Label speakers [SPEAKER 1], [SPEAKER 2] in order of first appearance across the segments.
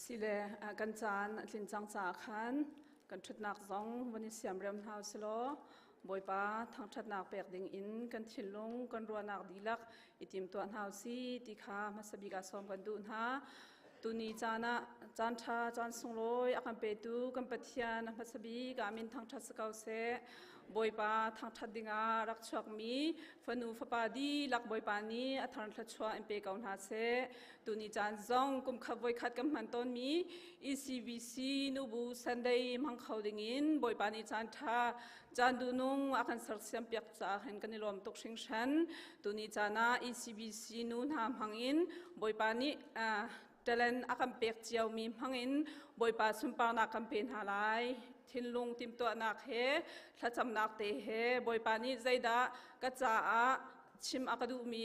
[SPEAKER 1] Sile kan caan a tlin cang caah khan kan ṭhutnak zong van i siamrem hna usilaw Bawipa thangṭhatnak pek ding in kan thinlung kan ruahnak dihlak i timtuah hna usih ti kha hmasa bik ah sawm kan duh hna. Tuni caan ah caan ṭha caan sunglawi a kan petu kan Pathian a hmasa bik ah min thangṭhat si ko seh. Bawipa thangṭhat dingah rak chuakmi fanu fapa dihlak Bawipa nih a thar thluachuah in pe ko hna seh. Tuni caan zong kum khat voikhat kan hman tawnmi ECBC nubu Sunday hmang kho dingin Bawipa nih caan ṭha caan duhnung a kan sersiam piak caah hin kan i lawm tuk hringhran. Tuni caan ah ECBC nu hna hmangin Bawipa nih talent a kan pek ciomi hmangin Bawipa sunparnak kan pe hna lai. Thinlung timhtuahnak he thlacamnak te he Bawipa nih zeidah ka caah chim a ka duhmi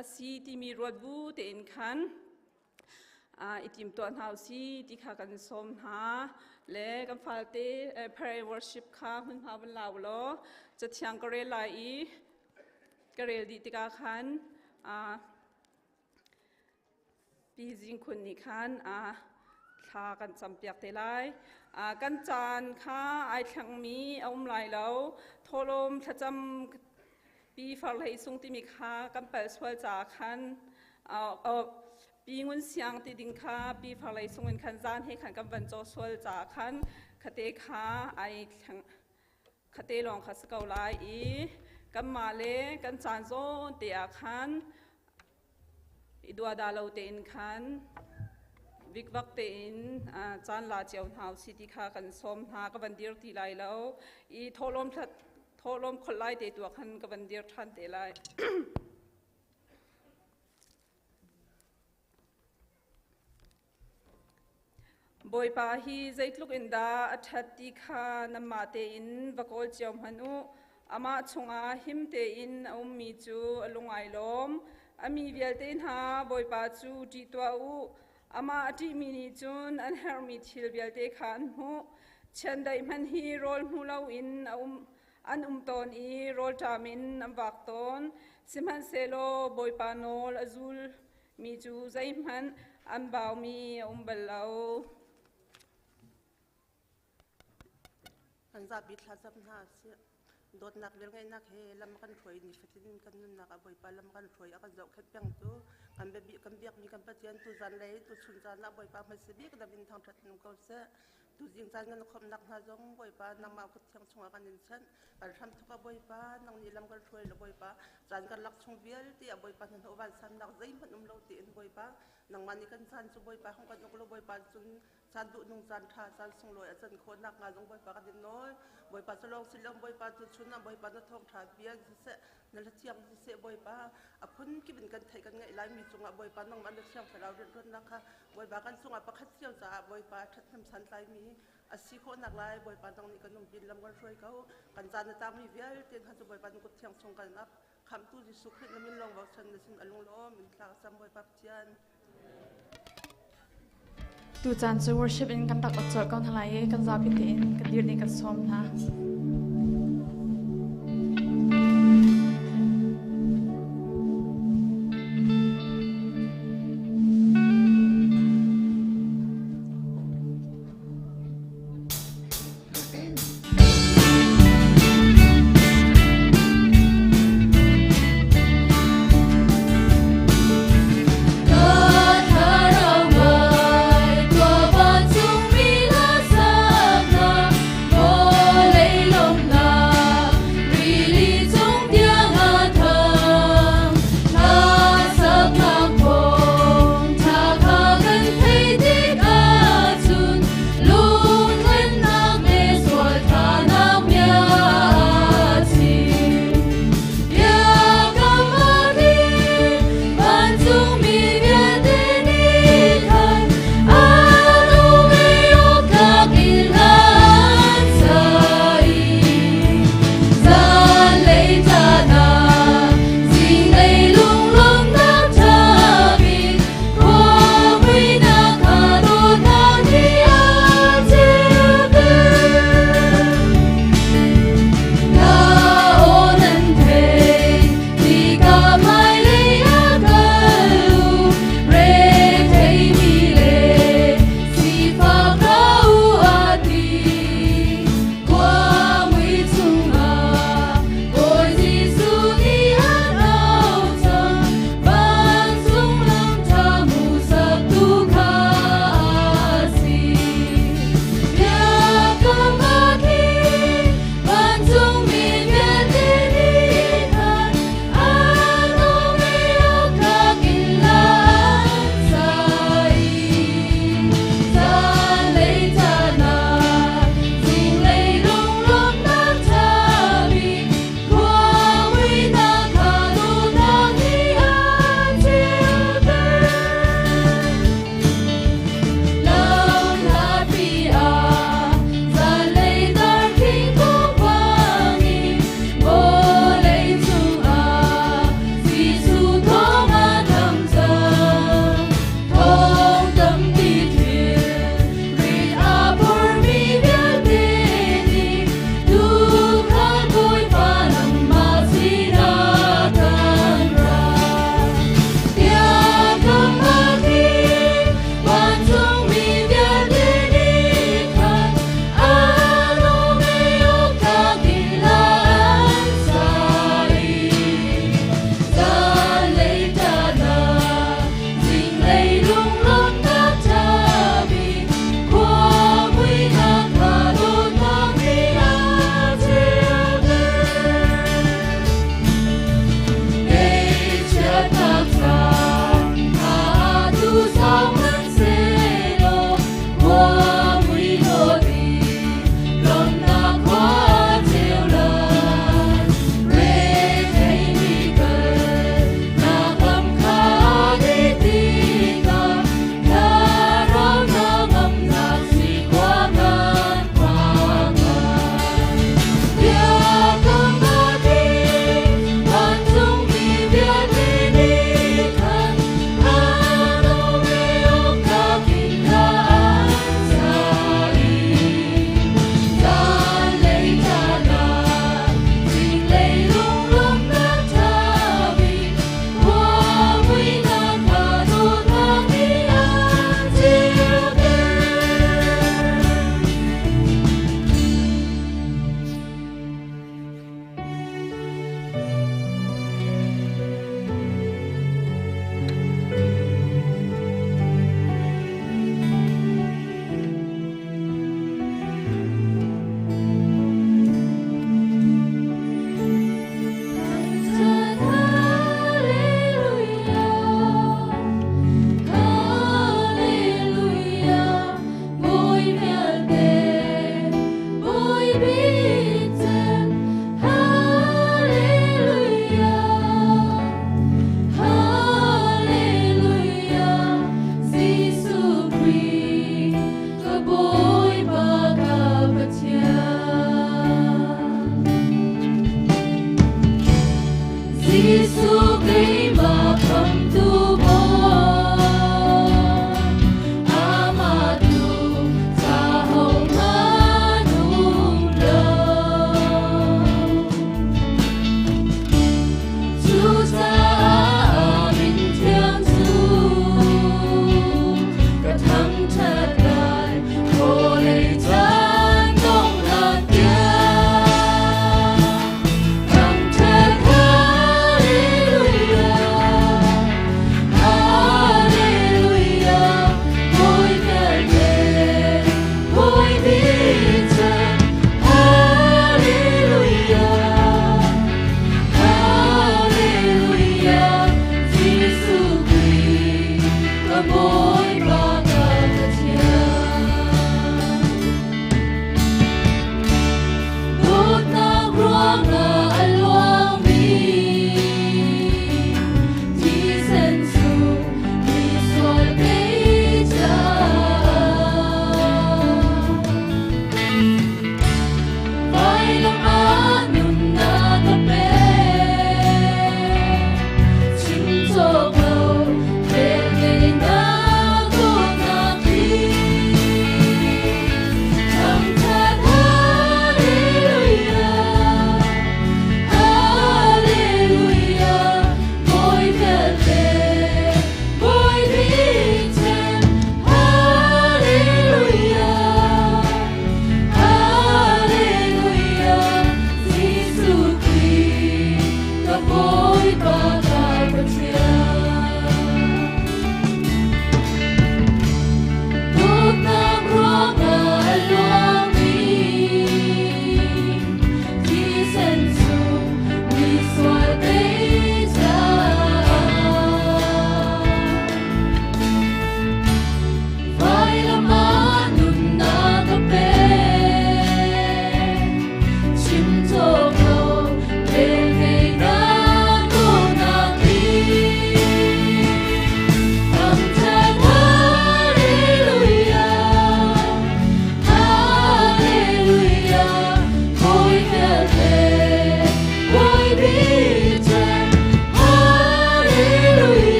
[SPEAKER 1] a si timi ruat bu tein khan i timtuah hna usih ti kha kan sawm hna le kan falte prayer worship kha hmunhma vun la u law cathiang ka rel lai i ka rel dih tikah khan Pi Zing Khun nih khan thla kan campiak te lai. Kan caan kha ai thlengmi a um lai lo. Thawhlawm thlacam pi farhlei sung timi kha kan palh sual caah khan pi ngun siang ti ding kha pi farhlei sung in khan zan he khan kan van caw sual caah khan khate kha ai thleng khate lawng kha si ko lai i kanmah le kan caan zawn te ah khan i duada lo tein khan vikvak tein caan la cio hna si ti kha kan sawm hna. Ka van dir ti lai lo i thawhlawm thawhlawm kholh lai te tu ah khan ka van dir ṭhan te lai. Bawipa hi zeitluk in dah a ṭhat ti kha nanmah tein va kawl cio hmanh u. Amah chungah him tein a ummi cu a lung ai lawm. A mi vialte hna, Bawipa cu ṭih tuah u. Amah a ṭihmi nih cun an herhmi thil vialte kha an hmuh. Chiandeih hmanh hi rawl hmu loin a um, an um tawn i rawlṭam in an vak tawn. Sihmanhsehlaw Bawipa nawl a zul mi cu zeihmanh an baumi a um bal lo.
[SPEAKER 2] Kan zapi thlacam hna sih. Dawtnak velngeihnak he lam kan hruai ni fatin kan nunnak ah Bawipa lam kan hruai a kan zohkhenh peng tu kan biabi kan biakmi kan Pathian tu zan lei tu chun caan ah Bawipa hmasa bik dam in thangṭhat in um ko seh. Tuzing caan kan khawmhnak hna zong Bawipa nangmah kut thiang chungah kan in chanh. Kan hramthok ah Bawipa nang nih lam kan hruai la Bawipa caan kan lak chung vialte ah Bawipa hnahnawh vansannak zeihmanh um lo tiin Bawipa nangmah nih kan caan cu Bawipa hung kan uk lo Bawipa cun caan duhnung caan ṭha caan sunglawi a can khawh nakhnga zong Bawipa kan in nawl. Bawipa cu lawng si lo Bawipa cu chun ah Bawipa na thawngṭha bia siseh na hla thiang siseh Bawipa a phun kip in kan theih kan ngaih laimi cungah Bawipa nangmah na thiang thlarau rianṭuannak kha Bawipa kan cungah pakhat cio caah Bawipa ṭhathnem santlaimi a si khawhnak lai Bawipa nang nih kan umpi lam kan hruai ko. Kan caan a tangmi vialte hna cu Bawipa na kut thiang chung kan ap. Khamhtu Jesuh Khrih na min lawng bochan na sin a lunglawm in thla ka cam Bawipa Pathian.
[SPEAKER 3] Tucaan cu worship in kan rak ot colh ko hna lai i kan zapi tein kan dir ding kan sawm hna.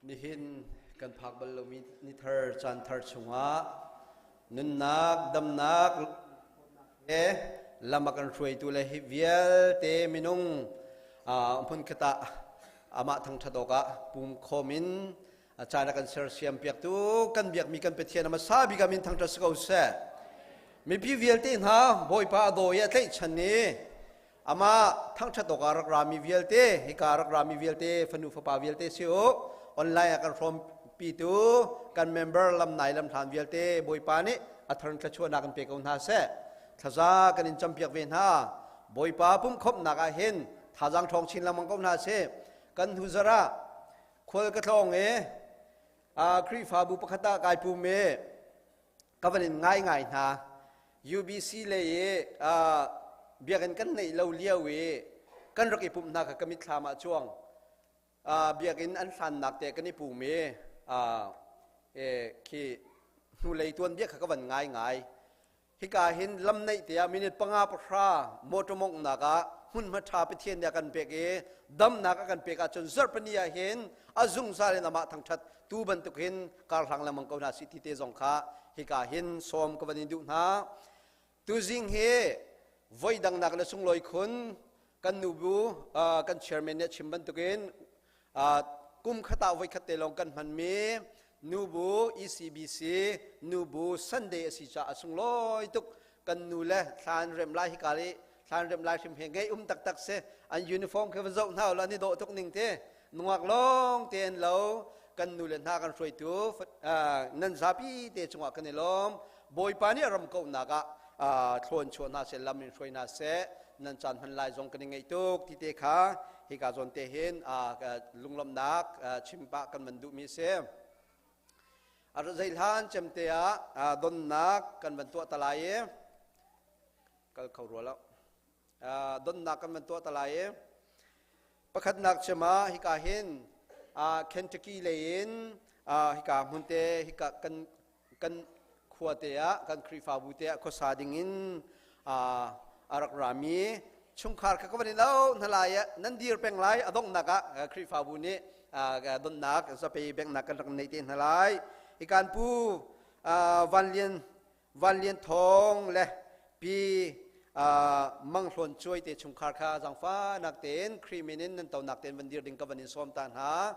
[SPEAKER 4] Nihin kan phak bal lomi ni thar caan thar chungah nunnak damnak he lam a kan hruaitu le hi vialte minung hmun khat ah. Amah thangṭhat awkah pum khawm in caan a kan sersiam piaktu kan biakmi kan Pathian a hmasa bik ah min thangṭhat si ko seh. Mipi vialte hna Bawipa a daw i a tlaihchan i amah thangṭhat awkah rak rami vialte hika rak rami vialte fanu fapa vialte si u online ah kan hrawmpitu kan member lamnai lamhlan vialte Bawipa nih a thar thluachuahnak kan pe ko hna seh. Thlaza kan in campiak ve hna. Bawipa pumhkhawmhnak ah hin thazaang ṭhawng chin lengmang ko hna sih. Kan hnu zarh ah khual ka tlawng i Khrihfabu pakhat ah kai pum i ka van in ngai ngai hna. UBC lei i biakinn kan neih lo lio i kan rak i pumh hna kha ka mitthlam ah cuang. Biakinn an hlannak te kan i pum i khi hnulei tuanbia kha ka van ngai ngai. Hika hin lam naih te ah minute panga pahra motor monghnak ah hmunhma ṭha Pathian nih a kan pek i damnak a kan pek ahcun zarhpini ah hin a zungzal in amah thangṭhat tu bantuk hin karhlang lengmang ko hna sih ti te zong kha hika hin sawm ka van in duh hna. Tuzing hi voi dangnak le sunglawi khun kan nubu kan chairman nih a chim bantukin kum khat ah voi khat te lawng kan hmanmi nubu ECBC nubu Sunday a si caah a sunglawi tuk. Kan nu le thlan rem lai hika li thlan rem lai hrim he ngei um taktak si. An uniform khe van zoh hna la ni dawh tuk ning te nungak lawng te an lo. Kan nu le hna kan hruaitu nan zapi te cungah kan i lawm. Bawipa nih a ram kauhnak ah thlawn chuah hna seh, lam in hruai hna seh. Nan caan hman lai zong kan i ngaih tuk ti te kha hika zawn te hin lunglawmhnak chim pah kan van duhmi a si. A zeihlan cemte ah donnak kan van tuah ta lai i kal kho rua lo. Donnak kan van tuah ta lai i pakhatnak cem ah hika hin Kentucky lei in hika hmun te hika kan kan khua te ah kan Khrihfabu te ah khuasa ding in a rak rami chungkhar kha ka van in au hna lai nan dir peng lai. A donghnak ah Khrihfabu nih donnak zapei bengnak kan rak nei te hna lai. Hikan pu Van Lian Van Lian Thawng le pi Mang Hlawn Cuai te chungkhar kha zangfahnak tein Khrih min in nan tonak tein van dir ding ka van in sawm ta hna.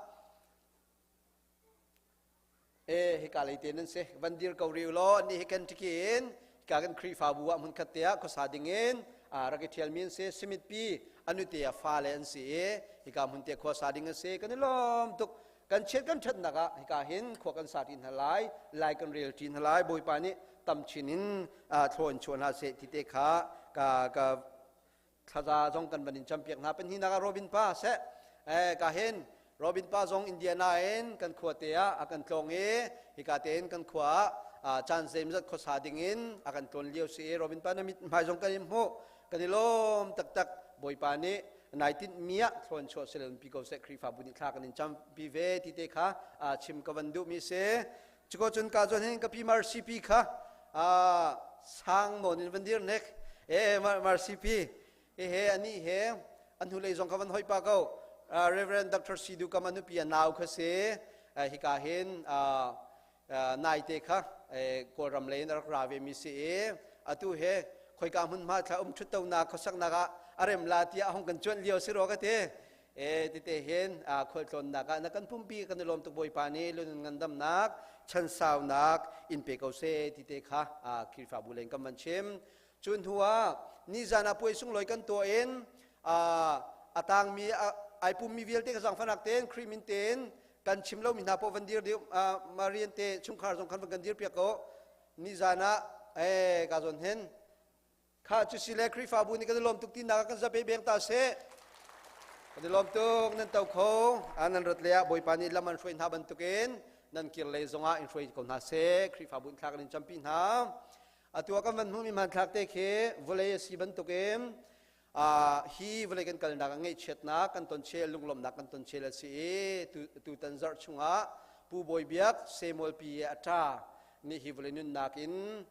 [SPEAKER 4] E hika lei te nan si van dir ko rih law. Ni hi Kentucky in hika kan Khrihfabu ah hmunkhat te ah khuasa ding in rak i ṭhialmi an si. Smith pi anu te a fale an si i hika hmun te khuasa ding an si. Kan i lawm tuk. Kan chiat kan ṭhatnak ah hika hin khua kan sa ṭi hna lai, lai kan rel ṭi hna lai. Bawipa nih tam chin in thlaw in chuah hna seh ti te kha ka ka thlaza zong kan van in campiak hna. Pahnihnak ah Robin pa seh ka hin Robin pa zong Indiana in kan khua te ah a kan tlawng i hika tein kan khua ah caan zeimzat khuasa ding in a kan tlawn lio si i Robin pa na mit hmai zong kan in hmuh, kan i lawm taktak. Bawipa nih nai tinh mi ah thlawn chuah selen pi ko seh. Khrihfabu nih thla kan in campi ve ti te kha chim ka van duh mi si. Cuko cun ka zawn hin ka pi Marcy pi kha sang nawn in van dir nek. E Marcy pi he ani he an hnulei zong kha van hoi pa ko. Reverend Dr. Sidu kam anu pi a nau kha si. Hika hin naite kha Kawlram lei in rak ra ve mi si i atu he khoika hmun hma thla um thut to na khuasaknak ah a rem la tiah hong kan cuanh lio si ro ka ti. E tete hin khualtlawnnak ah na kan pumpi kan i lawm tuk. Bawipa nih lunun ngandamnak chansaunak in pe ko seh ti te kha Khrihfabu len kan van chim. Cu hnu ah nizan ah puai sunglawi kan tuah in a tangmi ai pummi vialte ka zangfanak tein Khrih min tein kan chim lomi hna paoh van dir dih. Marian te chungkhar zong khan van kan dir piak ko nizan ah. E ka zawn hin kha cu si le Khrihfabu nih kan i lawm tuk tinak kan zape beng ta seh. Kan i lawm tuk. Nan to kho nan rat le ah Bawipa nih lam an hruai hna bantukin nan kir lei zongah in hruai ko hna seh. Khrihfabu in thla kan in campi hna. Atu ah kan van hmuhmi hmanthlak te khi vawlei a si bantukin hi vawlei kan kalnak ah ngaihchiatnak kan ton chel, lunglawmhnak kan ton chel a si i tutan zarh chungah Pu Bawi Biak Samuel pi a ṭa nih hi vawlei nunnak in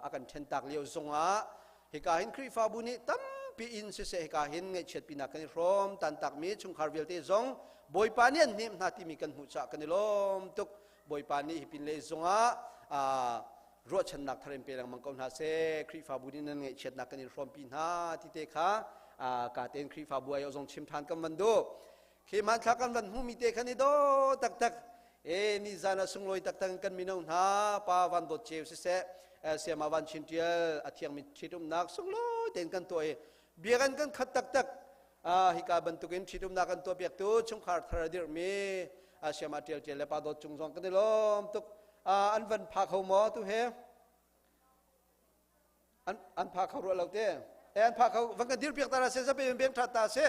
[SPEAKER 4] a kan ṭhentak lio zongah hika hin Khrihfabu nih tampi in siseh hika hin ngaihchiatpinak kan i hrawm. Tantakmi chungkhar vialte zong Bawipa nih an hnem hna timi kan hmuh caah kan i lawm tuk. Bawipa nih hi pinlei zongah ruahchannak thar in pe lengmang ko hna seh. Khrihfabu nih nan ngaihchiatnak kan in hrawmpi hna ti te kha ka tein Khrihfabu ai zong chim ṭhan kan van duh. Khi hmanthlak kan van hmuhmi te khan i dawh taktak e ni zan ah sunglawi taktak kan mino hna pa van dawt ceu siseh siama van chin tial a thiangmi ṭhitumnak sunglawi tein kan tuah i biakinn kan khat taktak. Hika bantukin ṭhitumnak kan tuah piaktu chungkhar thar a dirhmi siama tial tial le pa dawt cung zong kan i lawm tuk. An van pha kho maw tu he? An pha kho rua lo te. E an pha kho van kan dir piak ta se zape beng tha ta se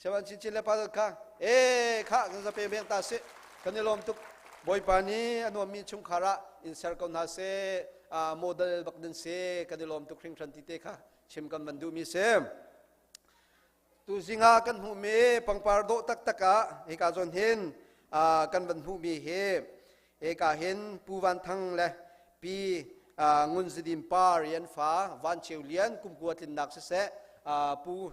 [SPEAKER 4] sewan chin chin le pa kha e kha kan zape beng ta se kan i lawm tuk. Bawipa nih a nuammi chungkhar ah in ser ko hna se, model bak din se. Kan i lawm tuk hringhran ti te kha chim kan van duhmi se. Tu zingah kan hmuhmi pangpar dawh taktak ah hika zawn hin kan van hmuhmi hi hika hin Pu Van Thang le Pi Ngun Zidim Par i an fa Van Cheu Lian kum kua tlinnak siseh, Pu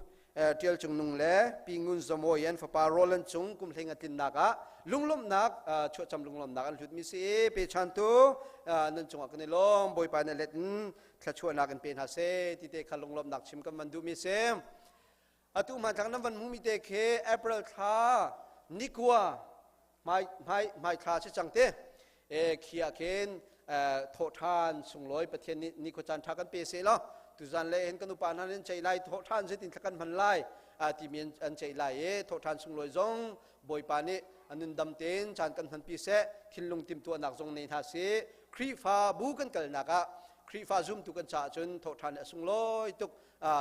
[SPEAKER 4] Tial Cung Nung le Pi Ngun Zaw Mawi an fapa Roland Cung kum hleng a tlinnak ah lunglawmhnak chuahcam lunglawmhnak an hlutmi si i pechantu nan cungah kan i lawm. Bawipa na let in thluachuahnak in pe hna seh ti te kha lunglawmhnak chim kan van duhmi si. Atu hmanthlak nan van hmumi te khi April thla nikua hmai hmai hmai thla si cang te e khi ah khin thawhṭhan sunglawi Pathian nih ni khua caan ṭha kan pe seh law tuzan le hin kan upa hna nan ceih lai thawhṭhan zeitin thla kan hman lai timi an ceih lai i thawhṭhan sunglawi zong Bawipa nih a nundam tein caan kan hmanpi seh, thinlung timhtuahnak zong nei hna sih. Khrihfa bu kan kalnak ah Khrihfa zumtu kan caah cun thawhṭhan a sunglawi tuk.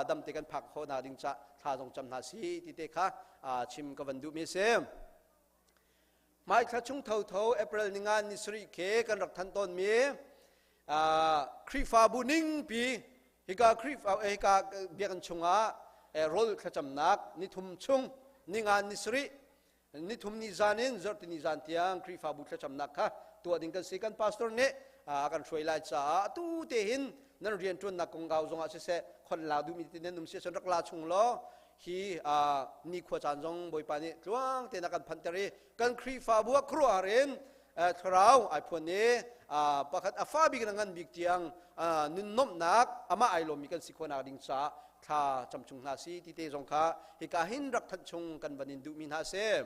[SPEAKER 4] Damte kan phak khawh hna ding ca thla zong cam hna si ti te kha chim ka van duhmi si. Hmaithla chung thotho April ninga ni sarih ke kan rak than tawnmi Khrihfabu ningpi hika Khrihfa hika biakinn chungah rawl thlacamnak nithum chung ninga ni sarih nithum ni zan in zarhtini zan tiang Khrihfabu thlacamnak kha tuah ding kan si. Kan pastor nih a kan hruai lai caah atu te hin nan rianṭuannak kongkau zongah siseh khon la duhmi te nan um si ahcun rak la chung law hi nikhua caan zong Bawipa nih tluang tein a kan phanter i kan Khrihfabu ah khuaruahhar in thlarau ai phuan i pakhat a fa bik in a ngan bik tiang nunnuamhnak amah ai lawmmi kan si khawhnak ding caah thla cam chung hna si ti te zong kha hika hin rak thanh chung kan van in duhmi hna si.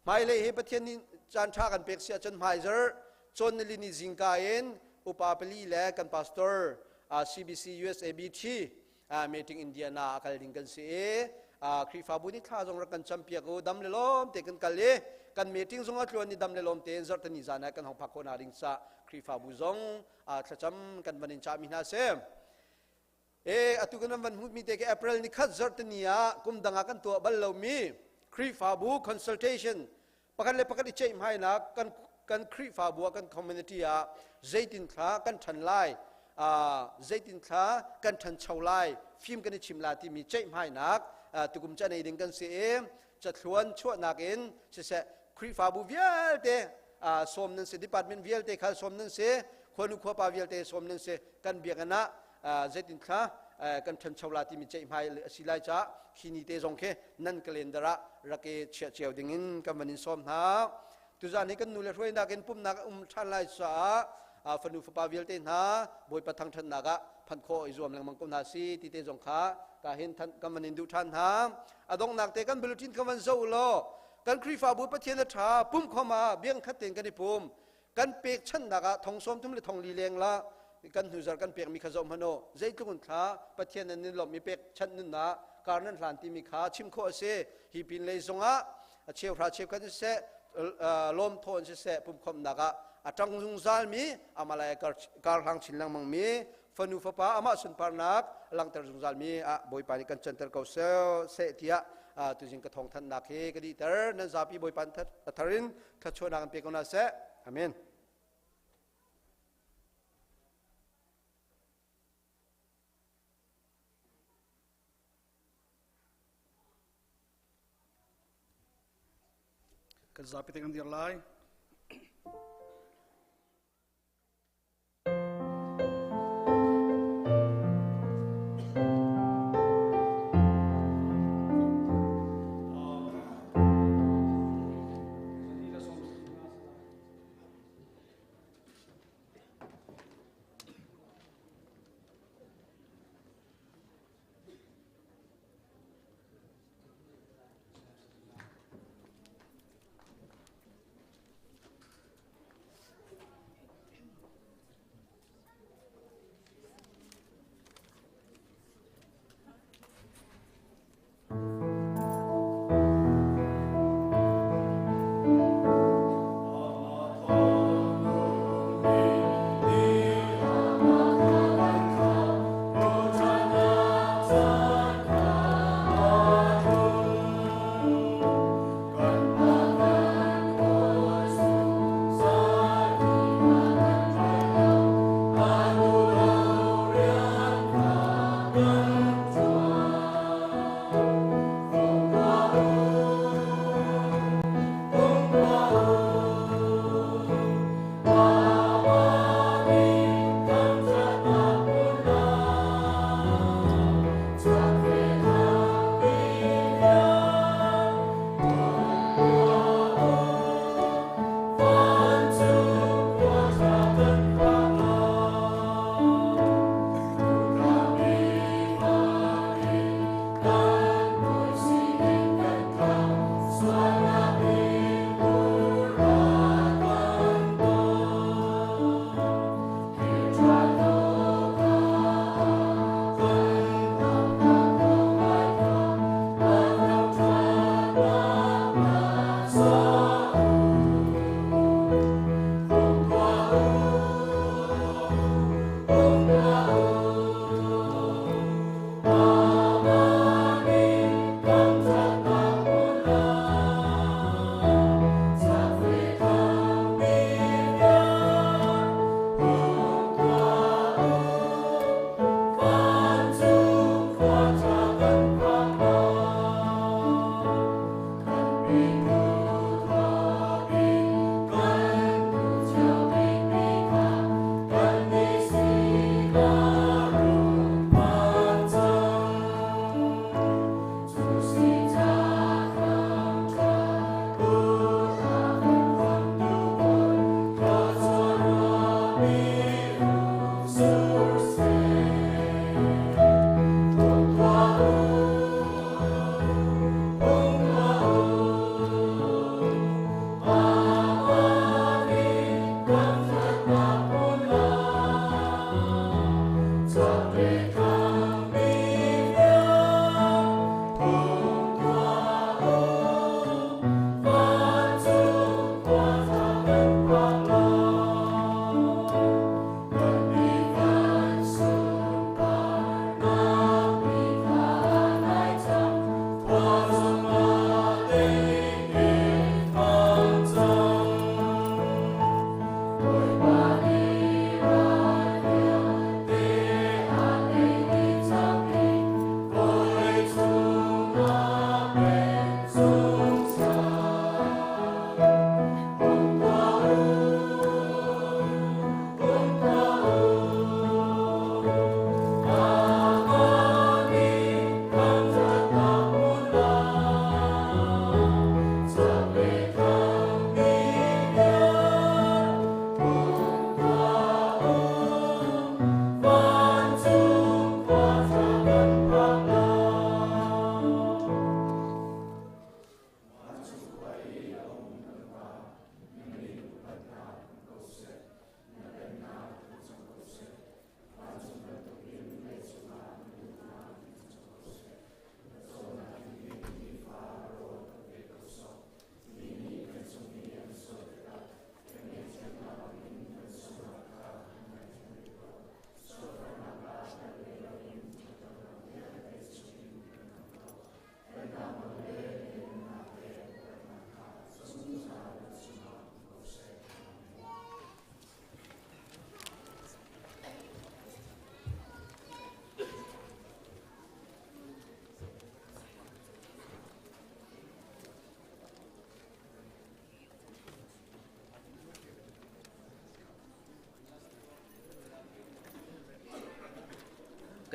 [SPEAKER 4] Hmailei hi Pathian nih caan ṭha kan pek si ahcun hmaizarh cawn nili ni zingka in upa pali le kan pastor CBC USABT meeting Indiana a kal ding kan si i Khrihfabu nih thla zong rak kan campiak u. Dam le lawm te kan kal i kan meeting zong a tluan i dam le lawm tein zarhteni zan ah kan hong phak khawh hna ding ca Khrihfabu zong thlacam kan van in cahmi hna si. E atu kan van hmuhmi te ke April ni khat zarhteni ah kum dang ah kan tuah bal lomi Khrihfabu consultation, pakhat le pakhat i ceihmainak, kan Khrihfabu ah kan community ah zeitin thla kan ṭhan lai, zeitin thla kan ṭhancho lai, fim kan i chim la timi ceihmainak tukum ca nei ding kan si i cathluan chuahnak in siseh Khrihfabu vialte sawm nan si, department vialte kha sawm nan si, khuanu khuapa vialte sawm nan si. Kan biakinn ah zeitin thla kan ṭhancho la timi ceihmai a si lai caah khi ni te zong khi nan calendar ah rak i chiah cio ding in kan van in sawm hna. Tuzan hi kan nu le hruainak in pumnak um ṭhan lai caah fanu fapa vialte hna Bawipa thangṭhatnak ah phanh khawh i zuam lengmang ko hna si ti te zong kha ka hin kan van in duh ṭhan hna. A donghnak te kan bulletin kha van zoh law kan Khrihfabu Pathian a ṭha pum khom ah biang khat tein kan i pum. Kan pekchanhnak ah thong 30 le thong li leng la kan hnuzar kan pekmi kha zoh hmanh u. Zeitluk in thla Pathian nan in lawmh mi pekchanh nunnak kar nan hlan timi kha chim khawh a si. Hi pin lei zongah a cheuhra cheukhat siseh, lawm thawn siseh, pumkhawmhnak ah a ṭang zungzal mi amalai kar hlang chin lengmang mi fanu fapa amah sunparnak langhter zungzal mi ah Bawipa nih kan canter ko seh tiah tuzing ka thawng thanhnak hi ka dihter. Nan zapi Bawipa a thar in thluachuahnak in pe ko hna seh. Amen.
[SPEAKER 5] Kan zapi te kan dir lai.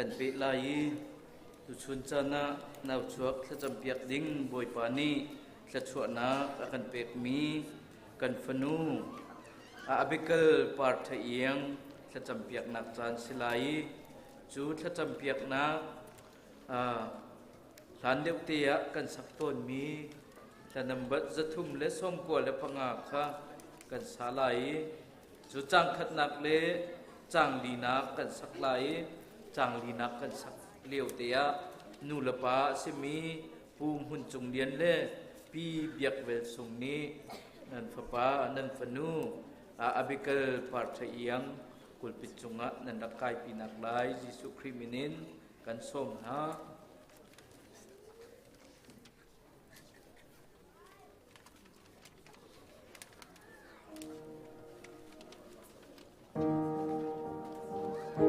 [SPEAKER 5] Kan peh lai i tuchun caan ah nauchuak thlacampiak ding Bawipa nih thluachuahnak a kan pekmi kan fanu Abigail Par Tha Iang thlacampiaknak caan si lai i cu thlacampiaknak hlan deuh te ah kan sak tawnmi hla nambat 395 kha kan sa lai i cu caang khatnak le caang linak kan sak lai i caang linak kan sak lio te ah nu le pa a simi Pu Hmun Cung Lian le Pi Biak Vel Sung nih nan fapa nan fanu Abigail Par Tha Iang pulpit cungah nan rak kaipi nak lai Jesuh Khrih min in kan sawm hna.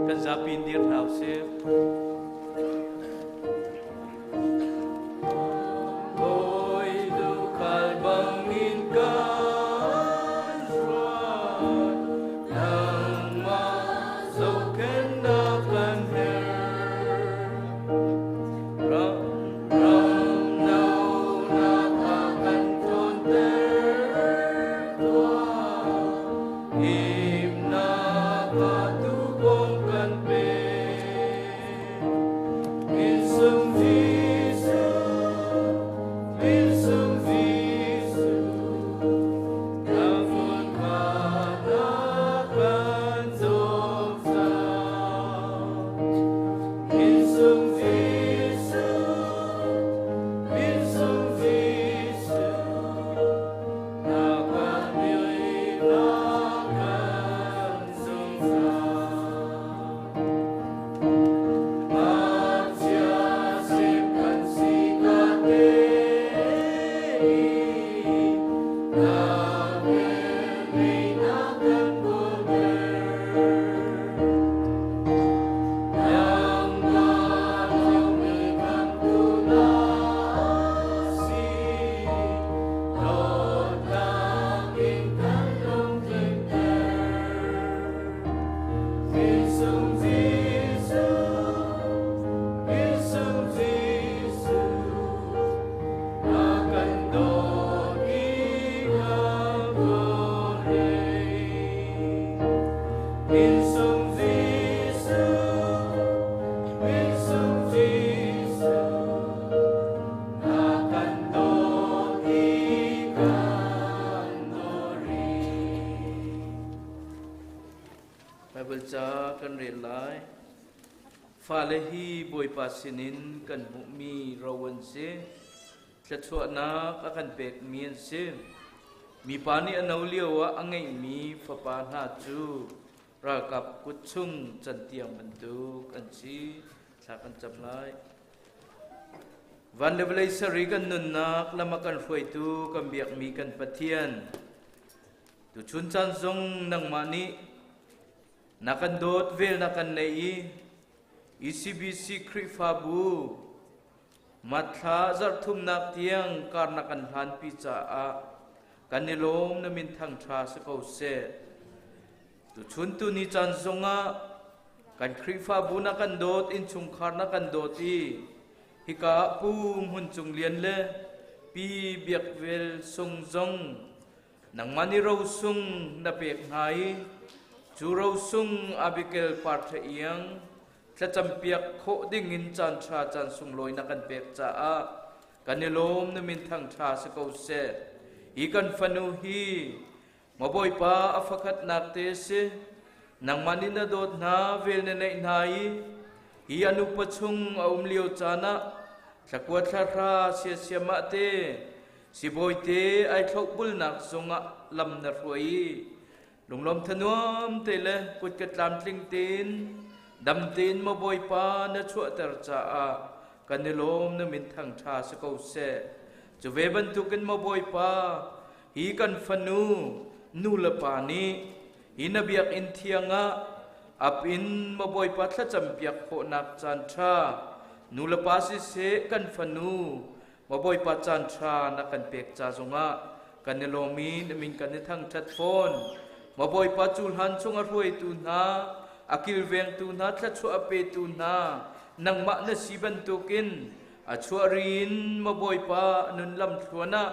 [SPEAKER 5] Kan zapi in dir hna usih. Bawi dukhal bangin kan hruai, nangmah zohkhenhnak kan herh. Ram ramnonak a kan ṭhawnter tuah, himnak a tuukawng kan pe. Min sung Jesuh, min sung Jesuh, nang na kan zungzal. Min sung Jesuh, min sung Jesuh, na kan na kan zungzal. Ngakchia sim kan si ka te na velngeih na kan kawlter. Nangmah lawngmi khamhtu na si, dawtnak in kan lungtlinter. Min sung Jesuh, min sung Jesuh, na kan dawt i kan kawl Min sung Jesuh, min sung Jesuh, na kan dawt i kan dawri. Bible ca kan rel lai. Fale hi Bawipa sinin kan hmuhmi ro an si. Thluachuahnak a kan pekmi an si. Mipa nih a no lio ah a ngeihmi fapa hna cu ralkap kut chung cantiang bantuk an si. Thla kan cam lai. Van le vawlei sari kan nunnak lam a kan hruaitu kan biakmi kan Pathian. Tuchun caan zong nangmah nih na kan dawt vel na kan nei i ECBC Khrihfabu Matthla zarhthumnak tiang kar na kan hlanpi caah kan i lawm na min thangṭha si ko seh. Tuchun tuni caan zongah kan Khrihfabu na kan dawt, innchungkhar na kan dawt i hika ah Pu Hmun Cung Lian le Pi Biak Vel Sung zong nangmah nih rosung na pek hna i cu rosung Abigail Partha Iang thlacampiak khawh dingin caan ṭha caan sunglawi na kan pek caah kan i lawm na min thangṭha si ko seh. Hi kan fanu hi maw Bawipa a fakhatnak te si nangmah nih na dawt hna vel na neih hna i hi a nupa chung a um lio caan ah thlakua thlahra siasiamah te sibawi te ai thlopbulnak zungah lam na hruai i lunglawm thanuam te le kut ka tlamtling tein dam tein maw Bawipa na chuahter caah kan i lawm na min thangṭha si ko seh. Cu ve bantukin maw Bawipa hi kan fanu nu le pa nih hi na biakinn thiang ah ap in maw Bawipa thlacam piak khawhnak caan ṭha nu le pa siseh kan fanu maw Bawipa caan ṭha na kan pek ca zongah kan i lawm i na min kan i thangṭhat fawn. Maw Bawipa cu hlan chung a hruaitu hna a kilvengtu hna thluachuah a petu hna nangmah na si bantukin a chuah rin maw Bawipa nun lamthluan ah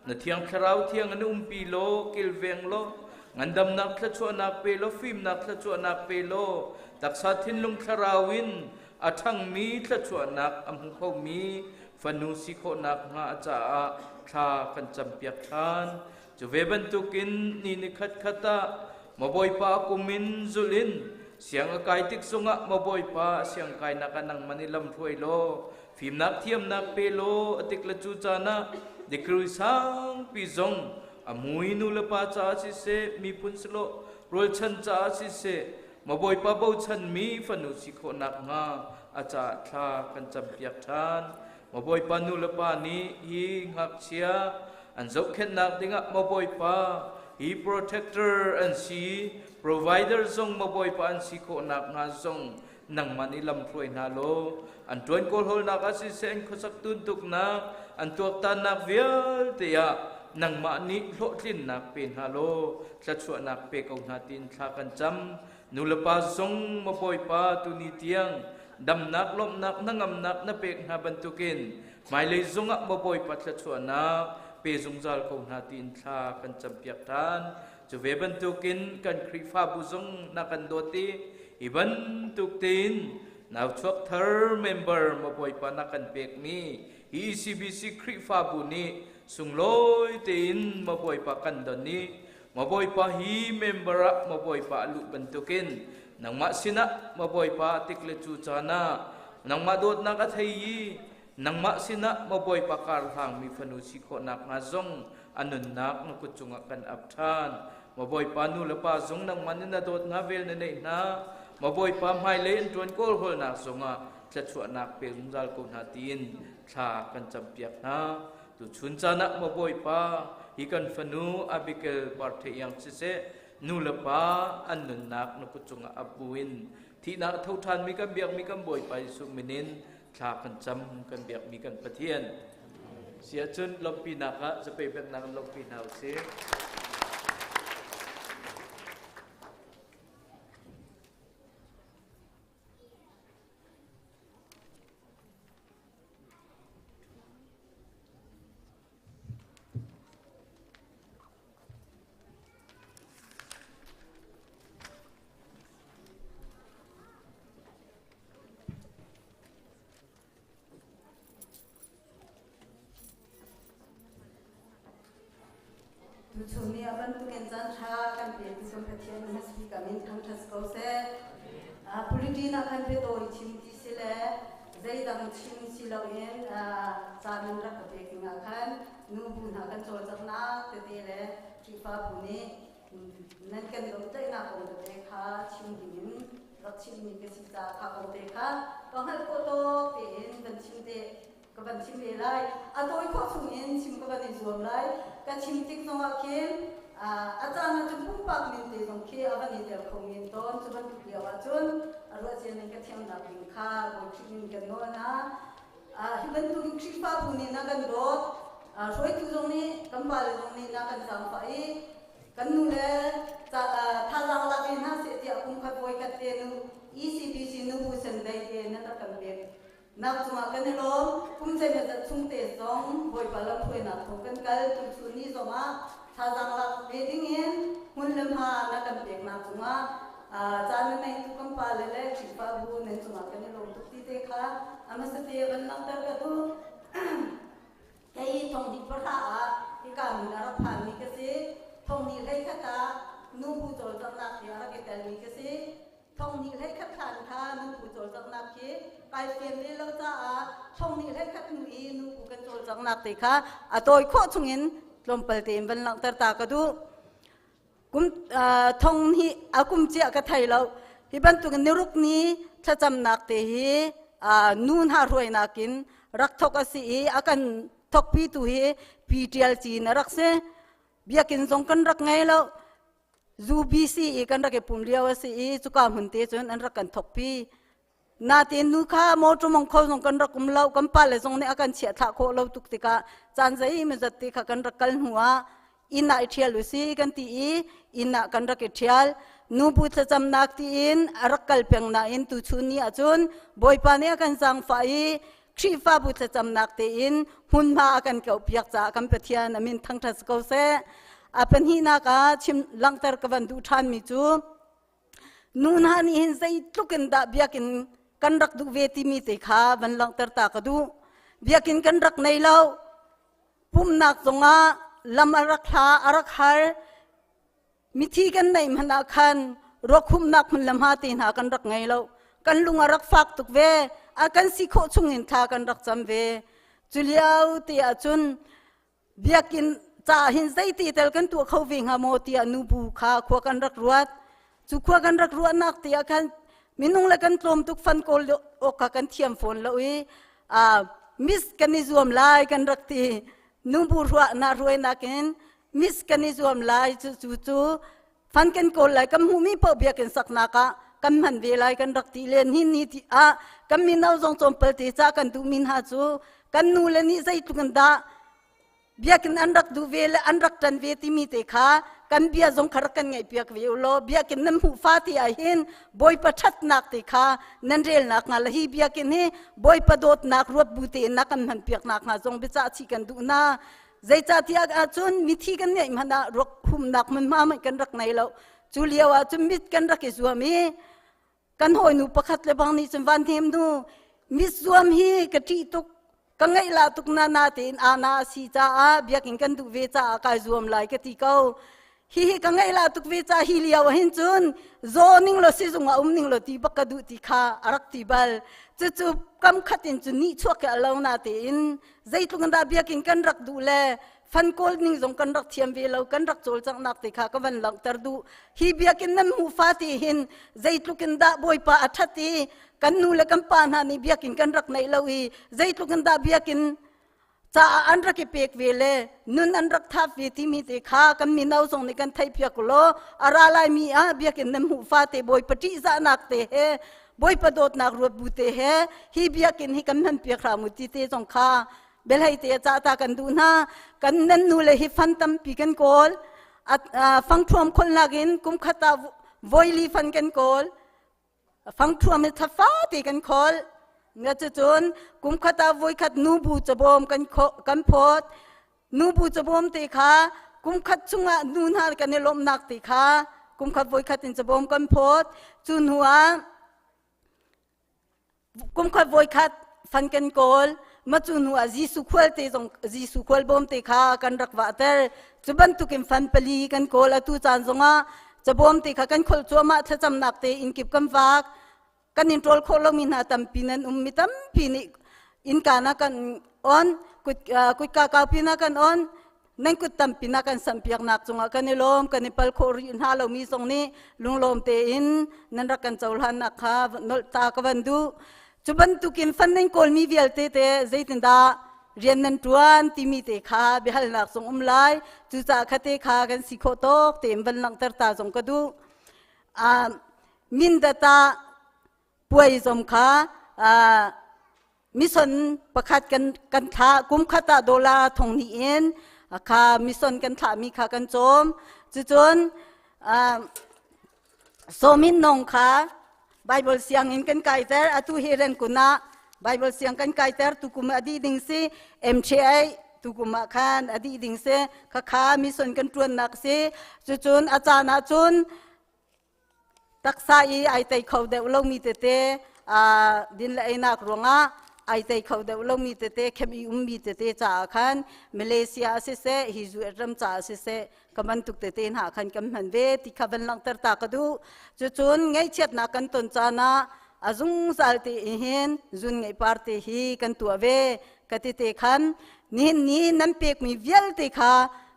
[SPEAKER 5] na thiang thlarau thiang an umpi law kilveng law ngandamnak thluachuahnak pe law fimnak thluachuahnak pe law taksa thinlung thlarau in a ṭhangmi thluachuahnak a hmu khomi fanu si khawhnak hnga a caah thla kan campiak ṭhan. Cu ve bantukin ni ni khatkhat ah maw Bawipa kum in zulh in siang a kai tik zongah maw Bawipa siang kainak ah nangmah nih lam hruai law fimnak thiamnak pe law a tik le cu caan ah degree sangpi zong a mui nu le pa caah siseh miphun silo rualchan caah siseh maw Bawipa bochanmi fanu si khawh nakhnga a caah thla kan campiak ṭhan. Maw Bawipa nu le pa nih hi ngakchia an zohkhenhnak dingah maw Bawipa hi protector an si, provider zong maw Bawipa an si khawh nakhnga zong nangmah nih lamhruai hna law an ṭuan kawlhawlnak ah siseh an khuasak tuntuknak an tuaktannak vialte ah nangmah nih hlawhtlinnak pe hna law thluachuahnak pe ko hna tiin thla kan cam nulepa zong maw Bawipa tuni tiang damnak lawmhnak hnangamnak na pek hna bantukin hmailei zongah maw Bawipa thluachuahnak pe zungzal ko hna tiin thla kan campiak ṭhan cu ve bantukin kan Khrihfabu zong na kan dawt i hi bantuk tein nau chuak thar member maw Bawipa na kan pekmi hi ECBC Khrihfabu nih sunglawi tein maw Bawipa kan don i maw Bawipa hi member ah maw Bawipa a luh bantukin nangmah sinah maw Bawipa tik le cu caan ah nangmah dawtnak a thei i nangmah sinah maw Bawipa kar hlangmi fanu si khawh nakhnga zong a nunnak na kut cungah kan ap ṭhan. Maw Bawipa nu le pa zong nangmah nih na dawt hna vel na neih hna. Maw Bawipa hmailei an ṭuan kawlhawlnak zongah thluachuahnak pe zungzal ko hna tiin thla kan campiak hna. Tuchun caan ah maw Bawipa hi kan fanu Abigail Parte Iang siseh nu le pa an nunnak na kut cungah ap buin thihnak a tho ṭhanmi kan biakmi kan Bawipa Jesuh min in thla kan cam kan biakmi kan Pathian. Si ahcun lawmhpinak ah zapei peknak in lawmhpi hna usih.
[SPEAKER 6] Tuchun ni a bantukin caan ṭha kan petu kan Pathian hmasabik a min thangṭhat ko seh. Puliti na kan pe tawi chim ti si le zeidang chim si loin caan nan rak ka pek ding ah khan nu bu hna kan cawlcanghnak tete le Khrihfabu nih nan kan domhtlaihnak kong tete kha chim dingin rak chimmi ka si caah kha kong te kha ka hngalh khawh tawk tein van chim te ka van chim ve lai. A tawi khawh chungin chim ka van i zuam lai. Ka chim tik zongah khin a caan ahcun pumpak min te zong khi a van i tel kho men tawn. Cu bantuk lio ahcun a ruah cia ning ka thiamnak ding kha Bawi Khrih min kan nawl hna. Hi bantukin Khrihfabu nih na kan dawt. Hruaitu zong nih kan pale zong nih na kan zaangfah i kan nu le thazaang lak in hna seh tiah kum khat voi khat te nu ECBC nubu sendai te nan rak kan pek nak cungah kan i lawm. Kum zeimawzat chung te zong Bawipa lamhruainak thawng kan kal. Tuchun ni zongah thazaang lak ve dingin hmun le hma na kan peknak cungah caan na neitu kan pale le Khrihfabu nan cungah kan i lawm tuk ti te kha a hmasate van langhter ka duh. Kei thong hnih pahra ah hika min a rak phanmi ka si. Thong hnih 11 ah nubu cawlcanghnak he a rak i telmi ka si. Thong hnih 11 hlan kha nubu cawlcanghnak khi kai fian ve lo caah thong hnih 11 hnu i nubu kan cawlcanghnak te kha a tawi khawh chungin tlawmpal tein van langhter ta ka duh. Kum thong hnih a kum cia ka thei lo. Hi bantuk niruk ni thlacamnak te hi nu hna hruainak in rak thok a si i a kan thokpitu hi Pi Ṭial Cin a rak si. Biakinn zong kan rak ngei lo. UBC i kan rak i pum lio a si i cuka hmun te cun an rak kan thokpi. Natin nu kha motor mong kho zong kan rak um lo, kan pale zong nih a kan chiah thlah khawh lo tuk tikah caan zei mazat ti kha kan rak kal hnu ah Inn ah i ṭhial u si kan ti i inn ah kan rak i ṭhial. Nubu thlacamnak tiin a rak kal peng nain tuchun ni ahcun Bawipa nih a kan zaangfah i Khrihfabu thlacamnak tein hmunhma a kan kauhpiak caah kan Pathian a min thangṭhat si ko seh. A pahnihnak ah chim langhter ka van duh ṭhanmi cu nu hna nih hin zeitluk in dah biakinn kan rak duh ve timi te kha van langhter ta ka duh. Biakinn kan rak nei lo. Pumhnak zongah lam a rak hla a rak har. Mithi kan neih hmanh ah khan ruakhumnak hmun le hma te hna kan rak ngei lo. Kan lung a rak fak tuk ve. A kan si khawh chung in thla kan rak cam ve. Cu lio te ahcun biakinn caah hin zeiti tel kan tuah kho ve hnga maw tiah nubu kha khua kan rak ruat. Cu khua kan rak ruahnak te ah khan minung le kan tlawm tuk fan kawl awk kha kan thiam fawn lo i miss kan i zuam lai kan rak ti. Nubu ruahnak ruainak in miss kan i zuam lai cu cu cu fan kan kawl lai kan hmuhmi paoh biakinn saknak ah kan hman ve lai kan rak ti len hi ni ti ah kan mino zong tlawmpal te ca kan duhmi hna cu kan nu le nih zeitluk in dah biakinn an rak duh ve le an rak ṭan ve timi te kha kan bia zong kha rak kan ngaihpiak ve u law biakinn nan hmuh fa ti ah hin Bawipa ṭhatnak te kha nan relnak hnga le hi biakinn hi Bawipa dawtnak ruat bu tein na kan hmanpiak nak hnga zong biacah chih kan duh hna. Zeicahtiah ahcun mithi kan ngeih hmanh ah ruak humnak hmunhma hmanh kan rak ngei lo. Cu lio ah cun mit kan rak i zuam i kan hawinu pakhat le bang nih cun van hnem nu mit zuam hi ka ṭih tuk ka ngaih la tuk na na tein ana a si caah biakinn kan duh ve caah kai zuam lai ka ti ko. Hihi ka ngaih la tuk ve ca hi lio ah hin cun zaw ning law sizung ah um ning law ti bak ka duh ti kha a rak ti bal. Cucu kam khat in cun nih chuak ke a lo na tein zeitluk in dah biakinn kan rak duh le fan kawl ning zong kan rak thiam ve lo kan rak cawlcanghnak te kha ka van langhter duh. Hi biakinn nan hmuh fa ti hin zeitluk in dah Bawipa a ṭhat i kan nu le kan pa hna nih biakinn kan rak neih lo i zeitluk in dah biakinn caah an rak i pek ve le nun an rak thap ve timi te kha kan mino zong nih kan theihpiak law a ra laimi ah biakinn nan hmuh fate Bawipa ṭihzahnak te he Bawipa dawtnak ruat bu te he hi biakinn hi kan hmanpiak hram u ti te zong kha biahlei te cah ta kan duh hna. Kan nan nu le hi fan tampi kan kawl fangthuam kholnak in kum khat ah voili fan kan kawl fangthuam hi thafa te kan khawl nga cucun kum khat ah voikhat nubu cabawm kan kan phawt. Nubu cabawm te kha kum khat chungah nu hna kan i lawmhnak te kha kum khat voikhat in cabawm kan phawt. Cu hnu ah kum khat voikhat fan kan kawl. Ma cu hnu ah Jesuh khual te zong Jesuh khual bawm te kha kan rak vahter. Cu bantukin fan pali kan kawl. Atu caan zongah cabawm te kha kan kholh cuahmah thlacamnak te inn kip kan vak. Kan in ṭawl khawh lomi hna tampi nan um mi tampi nih innka na kan on kut kutka kaupi na kan on nan kut tampi na kan sampiaknak cungah kan i lawm. Kan i pal khawh rih hna lomi zong nih lunglawm tein nan rak kan cohlannak kha nolh ta ka van duh. Cu bantukin fan nan kawlmi vialte te zeitindah rian nan ṭuan timi te kha biahalnak zong um lai. Cucaah khate kha kan si khawh tawk tein van langhter ta zong ka duh. Mindata puai zong kha mission pakhat kan kan thlah kum khat ah dollar thong hnih in kha mission kan thlahmi kha kan cawm. Cucun Sawmin nong kha Bible sianginn kan kaiter. Atu hi Rengkun ah Bible siang kan kaiter. Tukum a dih ding si MTA tukum ah khan a dih ding si kha kha mission kan ṭuannak si. Cucun a caan ah cun taksa i ai tei kho deuh lomi tete din le einak ruangah ai tei kho deuh lomi tete khem i ummi tete caah khan Malaysia ah siseh hi US ram caah siseh ka bantuk tete hna khan kan hman ve ti kha van langhter ta ka duh. Cucun ngaihchiatnak kan ton caan ah a zungzal te hin zun ngeih par te hi kan tuah ve ka ti te khan nihin ni nan pekmi vialte kha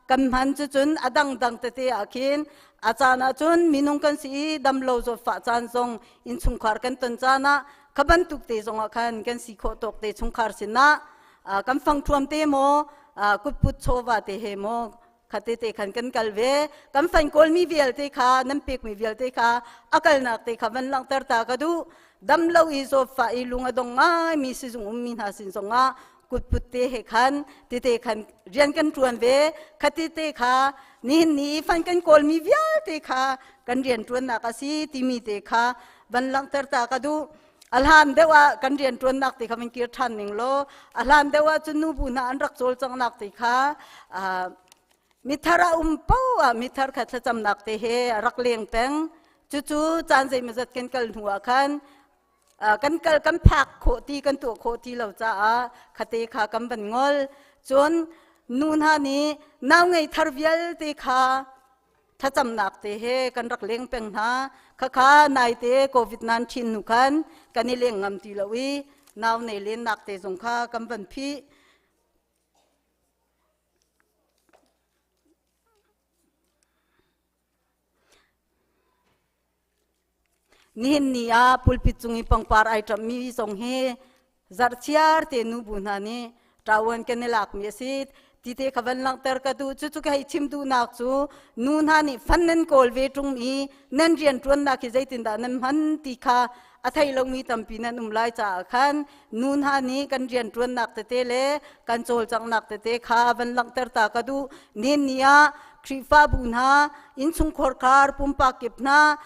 [SPEAKER 6] kan hman. Cucun a dangdang tete ah khin a caan ah cun minung kan si i damlo zawtfah caan zong innchungkhar kan ton caan ah kha bantuk te zong ah khan kan si khawh tawk te chungkhar sinah kan fangthuam te maw kutput chawva te he maw kha te te khan kan kal ve. Kan fan kawlmi vialte kha nan pekmi vialte kha a kalnak te kha van langhter ta ka duh. Damlo i zawtfah i lung a dong ngaimi sizung ummi hna sin zongah Kutput te he khan tete khan rian kan ṭuan ve. Khati te kha nihin ni fan kan kawlmi vialte kha kan rian ṭuannak a si timi te kha van langhter ta ka duh. A hlan deuh ah kan rian ṭuannak te kha van kir ṭhan ning law, a hlan deuh ah cun nubu hna an rak cawlcanghnak te kha mithar a um paoh ah mithar kha thlacamnak te he a rak leng peng. Cucu caan zeimawzat kan kal hnu ah khan kan kal kan phak khawh ti, kan tuah khawh ti lo caah khate kha kan van ngol. Cun nu hna nih nau ngei thar vialte kha thlacamnak te he kan rak leng peng hna. Khakha naite COVID-19 nu khan kan i leng ngam ti lo i nau nei lennak te zong kha kan van phih. Nihin ni ah pulpit cung i pangpar ai ṭamhmi zong hi zarhchiar te nubu hna nih ṭawan kan i lakmi a si ti te kha van langhter ka duh. Cucu ka hei chim duhnak cu nu hna nih fan nan kawl ve ṭung i nan rianṭuannak hi zeitindah nan hman ti kha a thei lomi tampi nan um lai caah khan nu hna nih kan rianṭuannak tete le kan cawlcanghnak tete kha van langhter ta ka duh. Nihin ni ah Khrihfabu hna, innchungkhar khar pumpak kip hna,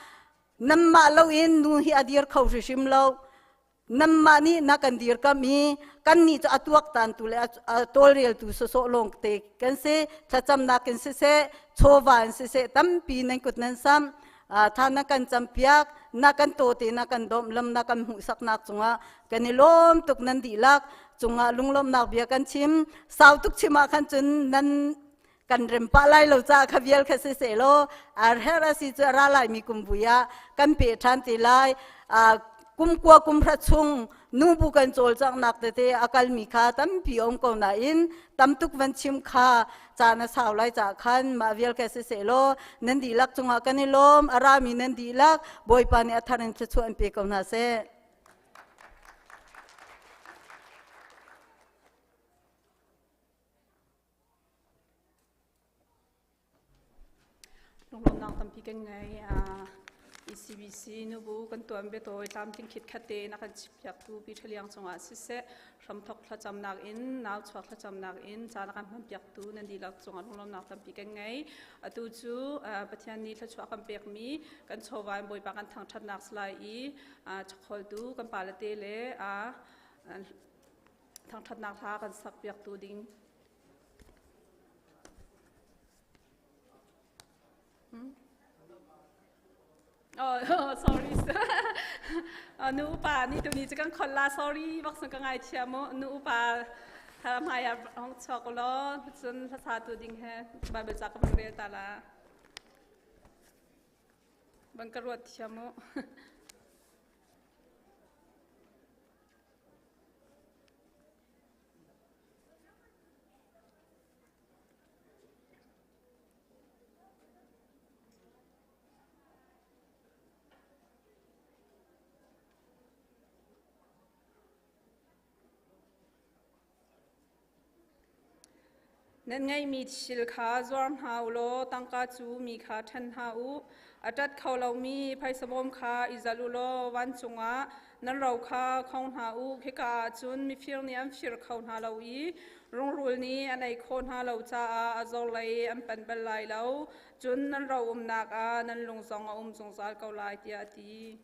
[SPEAKER 6] nanmah loin nu hi a dir kho hrimhrim lo. Nanmah nih na kan dirkamh i kannih cu a tuaktantu le a tawlreltu sawsawh lawng te kan si. Thlacamnak in siseh, chawva in siseh, tampi nan kut nan samh, tha na kan campiak, na kan tawte na kan dawmh, lam na kan hmuhsaknak cungah kan i lawm tuk. Nan dihlak cungah lunglawmhnak bia kan chim. Sau tuk chim ah khan cun nan kan rem pah lai lo caah kha vial kha si seh law, her a si cu a ra laimi kum vui ah kan pe ṭhan te lai. Kum kua kum hra chung nubu kan cawlcanghnak tete a kalmi kha tampi um ko nain tamtuk van chim kha caan a sau lai caah khan mah vial kha si seh law, nan dihlak cungah kan i lawm. A rami nan dihlak Bawipa nih a thar in thluachuah in pe ko hna seh.
[SPEAKER 1] Lunglawmhnak tampi kan ngei. ECBC nubu kan tuan biatawi tlamtling khitkhat tein a kan chimpiaktu Pi Ṭha Liang cungah siseh, hramthok thlacamnak in, nau chuak thlacamnak in caan a kan hmanpiaktu nan dihlak cungah lunglawmhnak tampi kan ngei. Atu cu Pathian nih thluachuah kan pekmi kan chawva in Bawipa kan thangṭhatnak si lai i chawkholtu kan pale te le thangṭhatnak hla kan sakpiaktu ding. Oh, sorry. Nu upa ni tu ni cu kan khol la, sorry bak sun ka ngai thiam mu. Nu upa hmai ah hong chuak law, cun hlasa tu ding he Bible ca ka van rel ta la. Ban ka ruat thiam mu. Nan ngeihmi thil kha zuar hna u law tangka cu mi kha ṭhen hna u. A ṭat kho lomi phaisa bawm kha i zalh u law vancung ah nan ro kha khong hna u. Khika ah cun mifir nih an fir kho hna lo i rungrul nih an ei khawh hna lo caah a zorlei an pan bal lai lo. Cun nan ro umnak ah nan lung zong a um zungzal ko lai, tiah a ti.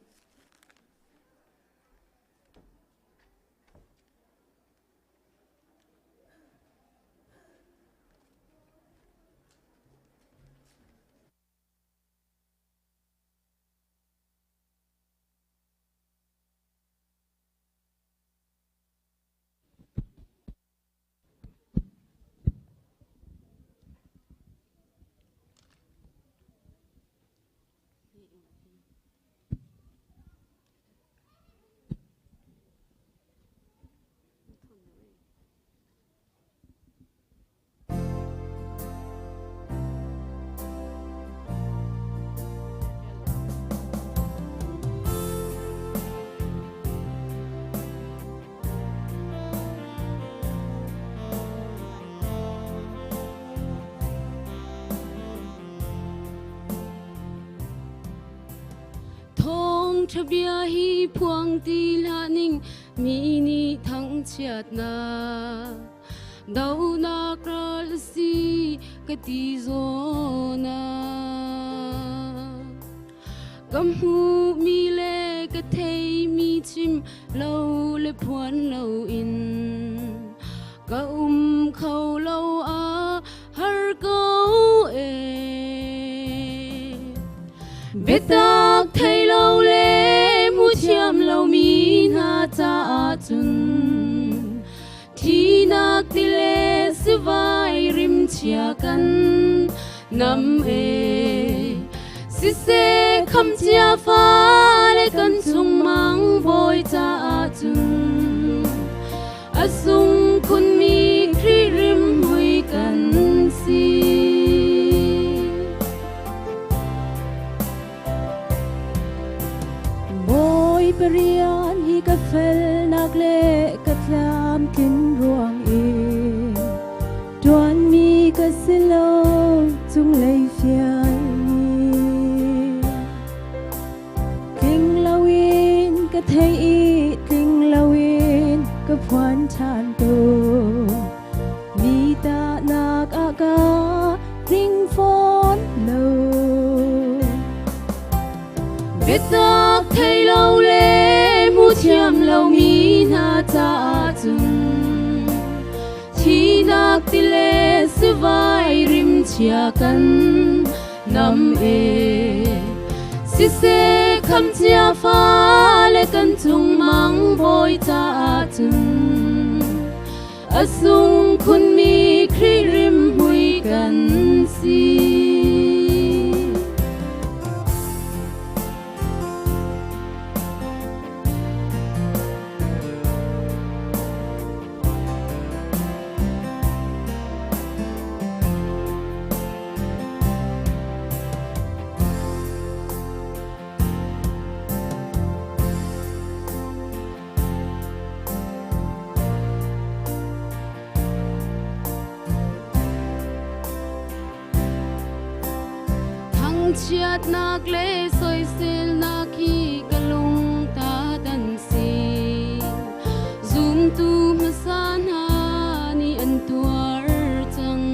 [SPEAKER 7] Thawngṭha bia hi phuang ti hlah ning. Mi nih thangchiatnak donak ral a si ka ti zawn ah. Ka hmuhmi le ka theimi chim lo le phuan loin ka um kho lo a har ko e. Biatak thei lo le hmu thiam lomi hna caah cun Thinak ti le sivai rimchia kan nam e. Siseh khamcia fale kan chungmang bawi caah cun a sung khunmi Khrih rimhmui kan si.
[SPEAKER 8] Bawipa rian hi ka felnak le ka tlamtlin ruang i ṭuanmi ka si lo cunglei fialmi. Tling loin ka thei i tling loin ka phuan ṭhan tu. Mi tahnak ah ka tling fawn lo.
[SPEAKER 7] Biatak thei lo le hmu thiam lomi hna caah cun thinak ti le sivai rimchia kan nam e. Siseh khamcia fale kan chungmang bawi caah cun a sung khunmi Khrih rimhmui kan si. Thangchiatnak le soiselnak hi ka lung ta dan si. Zumtu hmasa hna nih an tuar cang.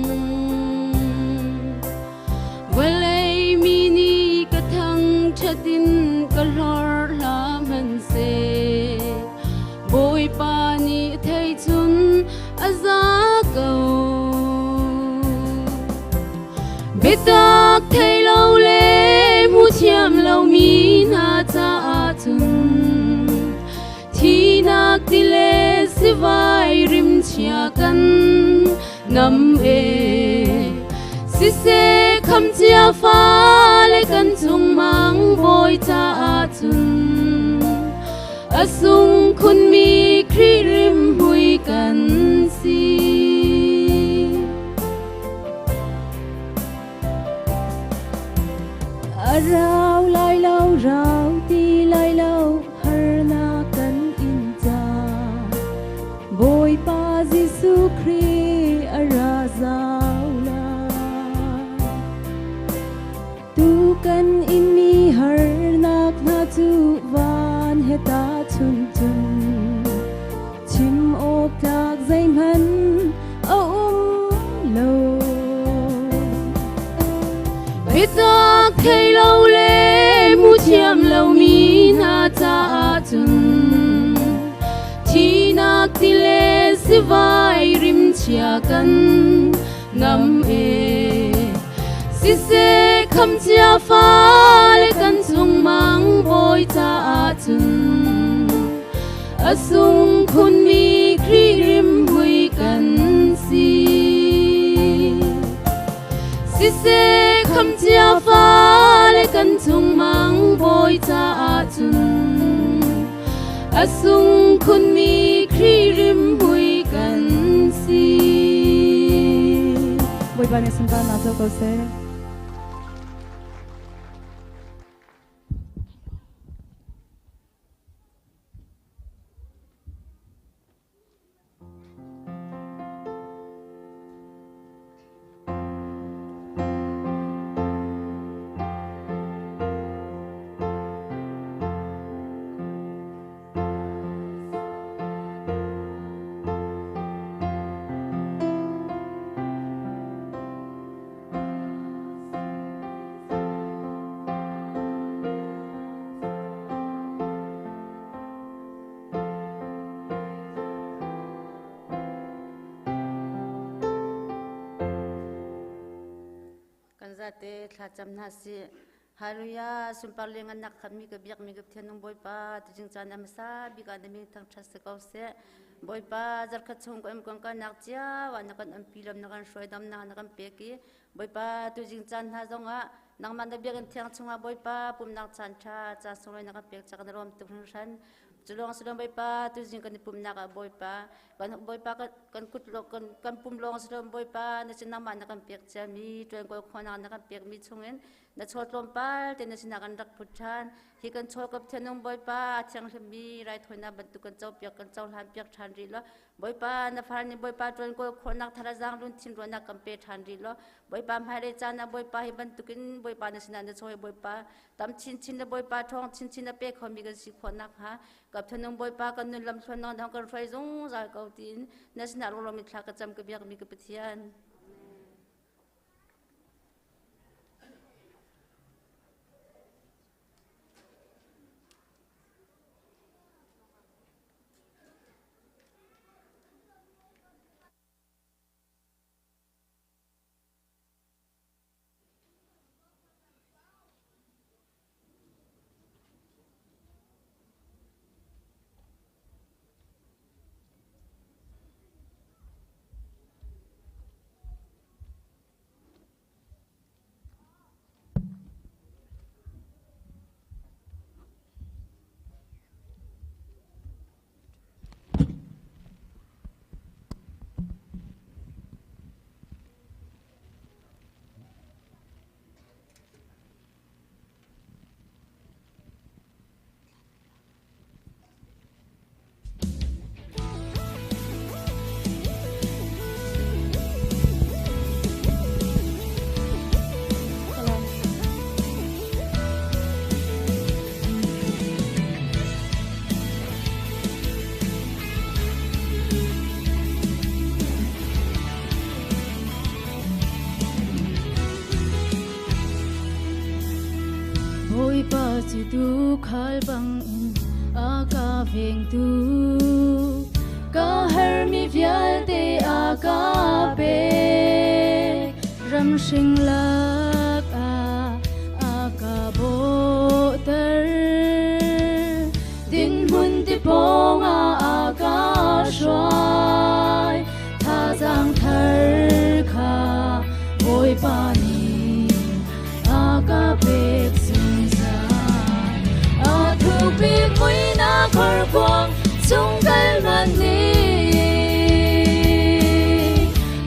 [SPEAKER 7] Vawlei mi nih ka thangṭhat in ka hlor hlah hmanhseh Bawipa nih thei cun a za ko. Biatak thei lo le hmu thiam lomi hna caah cun Thinak ti le sivai rimchia kan nam e. Siseh khamcia fale kan chungmang bawi caah cun a sung khunmi Khrih rimhmui kan si.
[SPEAKER 8] A rau lai lo, rau ti lai lo, harnak kan in ca. Bawipa Jesuh Khrih a ra zau lai. Tu kan inmi harnak hna cu van he tahchun cun chim awk tlak zeihmanh a um lo.
[SPEAKER 7] Biatak thei lo le hmu thiam lomi hna caah cun thinak ti le sivai rimchia kan ngam e. Siseh khamcia fale kan chungmang bawi caah cun a sung khunmi Khrih rimhmui kan si. Siseh khamcia fale kan chungmang bawi caah cun a sung khunmi Khrih rimhmui kan si.
[SPEAKER 8] Bawipa nih sunparnak co ko seh.
[SPEAKER 6] Zate thlacam hna sih. Hallelujah sunpar le ngannak khatmi ka biakmi ka Pathian nung Bawipa tujing caan a hmasa bik ah na min thangṭhat si ko seh. Bawipa zarkhat chung ka um kan kalnak cio ah na kan umpi lam na kan hruai damnak na kan pek i Bawipa tujing caan hna zongah nangmah na biakinn thiang chungah Bawipa pumnak caan ṭha ca sunglawi na kan pek ca kan rawm tuk hringhran. Culawng silawng Bawipa tuzing kan i pumnak ah Bawipa kan Bawipa kan kut kan kan pum lawng silawng Bawipa na sin nangmah na kan pek ciami ṭuan kawl khawnak na kan pekmi chungin na chaw tlawmpal te na sinah kan rak phut ṭhan hi kan chaw ka Pathian Bawipa a thianghlimmi raithawinak bantuk kan copiak kan cohlan piak ṭhan rih law Bawipa na far nih Bawipa ṭuan kawl khawhnak tharazang lungthin ruahnak kan pe ṭhan rih law Bawipa hmailei caan ah Bawipa hi bantukin Bawipa na sinah na chaw Bawipa tam chinchin le Bawipa ṭhawng chinchin a pe khomi kan si khawh nakhnga ka thinlung Bawipa kan nun lamthluan nang kan hruai zungzal ko tiin na sinah lunglawm in thla ka cam ka biakmi ka Pathian.
[SPEAKER 7] Bawipa cu tuukhal bangin a ka vengtu ka hermi vialte a ka pek ramhring lak ah a ka bawhter dinhmun ti pawng ah a ka hruai thazaang thar kha Bawipa nih a ka pek zungzal a thupi muinak horkuang chung kal man nih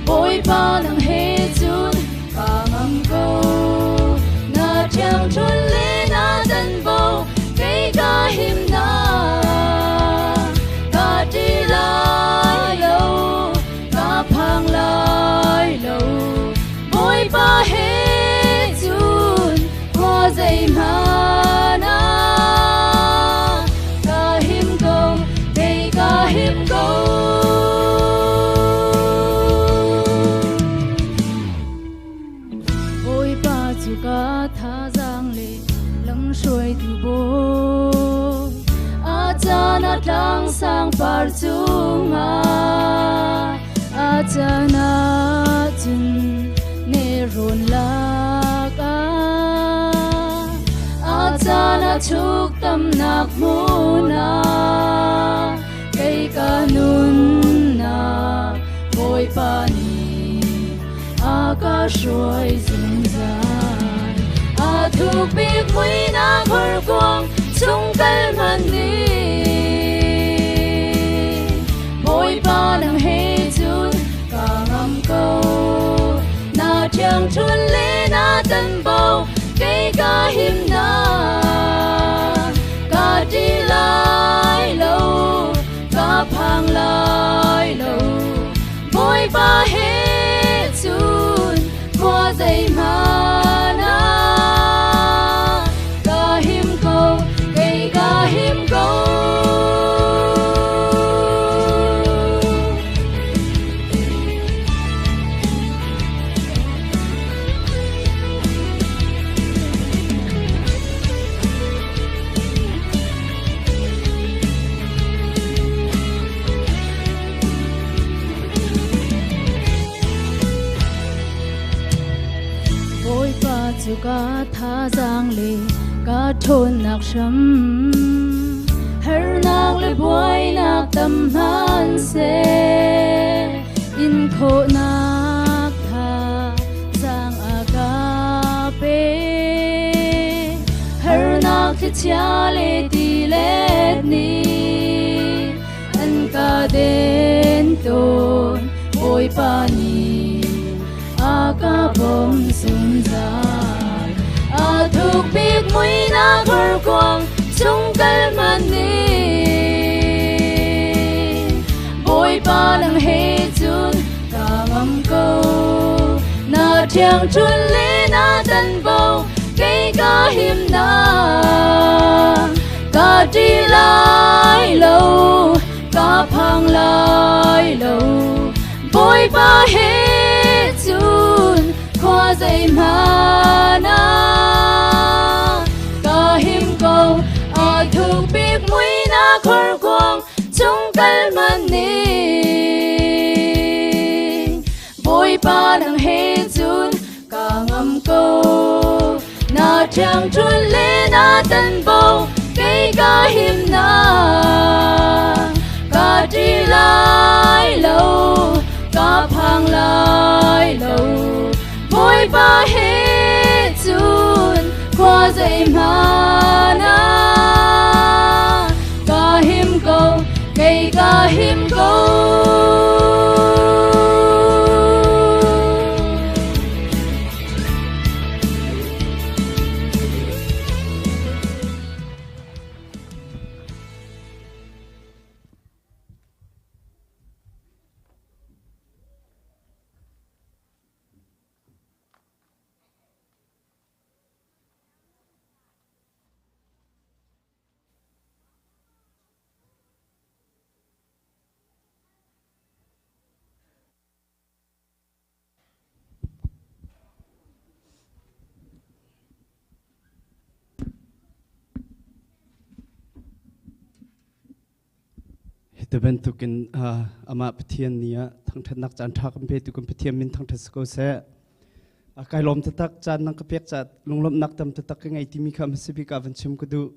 [SPEAKER 7] Bawipa nang he cun ka ngam ko na ṭhiang ṭhun le na tanbo kei ka him na ka ṭi lai lo ka phang lai lo Bawipa he cun khua zeihmanh ah ka him ko kei ka him ko.
[SPEAKER 8] Bawipa cu ka thazaang le lamhruaitu bawi a caan ah tlang sangpar cungah a caan ah cun nelrawn lak ah a caan ah chuk tamnak hmun ah kei ka nunnak Bawipa nih a ka hruai zungzal a thuk bik muinak horkuang chung kal hmanh nih Bawipa nang he cun ka ngam ko na ṭhiang ṭhun le na tanbo kei ka him na ka ṭi lai lo ka phang lai lo Bawipa he cun khua zeihmanh ah ka him ko kei ka him ko. Bawipa
[SPEAKER 7] Ka thazaang le ka ṭhawnnak hram. Harnak le buainak tam hmanhseh, in khawhnak thazaang a ka pe. Harnak thlichia le tilet nih an ka den tawn, Bawipa nih a ka bawmh zungzal. A thuk bik muihnak horkuang chung kal hmanh nih, Bawipa nang he cun ka ngam ko. Na ṭhiangṭhunh le na tanbo kei ka himnak. Ka ṭih lai lo, ka phang lai lo. Bawipa he cun khua zeihmanh ah ka him ko. A thuk bik muihnak horkuang chung kal hmanh ning, Bawipa nang he cun ka ngam ko. Na ṭhiangṭhunh le na tanbo kei ka himnak. Ka ṭih lai lo, ka phang lai lo. Bawipa he cun khua zeihmanh ah ka him ko, kei ka him ko.
[SPEAKER 9] Hi bantukin amah Pathian nih ah thangṭhatnak caan ṭha kan petu kan Pathian min thangṭhat si ko seh. Kai lawm taktak caan nang ka pek ca lunglawmhnak tam taktak ka ngei timi kha hmasa bik ah van chim ka duh.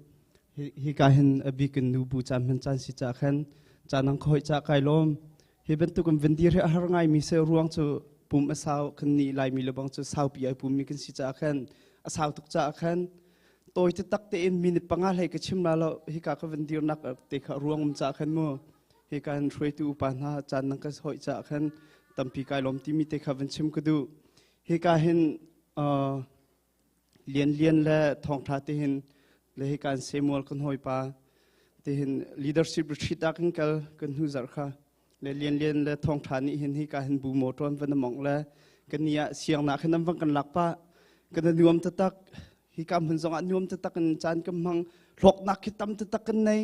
[SPEAKER 9] Hi ka hin a bik in nu bu caan hman caan si ca khan caan nang ka hoih ca kai lawm. Hi bantuk in van dir hi a har ngaimi si ruang cu pum a sau kan nih Laimi le bang cu saupi ai pummi kan si caah khan a sau tuk caah khan tawi taktak tein minute panga hlei ka chim la lo. Hika ka van dirnak te kha ruang um caah khan mu hika hin hruaitu upa hna caan nang ka hoih caah khan tampi kai lawm timi te kha van chim ka duh. Hika hin Lian Lian le Thawngtha te hin le hika in Samuel kan hawipa te hin leadership retreat ah kan kal kan hnu zarh kha le Lian Lian le Thawngtha nih hin hika hin bu motor an van mong le kan ni ah siang nak hin an van kan lak pa kan nuam taktak. Hika hmun zong ah nuam taktak in caan kan hmang, hlawknak khi tam taktak kan nei.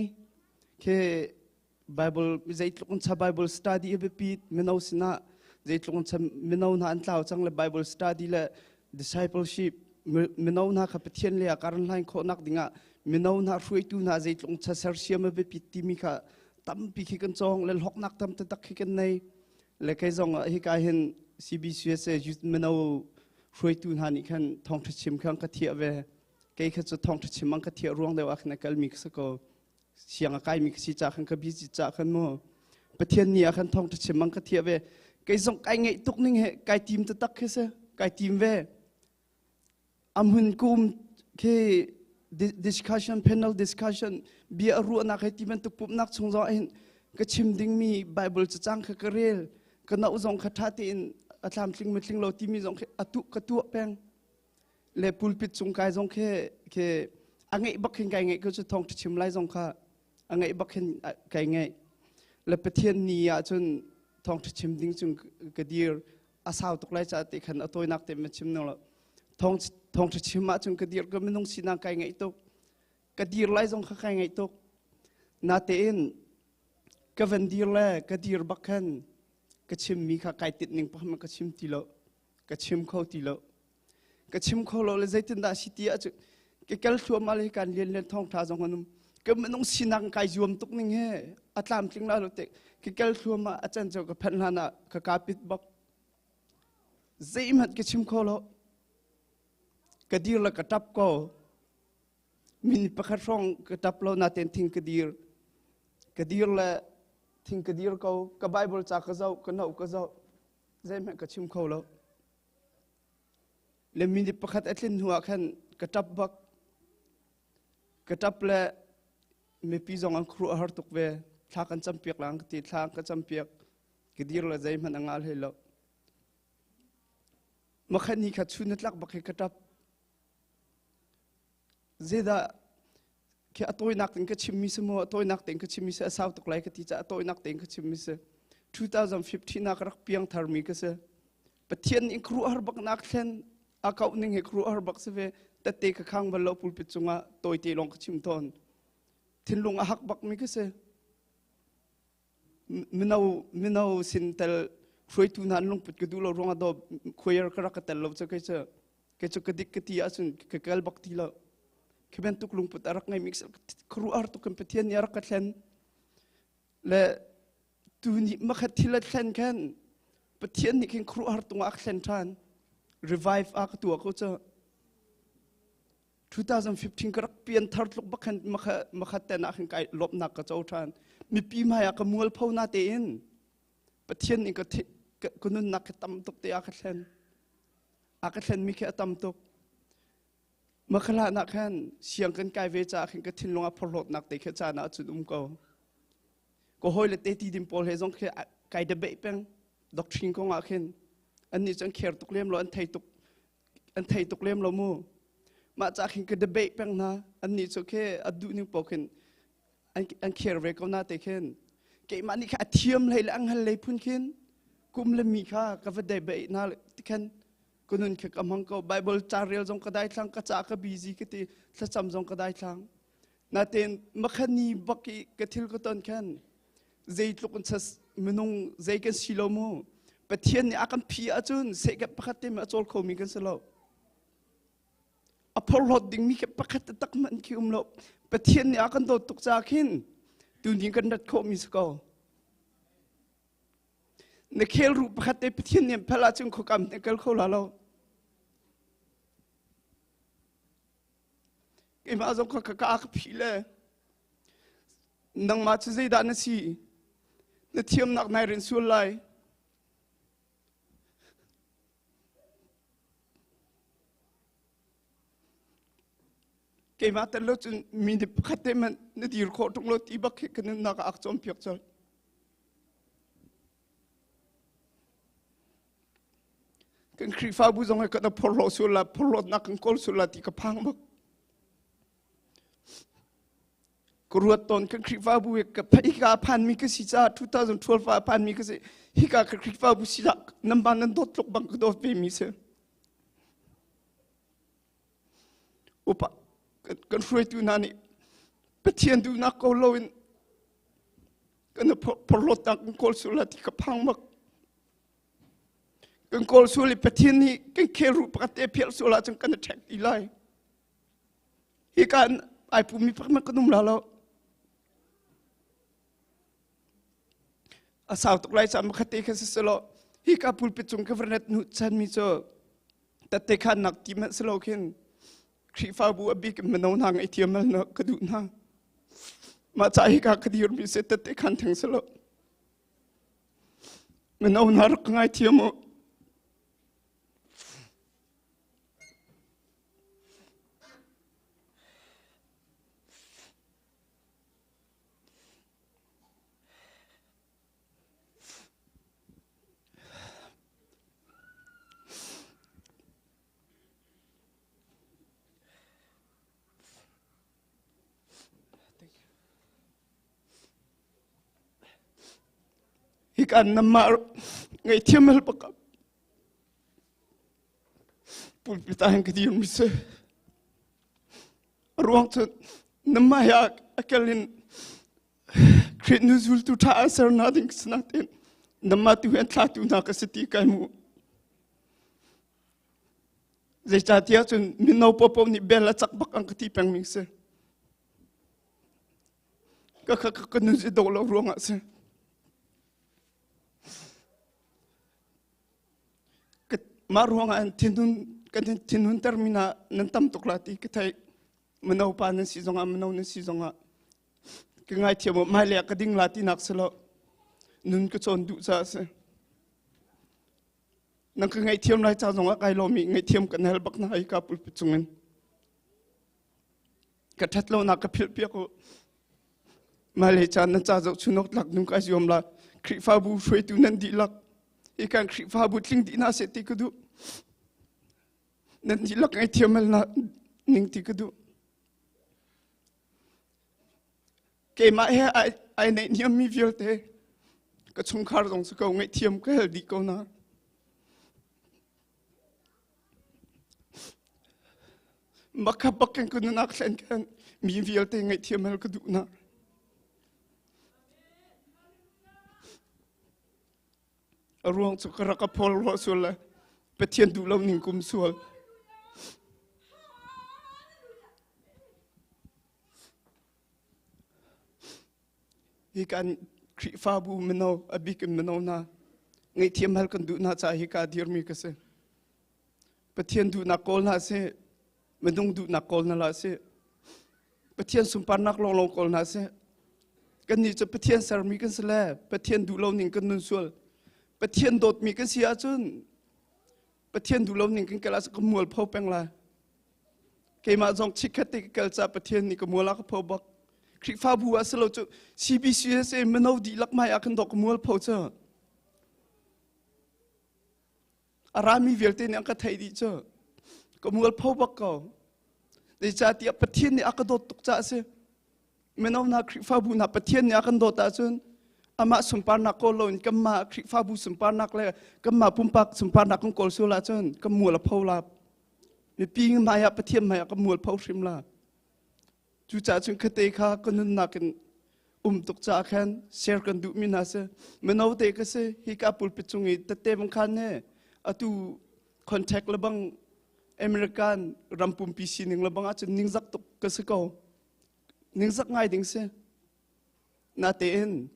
[SPEAKER 9] Khi Bible zeitluk in cha Bible study a biapi mino sinah, zeitluk in cha mino hna an tlau cang le Bible study le discipleship mino hna kha Pathian le ah karan hlain khawhnak dingah mino hna hruaitu hna zeitluk in cha sersiam a biapit timi kha tampi khi kan cawng le hlawknak tam taktak khi kan nei. Le kei zong hika hin CBCUSA youth mino hruaitu hna nih khan thawngṭha chim khan ka thiah ve. Kei kha cu thawngṭha chim ang ka thiah ruang deuh ah khan a kalmi ka si ko. Siang a kaimi ka si ca khan, ka busy ca khan mu Pathian ni ah khan thawngṭha chim ang ka thiah ve. Kei zong kai ngeih tuk ning he kai tim taktak khi si, kai tim ve. Amhun kum khi discussion, panel discussion, bia ruahnak he ti bantuk pumhnak chung zong hin ka chim dingmi Bible cacang kha ka rel, ka no zong kha ṭha tein a tlamtling matling lo timi zong khi atu ka tuah peng. Le pulpit cung kai zong khi khi a ngeih bak khin kai ngeih ko cu. Thawng chim lai zong kha a ngeih bak khin kai ngeih. Le Pathian ni ah cun thawng chim ding cung ka dir. A sau tuk lai ca te khan a tawinak te ma chim lo. Thawng thawng chim ah cun ka dir ka minung sinak kai ngeih tuk, ka dir lai zong kha kai ngeih tuk. Natein ka van dir le ka dir bak khan ka chim mi kha kai tit ning pakhat ka chim ti lo, ka chim kho ti lo, ka chim kho lo. Le zeitindah si ti ah cu ka kal thluahmah le kan lian lian thawng tha zong anum ka minung sinak kai zuam tuk ning he a tlamtling la lo te. Ka kal thluahmah a can cho ka phanh hlan ah ka ka pit bak, zeihmanh ka chim kho lo. Ka dir le ka ṭap ko. Min pakhat hrawng ka ṭap lo natein thing ka dir. Ka dir le thing ka dir ko. Ka Bible ca ka zoh, ka no ka zoh. Zeihmanh ka chim kho lo. Le minute pakhat a tlin hnu ah khan ka ṭap bak. Ka ṭap le mipi zong an khuaruah a har tuk ve. Thla kan campiak lang ka ti, thla ka campiak. Ka dir le zeihmanh a ngal hlei lo. Makhat ni kha chun na tlak bak hi ka ṭap. Zeidah khi a tawinak in ka chimmi si maw a tawinak tein ka chimmi si a sau tuk lai ka ti caah a tawinak tein ka chimmi si 2015 ah ka rak piang tharmi ka si Pathian nih khuaruahhar bak nak thlen a kauh ning hi khuaruahhar bak si ve tette ka khang bal lo pulpit cungah tawite lawng ka chim tawn thinlung a hak bak mi ka si mino mino sin tel hruaitu hna an lungput ka duh lo ruangah do choir ka rak ka tel lo cu kei cu kei cu ka dik ka ti ahcun ka kal bak ti lo khi bantuk lungput a rak ngeimi khuaruahhar tuk kan Pathian nih a rak ka thlen le tu nih makhat thil a thlen khan Pathian nih khin khuaruahhar tung ah a thlen ṭhan revive a ka tuah ko cu 2015 ka rak pian thar tluk bak khan makhat ten ah khan kai lawmhnak ka co ṭhan mipi hmai ah ka mualpho na tein Pathian nih ka ka nunnak ka tam tuk te a ka thlen a ka thlen mi khi a tam tuk makhala na khan siang kan kai ve ca khin ka thinlung a phorhlawtnak te kha caan ah cun um ko ko hoi le te ti dim pawl he zong khi kai debate peng doctrine kong ah khin an nih cun kher tuk lem lo an thei tuk an thei tuk lem lo mu mah ca khin ka debate peng hna an nih cu khi a duh ning paoh khin an kher ve ko na te khin keimah nih kha a thiam hlei le ang hal lei phun khin kum le mi kha ka va debate na ti khan ka nun kha ka hmang ko bible ca rel zong ka dai thlang ka ca ka busy ka ti thlacam zong ka dai thlang natein makhani bak i ka thil ka ton khan zeitluk in chas minung zei kan si lo mu Pathian nih a kan phi ahcun sehkep pakhat te a cawl khomi kan si lo a phorhlawt dingmi ke pakhat tak hmanh khi um lo Pathian nih a kan dawt tuk ca khin tuni kan rat khawhmi si ko na khel ru pakhat te Pathian nih phel ahcun khuakam te kal kho la lo keimah zong kha ka ka phi le Nangmah cu zeidah na si? Na thiamnak nai rin sual lai. Keimah tel lo cun mi nih pakhat te hmanh na dir khawh ṭung lo ti bak khi ka nunnak ah a ka cawnpiak colh. Kan Khrihfabu zong hi kan phorhlawh sual la, phorhlawtnak kan kawl sual la ti ka phang bak. Ka ruat tawn kan Khrihfabu hi ka hika phanmi ka si caah 2012 ah phanmi ka si hika ka Khrihfabu si dah nan ba nan dawt tluk bang ka dawt ve mi si upa kan hruaitu hna nih Pathian duhnak ko loin kan phorhlawtnak kan kawl sual ti ka phang bak kan kawl sual i Pathian nih kan khel ruh pakhat te phial sual ahcun kan i ṭhek ti lai Hika ai pummi pakhat kan um la lo. A sau tuk lai caah makhat te kha si selaw hika pulpit cung ka va nu chan mi cu tatte khan nak ti hmanh selo khin Khrihfabu a bik in mino hna ngaih thiam na ka duh hna. Mah ca hika ka dir mi se tatte khan theng selo. Mino hna rak ka ngai thiam u. Hika namah ngaihthiam hal pakap Pulpit ah hin ka dir mi si. A ruang cu namah hi a kel in Khrih nu zultu ṭha an ser na ding sinain namah tu hi an thlatu hna ka si ti kai mu. Zeicahtiah cun mino popo nih bel a cak bak an ka ti peng mi si. Ka ka ka nun si do lo ruangah si. Mah ruangah thinhun Kan thinhun termi hna nan tam tuk la ti ka theih. Mano pa nan si zongah mano nan si zongah ka ngaithiam u hmailei ah ka ding la tinak si lo. Nun ka cawn duh caah a si. Nang ka ngaihthiam lai ca zongah kai lawm i ngaihthiam kan hal bak na ka pulpit cungin. Ka ṭhat lonak ka philh piak u. Hmailei caan nan ca zoh chunok tlak nung kai zuam la. Khrihfabu hruaitu nan dihlak. Hi kan Khrihfabu tling dih hna seh ti ka duh. Nan dihlak ngaihthiam al na ning ti ka duh. Keimah he ai naihniammi vialte ka chungkhar zong si ko ngaihthiam ka hal dih ko na. Makha bakin ka nunak thlen khan mi vialte ngaihthiam hal ka duh na. A ruang cu ka rak a phawl ruah sual le Pathian duh lo ning kum sual. Hi kan Khrihfabu mino, a bik in mino hna, ngaihthiam hal kan duh hna caah hi ka dirmi ka si. Pathian duhnak kawl hna sih, minung duhnak kawl hna hlah sih. Pathian sunparnak lawnglawng kawl hna sih. Kannih cu Pathian sermi kan si le Pathian duh lo ning kan nun sual. Pathian dawtmi kan si ahcun Pathian duh lo ning kan kal ahcun ka mualpho peng lai. Keimah zong chikkhat te ka kal caah Pathian nih ka mual a ka pho bak. Khrihfabu ah si lo cu CBCUSA mino dihlak hmai ah khan dawh ka mualpho cu. A rami vialte nih an ka theih dih cu. Ka mualpho bak ko. Zeicahtiah Pathian nih a ka dawt tuk caah a si. Mino hna Khrihfabu hna Pathian nih a kan dawt ahcun amah sunparnak kawl loin kanmah Khrihfabu sunparnak le kanmah pumpak sunparnak kan kawl sual ahcun kan mual a pho la. Mipi hmai ah Pathian hmai ah kan mual pho hrim la. Cucaah cun khate kha ka nunnak in um tuk caah khan share kan duhmi hna si. Mino te ka si hi ka pulpit cung i tette bang khan ne atu contact le bang American ram pumpi sining le bang ahcun ningzak tuk ka si ko. Ningzak ngai ding si. Natein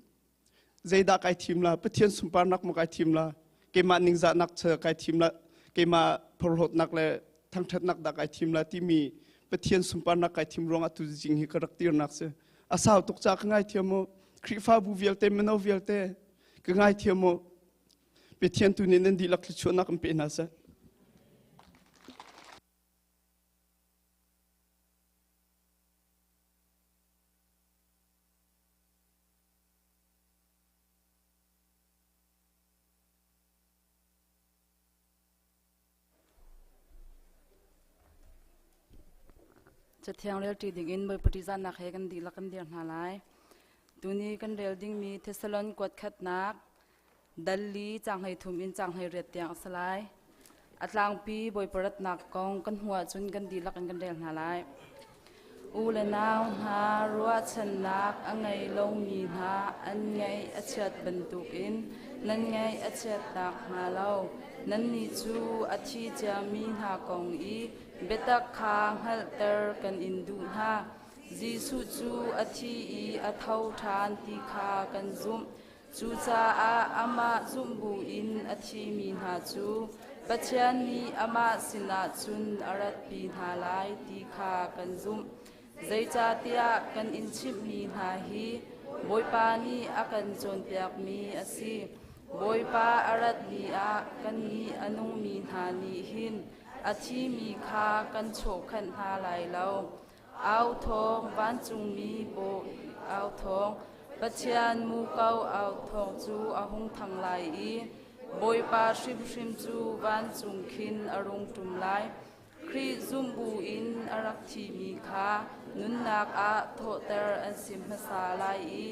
[SPEAKER 9] zeidah kai thim la Pathian sunparnak maw kai thim la keimah ningzahnak che kai thim la keimah phorhlawtnak le thangṭhatnak dah kai thim la timi Pathian sunparnak kai thim ruangah tu jing hi ka rak tirnak si a sau tuk ca ka ngaithiam mu Khrihfabu vialte mino vialte ka ngaithiam mu Pathian tu nih nan dihlak thluachuahnak in pe hna seh.
[SPEAKER 1] Cathiang rel ṭi dingin Bawipa ṭihzahnak he kan dihlak kan dir hna lai. Tuni kan rel dingmi Thessalon kuat khatnak dal li caang 13 in caang 18 tiang a si lai. A tlangpi Bawipa ratnak kong kan hmuh ahcun kan dihlak in kan rel hna lai. U le nau hna ruahchannak a ngei lomi hna an ngaih a chiat bantukin nan ngaih a chiat nakhnga lo nannih cu a thi ciami hna kong i biatak kha hngalhter kan in duh hna. Jesuh cu a thi i a tho ṭhan ti kha kan zumh. Cucaah amah zumh buin a thimi hna cu Pathian nih amah sinah cun a ratpi hna lai ti kha kan zumh. Zeicahtiah kan in chimhmi hna hi Bawipa nih a kan cawnpiakmi a si. Bawipa a rat ni ah kannih a nungmi hna nih hin a thimi kha kan chawhkhanh hna lai lo. Au thawng vancungmi paw au thawng Pathian muko au thawng cu a hung thang lai i Bawipa hrimhrim cu vancung khin a rung ṭum lai. Khrih zumh buin a rak thimi kha nunnak ah thawhter an si hmasa lai i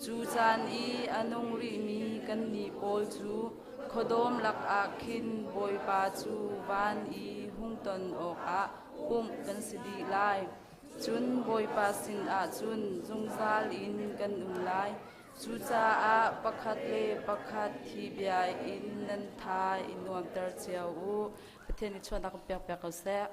[SPEAKER 1] cu caan i a nung rihmi kannih pawl cu khuadawm lakah khin Bawipa cu van i hung ton awkah pumh kan si dih lai. Cun Bawipa sinah cun zungzal in kan um lai. Cucaah pakhat le pakhat hi bia in nan tha i nuamter cio u. Pathian nih chuahnak kan pek piak ko seh.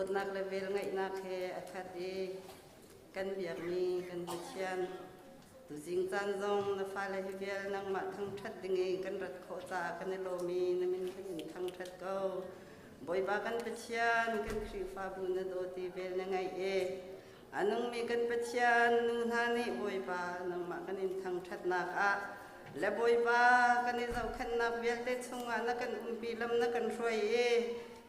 [SPEAKER 6] Dawtnak le velngeihnak he a khat i kan biakmi kan Pathian, tuzing caan zong na fale hi vial nangmah thangṭhat ding i kan rat khawh caah kan i lawm i na min kan in thangṭhat ko. Bawipa kan Pathian, kan Khrihfabu na dawt i vel na ngeih i a nungmi kan Pathian, nu hna nih Bawipa nangmah kan in thangṭhatnak ah le Bawipa kan i zohkhenhnak vialte chungah na kan umpi lam na kan hruai i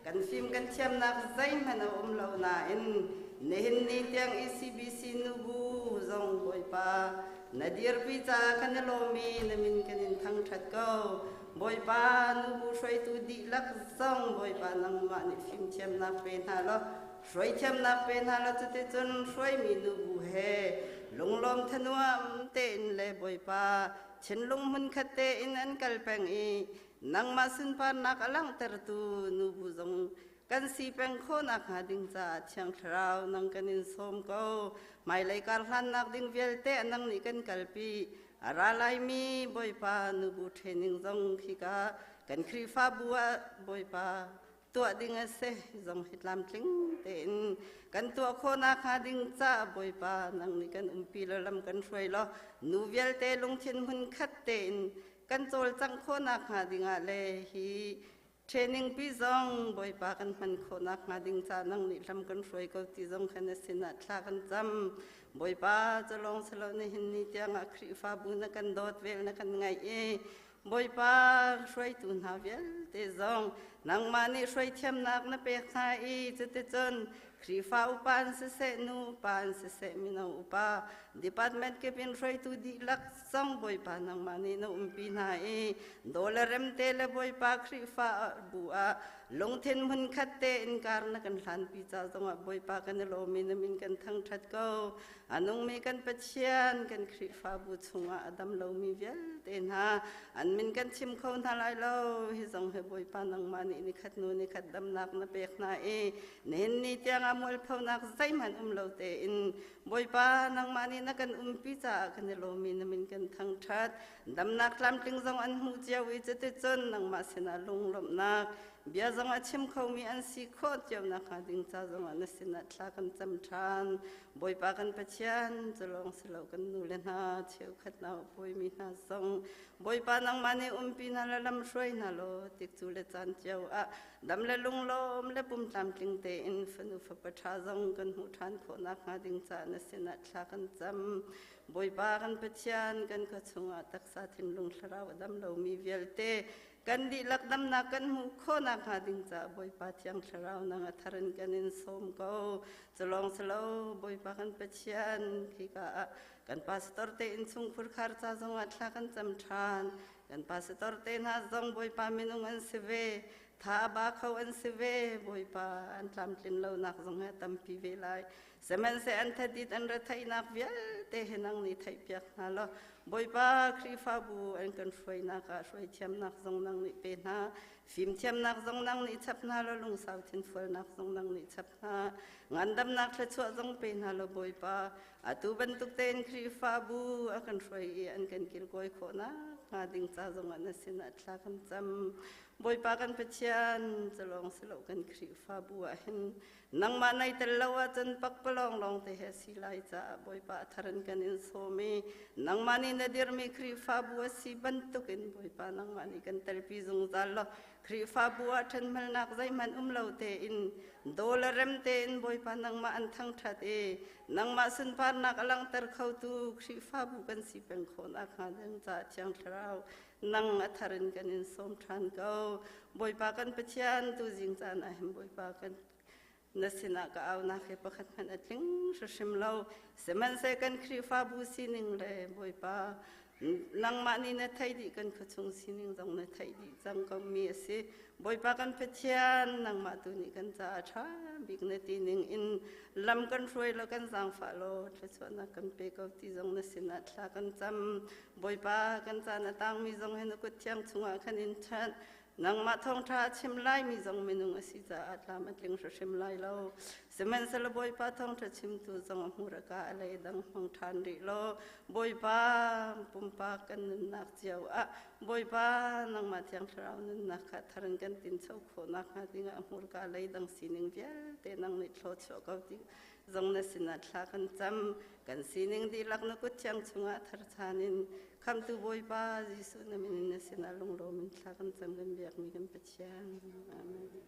[SPEAKER 6] kan fim kan thiamnak zeihmanh a um lo nain nihin ni tiang ECBC nubu zong Bawipa na dirpi caah kan i lawm i na min kan in thangṭhat ko. Bawipa nubu hruaitu dihlak zong Bawipa nangmah nih fimthiamnak pe hna law hruaithiamnak pe hna law cuticun hruaimi nubu he lunglawm thanuam tein le Bawipa thinlung hmunkhat tein an kal peng i nangmah sunparnak a langhtertu nubu zong kan si peng khawhnak hnga ding caah Thiang Thlarau nang kan in sawm ko. Hmailei kar hlannak ding vialte nang nih kan kalpi. A ra laimi Bawipa nubu training zong khika kan Khrihfabu ah Bawipa tuah ding a si zong hi tlamtling tein kan tuah khawhnak hnga ding caah Bawipa nang nih kan umpi lo lam kan hruai law nu vialte lungthin hmun khat tein kan cawlcangh khawhnak hnga dingah le hi training pi zong Bawipa kan hman khawhnak hnga ding ca nang nih lam kan hruai ko ti zong khan na sinah thla kan cam. Bawipa calong salo nihin ni tiangah Khrihfabu na kan dawt vel na kan ngaih i Bawipa hruaitu hna vialte zong nangmah nih hruaithiamnak na pek hna i cuticun Khrihfa upa an siseh nu upa an siseh mino upa department kip in hruaitu dihlak zong Bawipa nangmah nih na umpi hna i daw le remte le Bawipa Khrihfa bu ah lungthin hmunkhat tein kar na kan hlanpi ca zongah Bawipa kan i lawm i na min kan thangṭhat ko. A nungmi kan Pathian kan Khrihfabu chungah a dam lomi vialte hna an min kan chim kho hna lai lo. Hi zong hi Bawipa nangmah nih nikhat hnu nikhat damnak na pek hna i nihin ni tiangah mualphonak zeihmanh um lo tein Bawipa nangmah nih na kan umpi caah kan i lawm i na min kan thangṭhat. Damnak tlamtling zong an hmuh cio i cuticun nangmah sinah lunglawmhnak bia zong a chim khomi an si khawh cio nakhnga ding ca zongah na sinah thla kan cam ṭhan. Bawipa kan Pathian, cu lawng si lo kan nu le hna cheukhat nau pawimi hna zong Bawipa nangmah nih umpi hna le lam hruai hna law tikcu le caan cio ah dam le lunglawm le pum tlamtling tein fanu fapa ṭha zong kan hmuh ṭhan khawh nakhnga ding caah na sinah thla kan cam. Bawipa kan Pathian, kan khua chungah taksa thinlung thlarau a dam lomi vialte kan dihlak damnak kan hmuh khawh nakhnga ding caah Bawipa Thiang Thlarau nang a thar in kan in sawm ko. Culawng silo Bawipa kan Pathian, khika ah kan pastor te innchungkhur khar ca zongah thla kan cam ṭhan. Kan pastor te hna zong Bawipa minung an si ve. Tha a ba kho an si ve. Bawipa an tlamtlin lonak zong he tampi ve lai. Sihmanhseh an thadit an retheihnak vialte hi nang nih theihpiak hna law Bawipa Khrihfabu an kan hruainak ah hruaithiamnak zong nang nih pe hna. Fimthiamnak zong nang nih chap hna law lungsau thinfualnak zong nang nih chap hna. Ngandamnak thluachuah zong pe hna law Bawipa atu bantuk tein Khrihfabu a kan hruai i an kan kilkawi khawhnak hnga ding ca zongah na sinah thla kan cam. Bawipa kan Pathian, culawng si lo kan Khrihfabu ah hin nangmah nai tel lo ahcun pakpalawng lawng te he si lai caah Bawipa a thar in kan in sawm i nangmah nih na dirmi Khrihfabu a si bantukin Bawipa nangmah nih kan telpi zungzal law Khrihfabu ah ṭhenhmalnak zeihmanh um lo tein daw le rem tein Bawipa nangmah an thangṭhat i nangmah sunparnak a langhter khotu Khrihfabu kan si peng khawh nakhnga ding caah Thiang Thlarau nang a thar in kan in sawm ṭhan ko. Bawipa kan Pathian, tuzing caan ah hin Bawipa kan na sinah ka aunak hi pakhat hmanh a tling hrimhrim lo. Sihmanhseh kan Khrihfabu sining le Bawipa nangmah nih na theih dih kan khuachung sining zong na theih dih cang ko mi a si. Bawipa kan Pathian, nangmah tu nih kan caah ṭha bik na ti ning in lam kan hruai law kan zaangfah law thluachuahnak kan pe ko ti zong na sinah thla kan cam. Bawipa kan caan a tangmi zong hi na kut thiang chungah khan in chanh. Nangmah thawngṭha a chim laimi zong minung a si caah tlam a tling hrimhrim lai lo. Sihmanhsehlaw Bawipa thawngṭha chimtu zong a hmur a ka a lei dang hmang ṭhan rih law Bawipa pumpak kan nunnak cio ah Bawipa nangmah Thiang Thlarau nunnak kha thar in kan tincho khawh nakhnga dingah a hmurka lei dang sining vialte nang nih thlawchuah ko ti zong na sinah thla kan cam. Kan sining dihlak na kut thiang chungah thar chan in Khamtu Bawipa Jesuh na min in na sinah lunglawm in thla kan cam kan biakmi kan Pathian. Amen.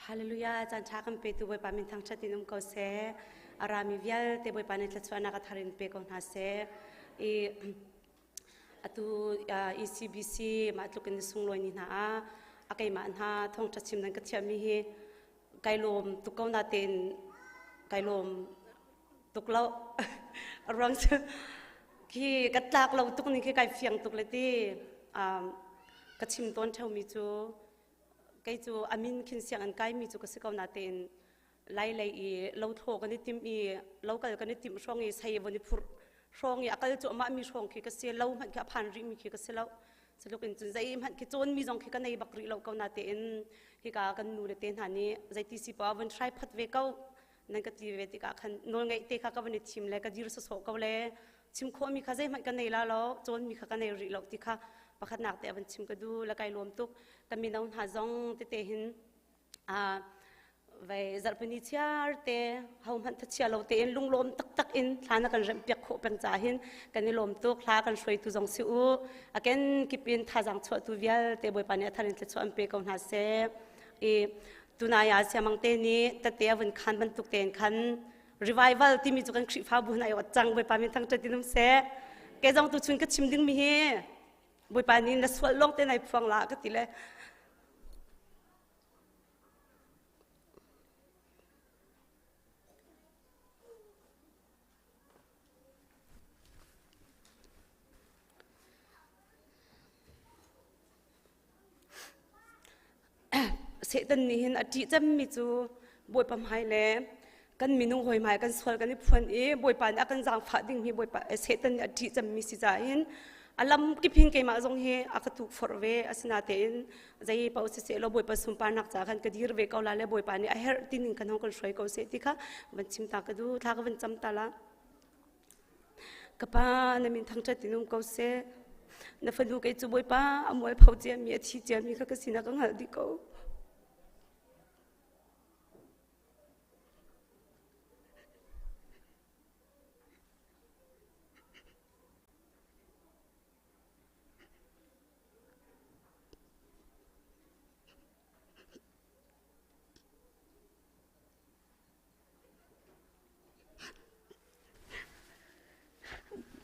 [SPEAKER 10] Hallelujah caan ṭha kan petu Bawipa min thangṭhat in um ko seh a rami vialte Bawipa nih thluachuahnak a thar in pe ko hna seh i atu ECBC mah tluk in sunglawi ni hna ah a keimah hna thawngṭha chim nan ka thiahmi hi kai lawm tuk ko natein kai lawm tuk lo a ruang cu khi ka tlak lo tuk ning khi kai fiang tuk le ti ka chim tawn ṭheumi cu kei cu amin khin siang an kaimi cu ka si ko natein lai lei i lo thlaw kan i tim i lo kal kan i timh hrawng i sei von i phurh hrawng i a kal cuahmah mi hrawng khi ka si lo hmanh khi a phan rih mi khi ka si lo. Culuk in cun zeihmanh khi cawnmi zong khi ka nei bak rih lo ko na tein hika kan nu le te hna nih zeiti si poah vun hrai phot ve ko nan ka ti ve tikah khan nawlngeih te kha ka van i thim le ka dir sawsawh ko le chim khawhmi kha zeihmanh ka nei la lo cawnmi kha ka nei rih lo ti kha pakhatnak te a van chim ka du le kai lawm tuk. Kan mino hna zong tete hin vei zarhpini chiar te ho hmanh thachia lo tein lunglawm taktak in thla na kan remh piak khawh peng ca hin kan i lawm tuk. Hla kan hruaitu zong si u, a ken kip in thazaang chuahtu vialte Bawipa nih a thar in thluachuah an pe ko hna seh. I tunai ah siamang te nih tete a vun khan bantuk tein khan revival timi cu kan Khrihfabu hna i ot cang. Bawipa min thangṭhat in um seh. Ke zong tu chun ka chim ding mi hi Bawipa nih na sual lawng te nai phuang la ka ti le Satan nih hin a ṭih cemmi cu Bawipa hmai le kan minung hawi hmai kan sual kan i phuan i Bawipa nih a kan zaangfah ding hi Bawipa Satan nih a ṭih cemmi si caah hin a lam kip hin keimah zong hi a ka tukforh ve. Asinatein zei paoh siseh law Bawipa sunparnak caah khan ka dir ve ko la le Bawipa nih a herh ti ning khan hong kan hruai ko seh ti kha van chim ta ka duh. Thla ka van cam ta la. Ka pa, na min thangṭhat in um ko seh. Na fanu kei cu Bawipa a mualpho ciami, a thi ciami kha ka sinah ka hngalh dih ko.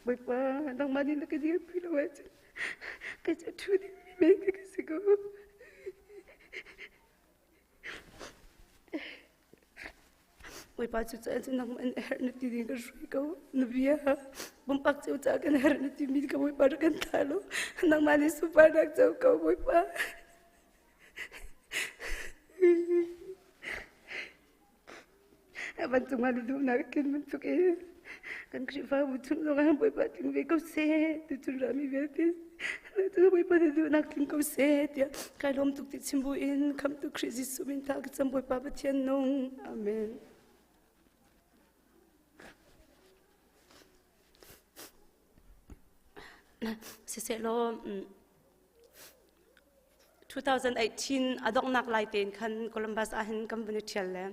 [SPEAKER 10] Bawipa, nangmah nih na ka dirpi lo ahcun kei cu a ṭhu dingmi men ka si ko. Bawipa cu caah cun nangmah in a herh na ti ding ka hruai ko. Na bia pumpak cio caah kan herh na timi ka Bawipa rak kan thlah law nangmah nih sunparnak co ko Bawipa. Vancung ah na duhnak tlin bantuk in kan Khrihfabu chung zongah Bawipa tling ve ko seh, tuchun rami vialte cu Bawipa na duhnak tling ko seh tiah kai lawm tuk ti chim bu in khamtu Khrih Jesuh min tha ka cam Bawipa Pathian nung. Amen. Siseh law 2018 a donghnak lai tein khan Columbus ah hin kan vun i ṭhial le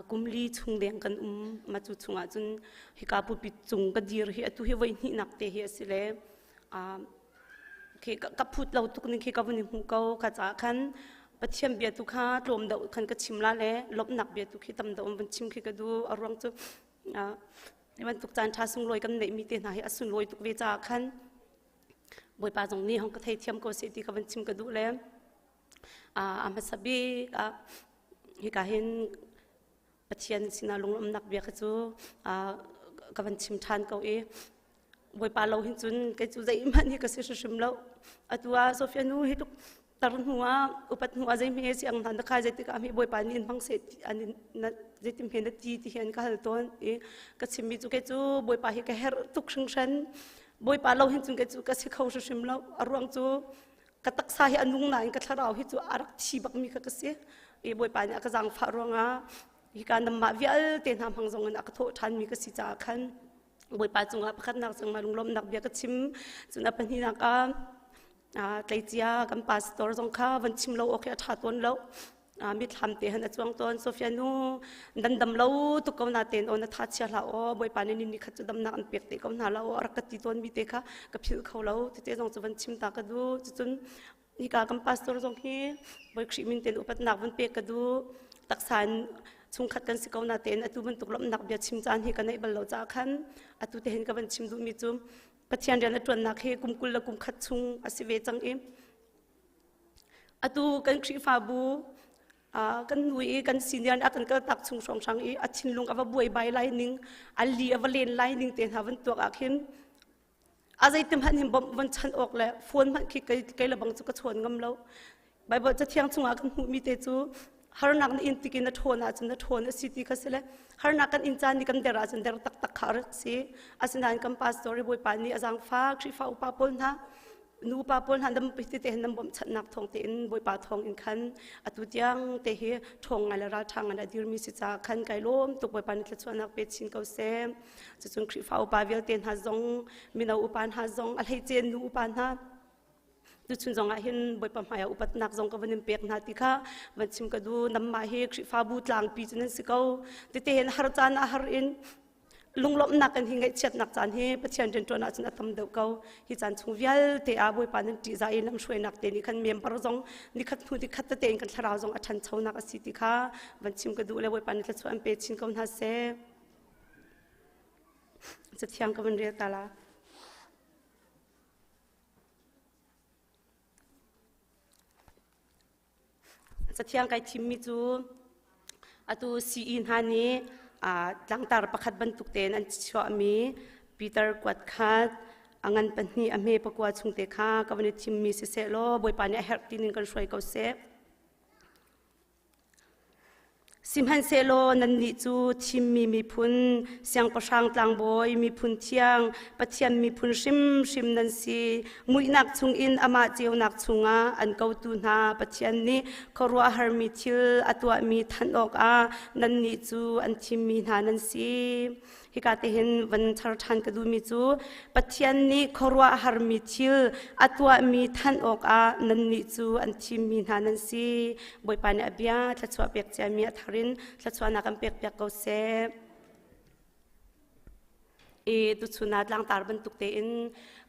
[SPEAKER 10] kum li chung deng kan um. Ma cu chungah cun hika pulpit cung ka dir hi atu hi voi hnihnak te hi a si le khi ka phut lo tuk ning khi ka vun i hmu ko. Ka caah khan Pathian bia tu kha tlawm deuh khan ka chim la le lawmhnak bia tu khi tam deuh vun chim khi ka duh. A ruang cu bantuk caan ṭha sunglawi kan neihmi te hna hi a sunlawi tuk ve caah khan Bawipa zong nih hong ka theithiam ko seh ti ka van chim ka duh le a hmasa bik ah hika hin Pathian sinah lunglawmhnak bia kha cu ka van chim ṭhan ko i Bawipa lo hin cun kei cu zeihmanh hi ka si hrimhrim lo. Atu ah Sofia nu hi tluk tar hnu ah upat hnu ah zeihme si ang hna na khai zeitik ah mi Bawipa nih in hmang seh an zeitin hme na ti ti hi an ka hal tawn i ka chimmi cu kei cu Bawipa hi ka herh tuk hringhran. Bawipa lo hin cun kei cu ka si kho hrimhrim lo. A ruang cu ka taksa hi a nung nain ka thlarau hi cu a rak thi bakmi kha ka si i Bawipa nih a ka zaangfah ruangah hika namah vialte hna hmang zong in a ka thawh ṭhanmi ka si caah khan Bawipa cungah pakhatnak cungah lunglawmhnak bia ka chim. Cun a pahnihnak ah tleicia kan pastor zong kha van chim lo awk hi a ṭha tawn lo. Mithlam te han a cuang tawn. Sofia nu dan dam lo tuk ko na ten aw na tha chia hlah aw, Bawipa nih ni khat cu damnak an pek te ko hna la aw rak ka ti tawn mi te kha ka philh kho lo. Tete zong cu van chim ta ka duh. Cucun hika kan pastor zong hi Bawi Khrih min ten upatnak van pek ka duh. Taksa in chungkhat kan si ko na ten atu bantuk lawmhnak bia chim caan hi ka neih bal lo caah khan atu te hin ka van chim duh mi cu Pathian rian a ṭuannak hi kum 20 le kum khat chung a si ve cang i atu kan Khrihfabu kan nu i kan senior a kan kaltak chung hrawnghrang i a thinlung a va buai bai lai ning, a li a va len lai ning te hna van tuak ah khin a zeitim hmanh hin bawmh van chan awk le phone hmanh khi kei le bang cu ka chawn ngam lo. Bible cathiang chungah kan hmuhmi te cu harnak na in tikin na ṭhawn ahcun na ṭhawn a si ti kha si le harnak kan in caan nih kan der ahcun der taktak kha a rak si. Asinain kan pastor i Bawipa nih a zaangfah Khrihfa upa pawl hna. Nupa pawl hna nam te hin nan bawmhchanhnak thawng tein Bawipa thawng in khan atu tiang te hi ṭhawng ngai le ralṭha ngai le a dirmi si caah khan kai lawm tuk. Bawipa nih thluachuahnak pe chin ko seh. Cucun Khrihfa upa vialte hna zong, mino upa hna zong, a hleice nu upa hna, tuchun zong ah hin Bawipa hmaiah upatnak zong ka van in pek hna ti kha van chim ka duh. Namah hi Khrihfabu tlangpi cu nan si ko. Tete hin har caan ah har in lunglawmhnak kan hi ngaihchiatnak caan hi Pathian rianṭuan ahcun a tam deuh ko. Hi caan chung vialte ah Bawipa nan ṭihzah i lamhruainak te nih khan member zong nikhat hnu nikhat tete in kan thlarau zong a ṭhanchonak a si ti kha van chim ka duh le Bawipa nih thluachuah an pe chin ko hna seh. Cathiang ka van rel ta la. Cathiang kai thimmi cu atu CE hna nih tlangtar pakhat bantuk tein an chuahmi Peter kuat khat a ngan pahnih a hme pakua chung te kha ka van i thimmi siseh law Bawipa nih a herh tinin kan hruai ko seh. Sihmanhsehlaw nannih cu thimmi miphun, siangpahrang tlangbawi, miphun thiang, Pathian miphun hrimhrim nan si. Muihnak chungin amah ceunak chungah an kotu hna Pathian nih khuaruahharmi thil a tuahmi thanh awkah nannih cu an thimmi hna nan si. Hika te hin van char ṭhan ka duhmi cu Pathian nih khuaruahharmi thil a tuahmi thanh awkah nannih cu an thimmi hna nan si. Bawipa nih a bia thluachuah pek ciami a thar in thluachuahnak kan pek piak ko seh. I tuchun ah tlangtar bantuk tein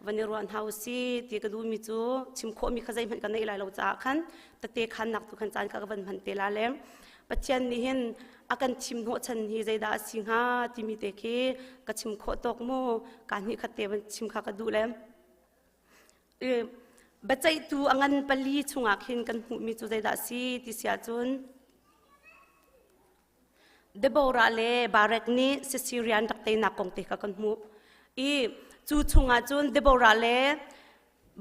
[SPEAKER 10] van i ruah hna usih ti ka duhmi cu chim khawhmi kha zeihmanh ka neih lai lo caah khan tete khannak tu khan caan kha ka van hman te la le Pathian nih hin a kan thim hnawhchan hi zeidah a si hnga timi te khi ka chim khawh tawk mu ka hnih khat te van chim kha ka duh le biaceihtu a ngan pali chungah khin kan hmuhmi cu zeidah a si ti si ahcun Deborah le Barak nih Sisirian rak teinak kong te kha kan hmuh i cu chungah cun Deborah le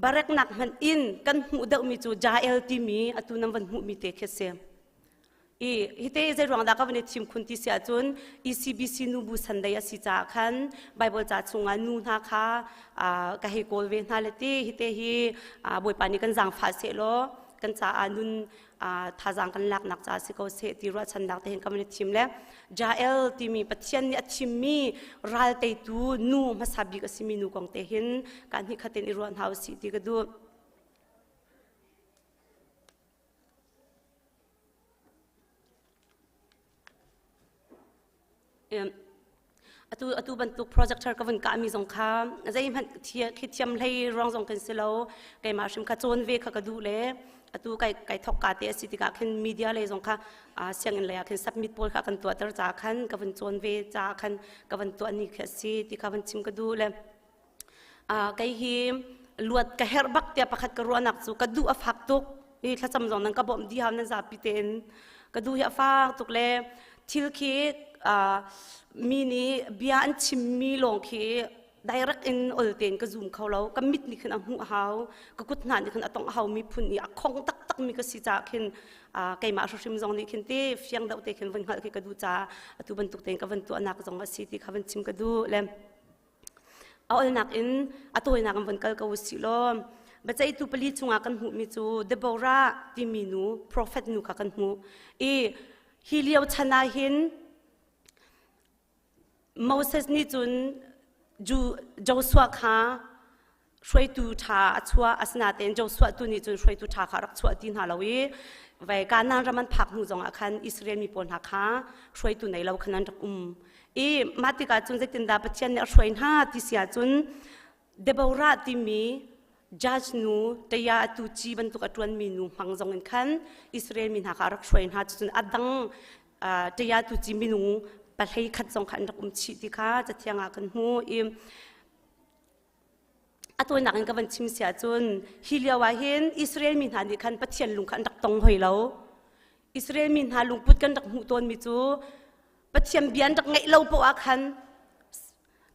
[SPEAKER 10] Barak nak hmanh in kan hmuh deuhmi cu Jael timi atu nan van hmuhmi te khi a si. I hite zei ruang dah ka van i thim khun ti si ahcun ECBC nubu Sunday a si caah khan Bible ca chungah nu hna kha ka hei kawl ve hna le ti hite hi Bawipa nih kan zaangfah seh law kan caah nun thazaang kan laknak caah si ko seh ti ruahchannak te hin ka van i thim le Jael timi Pathian nih a thimmi ral teitu nu hmasa bik a simi nu kong te hin ka hnih khatin i ruah hna usih ti ka duh. Atu atu bantuk projector ka vun kahmi zong kha zeihmanh khi thiam hlei ruang zong kan si lo. Keimah hrim kha cawn ve kha ka duh le atu kai kai thok ka te a si tikah khin media lei zong kha sianginn lei ah khin submit pawl kha kan tuahter caah khan ka vun cawn ve caah khan ka van tuah ni khi a si ti kha van chim ka duh le Kei hi luat ka herh bak tiah pakhat ka ruahnak cu ka duh a fak tuk. Hi thlacam zong nan ka bawmh dih hau nan zapi tein. Ka duh hi a fak tuk le thil khi mi nih bia an chimmi lawng khi direct in ol tein ka zum kho lo. Ka mit nih khin a hmuh hau, ka kut hna nih khin a tongh hau mi phun i a khong taktak mi ka si caah khin keimah hrimhrim zong nih khin ti fiang deuh te khin van hngalh khi ka duh caah atu bantuk tein ka van tuahnak zong a si ti kha van chim ka duh le A olnak in a tawinak in von kal ko usih law biaceihtu pali chungah kan hmuhmi cu Deborah timi nu profet nu kha kan hmuh i hi lio chan ah hin Moses nih cun Joshua kha hruaitu ṭha a chuah. Asinain Joshua tu nih cun hruaitu ṭha kha a rak chuah ti hna lo i vai Kanaan ram an phak hnu zongah khan Israel mi pawl hna kha hruaitu nei lo khan an rak um i mah tikah cun zeitindah Pathian nih a hruai hna ti si ahcun Deborah timi judge nu taya atu ci bantuk a ṭuanmi nu hmang zong in khan Israel mi hna kha a rak hruai hna. Cucun a dang taya tu ci minung pahlei khat zong kha an rak um chih ti kha cathiang ah kan hmu i a tawinak in ka van chim si ahcun hi lio ah hin Israel mi hna nih khan Pathian lung kha an rak tong hoi lo. Israel mi hna lungput kan rak hmuh tawnmi cu Pathian bia an rak ngaih lo poah ah khan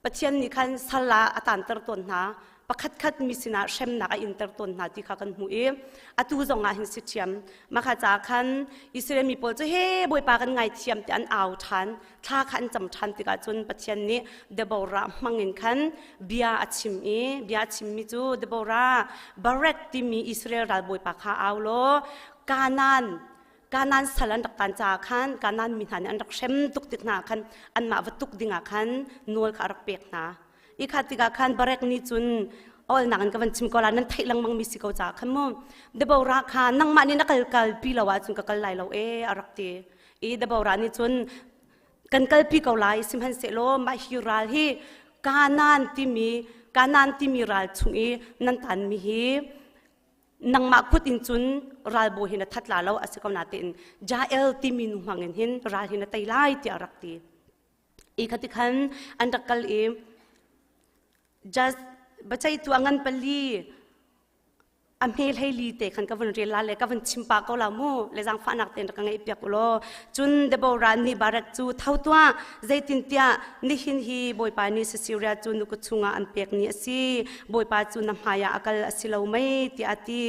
[SPEAKER 10] Pathian nih khan sal ah a taanter tawn hna. Pakhat khat mi sinah hremnak a inter tawn hna ti kha kan hmuh i atu zong ah hin si ṭhiam. Mah caah khan Israel mi pawl cu he Bawipa kan ngaithiam ti an au ṭhan, thla kha an cam ṭhan tikah cun Pathian nih Deborah hmangin khan bia a chim i bia a chimmi cu Deborah Barak timi Israel ralbawipa kha au law Kanaan Kanaan sal an rak taan caah khan Kanaan mi hna nih an rak hrem tuk tik hna ah khan anmah va tuk dingah khan nawl kha a rak pek hna. I kha tikah khan Barak nih cun awlnak in ka van chim ko la nan theih lengmang mi si ko caah khan mu Deborah kha nangmah nih na kal kalpi lo ahcun ka kal lai lo ee a rak ti. I Deborah nih cun kan kalpi ko lai sihmanhsehlaw mah hi ral hi Kanaan timi Kanaan timi ral chung i nan tanmi hi nangmah kut in cun ralbawi hi na that la lo a si ko natein Jael timi nu hmang in hin ral hi na tei lai tiah a rak ti. I khati khan an rak kal i just baceitu a ngan pali a hme hlei li te khan ka vun rel la le ka vun chim pa ko la mu le zaangfahnak tein rak ka ngaih piak u law cun Deborah nih Barak cu tho tuah zeitintiah nihin hi Bawipa nih Sisiria cu nu kut chungah an pek ni a si Bawipa cu na hmaiah a kal a si lo mei tiah a ti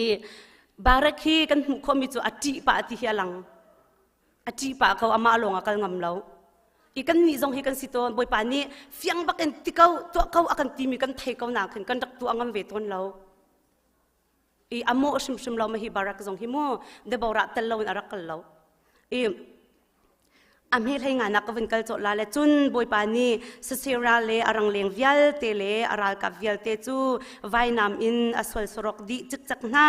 [SPEAKER 10] i Barak hi kan hmuh khawhmi cu a ṭih pah ti hi a lang a ṭih pah ko amah lawng a kal ngam lo i kan nih zong hi kan si tawn Bawipa nih fiang bak in ti ko tuah ko a kan timi kan thei ko na khin kan rak tuah ngam ve tawn lo i a mawh hrimhrim lo ma hi Barak zong hi mu Deborah tel lo in a rak kal lo i a hme hlei nga nak ka vun kal cawh la le cun Bawipa nih Sisera le a rangleng vialte le a ralkap vialte cu vainam in a sual sorok dih cikcek hna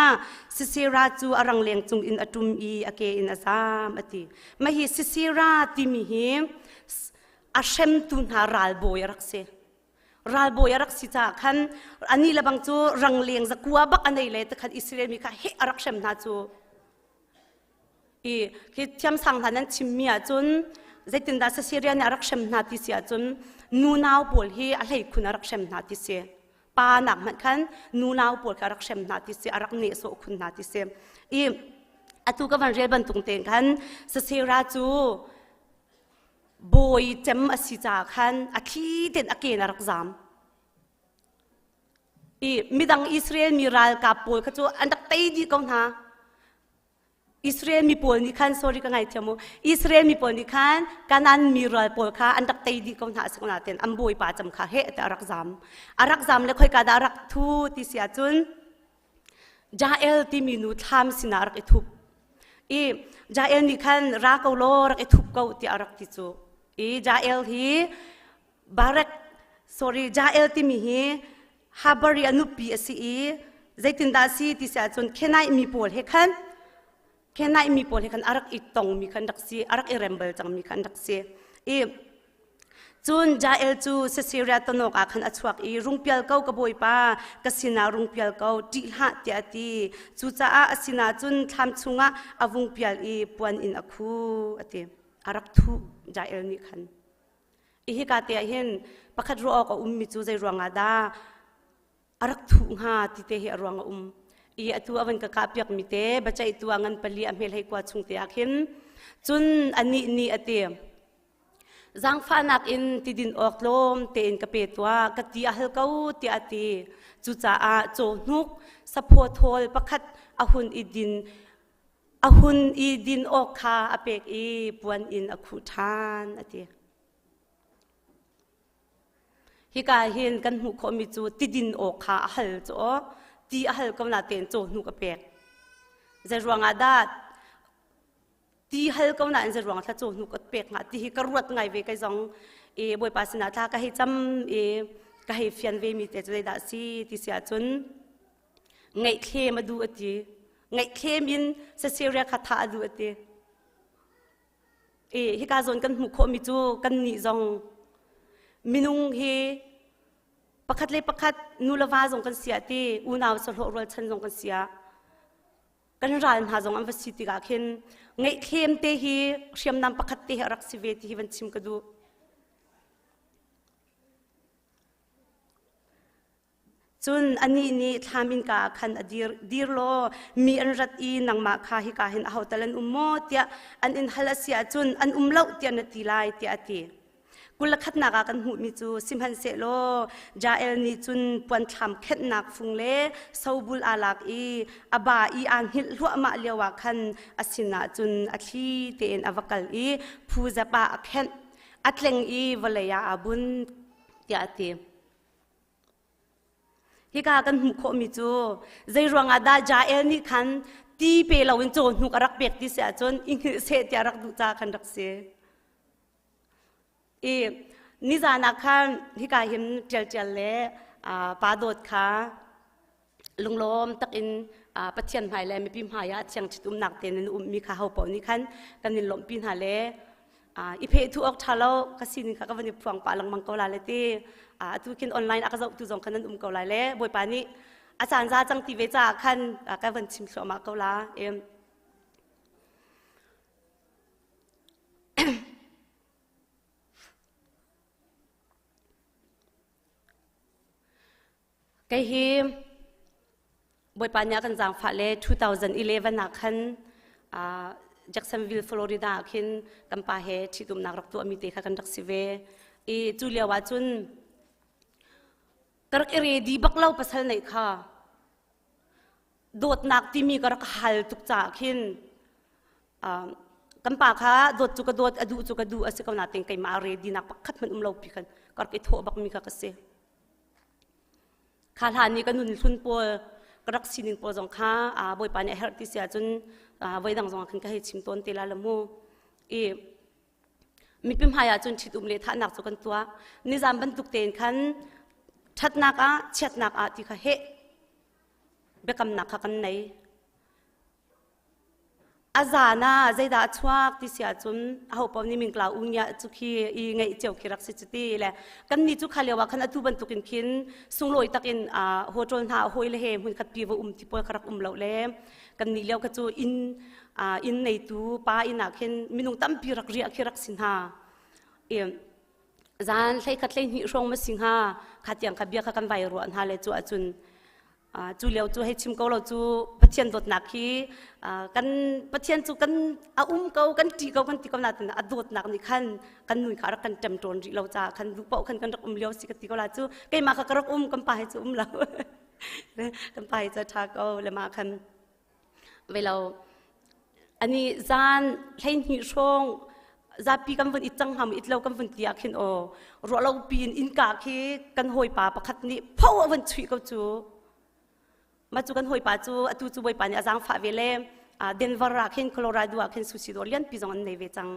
[SPEAKER 10] Sisera cu a rangleng cung in a ṭum i a ke in a zam a ti mah hi Sisera timi hi a hremtu hna ralbawi a rak si ralbawi a rak si caah khan ani le bang cu rangleng zakua bak a nei le te khan Israel mi kha he a rak hrem hna cu i khi thiamsang hna nan chimmi ahcun zeitindah Sasiria nih a rak hrem hna ti si ahcun nunau pawl hi a hleikhun a rak hrem hna ti si pa nak hmanh khan nunau pawl kha a rak hrem hna ti si a rak nehsawh khun hna ti si i atu ka van rel bantuk tein khan Sasera cu bawi cem a si caah khan a thli tein a ke in a rak zam i midang Israel mi ralkap pawl kha cu an rak tei dih ko hna Israel mi pawl nih khan sorry ka ngaithiam u Israel mi pawl nih khan Kanan mi ral pawl kha an rak tei dih ko hna a si ko nain an bawipa cam kha heh tiah a rak zam a rak zam le khoika dah a rak thu ti si ahcun Jael timi nu thlam sinah a rak i thup i Jael nih khan ra ko law rak i thup ko tiah a rak ti cu i Jael hi Barak sorry Jael timi hi Habari a nupi a si i zeitindah a si ti si ahcun Kenai mi pawl he khan Kenai mi pawl he khan a rak i tongmi khan rak si a rak i rem bal cangmi khan rak si i cun Jael cu Sisiria tonawk ah khan a chuak i rungpial ko ka bawipa ka sinah rungpial ko ṭih hlah tiah a ti cucaah a sinah cun thlam chungah a vung pial i puan in a khu a ti a rak thuh Jael nih khan I hika te ah hin pakhat ruah awk a ummi cu zei ruangah dah a rak thuh hnga ti te hi a ruang a um. I atu a van ka kah piakmi te bacaihtu ah ngan pali a hmel hei kua chung te ah khin cun anih nih a ti zaangfahnak in tidin awk tlawm tein ka pe tuah ka ti a hal ko tiah a ti cucaah cawhnuk saphaw thawl pakhat a hun i din a hun i din awk kha a pek i puan in a khuh ṭhan a ti. Hika hin kan hmuh khawhmi cu tidin awk kha a hal cu aw ti a hal ko na tein cawhnuk a pek. Zei ruangah dah ti hal ko nain zei ruangah thla cawhnuk a pek hnga ti hi ka ruat ngai ve kai zong i Bawipa sinah thla ka hei cam i ka hei fian ve mi te cu zeidah si ti si ahcun ngaihthlem a duh a ti ngaihthlem in Caesarea kha thah a duh a ti i hika zawn kan hmuh khawhmi cu kan nih zong minung hi pakhat le pakhat nu le va zong kan si ah ti unau sahlawh rualchan zong kan si ah kan ral hna zong an va si tikah khin ngaihthlem te hi hriamnam pakhat te hi a rak si ve ti hi van chim ka duh Cun anih nih thlam innka ah khan a dir, dir law mi an rat i nangmah kha hika hin aho tal an um maw tiah an in hal a si ahcun an um lo tiah na ti lai tiah a ti. Kul le khatnak ah kan hmuhmi cu sihmanhsehlaw Jael nih cun puanthlam khenhnak fung le sobul aa lak i a ba i aa hngilh hluahmah lioah khan a sinah cun a thli tein a va kal i phuzep ah a khenh, a tleng i vawlei ah aa bun tiah a ti. Hika kan hmuh khawhmi cu zei ruangah dah Jael nih khan ti pe loin cawhnuk a rak pek ti si ahcun i hngilh seh tiah a rak duh caah khan rak si. I nizan ah khan hika hin ṭialṭial le pa dawt kha lunglawm takin Pathian hmai le mipi hmai ah thiang ṭhitumnak tein an ummi kha ho paoh nih khan kan in lawmhpi hna le i pheh thu awk ṭha lo ka sining kha ka van i phuang pah lengmang ko la le ti atu khin online a ka zohtu zong khan nan um ko lai le Bawipa nih a caan za cang ti ve caah khan ka van chim thluahmah ko la. Kei hi Bawipa nih a kan zaangfah le 2011 ah khan Jacksonville, Florida ah khin kan pa he ṭhitumnak rak tuahmi te kha kan rak si ve. I cu lio ah cun ka rak i ready bak lo pasal neih kha. Dawtnak timi ka rak hal tuk caah khin kan pa kha dawt cu ka dawt a duh cu ka duh a si ko nain keimah ready nak pakhat hmanh um lo pi khan ka rak i thawh bak mi kha ka si. Kha hlan i ka nun hlun pawl ka rak sining pawl zong kha Bawipa nih a herh ti si ahcun voi dang zong ah khan ka hei chim tawn te la la mu. I mipi hmai ah cun ṭhitum le thahnak cu kan tuah. Nizan bantuk tein khan ṭhatnak ah chiatnak ah ti kha heh biakamnak kha kan nei. A zan ah zeidah a chuak ti si ahcun aho paoh nih mingkla u ngia cu khi i ngeih cio khi rak si cu ti le kannih cu kha lio ah khan atu bantukin khin sunglawi takin hotel hna hawi le he hmun khat pi va um ti pawl kha rak um lo le kannih lio kha cu inn inn neitu pa inn ah khin minung tampi rak riah khi rak si hna. I zan 11 12 hrawng ma si hnga kha tiang kha bia kha kan vai ruah hna le cu ahcun Cu lio cu hei chim ko lo cu Pathian dawtnak hi kan Pathian cu kan a um ko kan ṭih ko kan ti ko nain a dawtnak nih khan kan nun kha a rak kan ṭemṭawn rih lo caah khan duh paoh khan kan rak um lio si ka ti ko la cu keimah kha ka rak um kan pa hi cu um lo kan pa hi cu a ṭha ko le mah khan velo ani zan 12 hrawng zapi kan vun it cang hnga it lo kan vun ti ah khin aw ruah lo piin innka khi kan hawipa pakhat nih pho a vun chuih ko cu ma cu kan hawipa cu atu cu bawipa nih a zaangfah ve le Denver ah khin Colorado ah khin sushi dawr lianpi zong an nei ve cang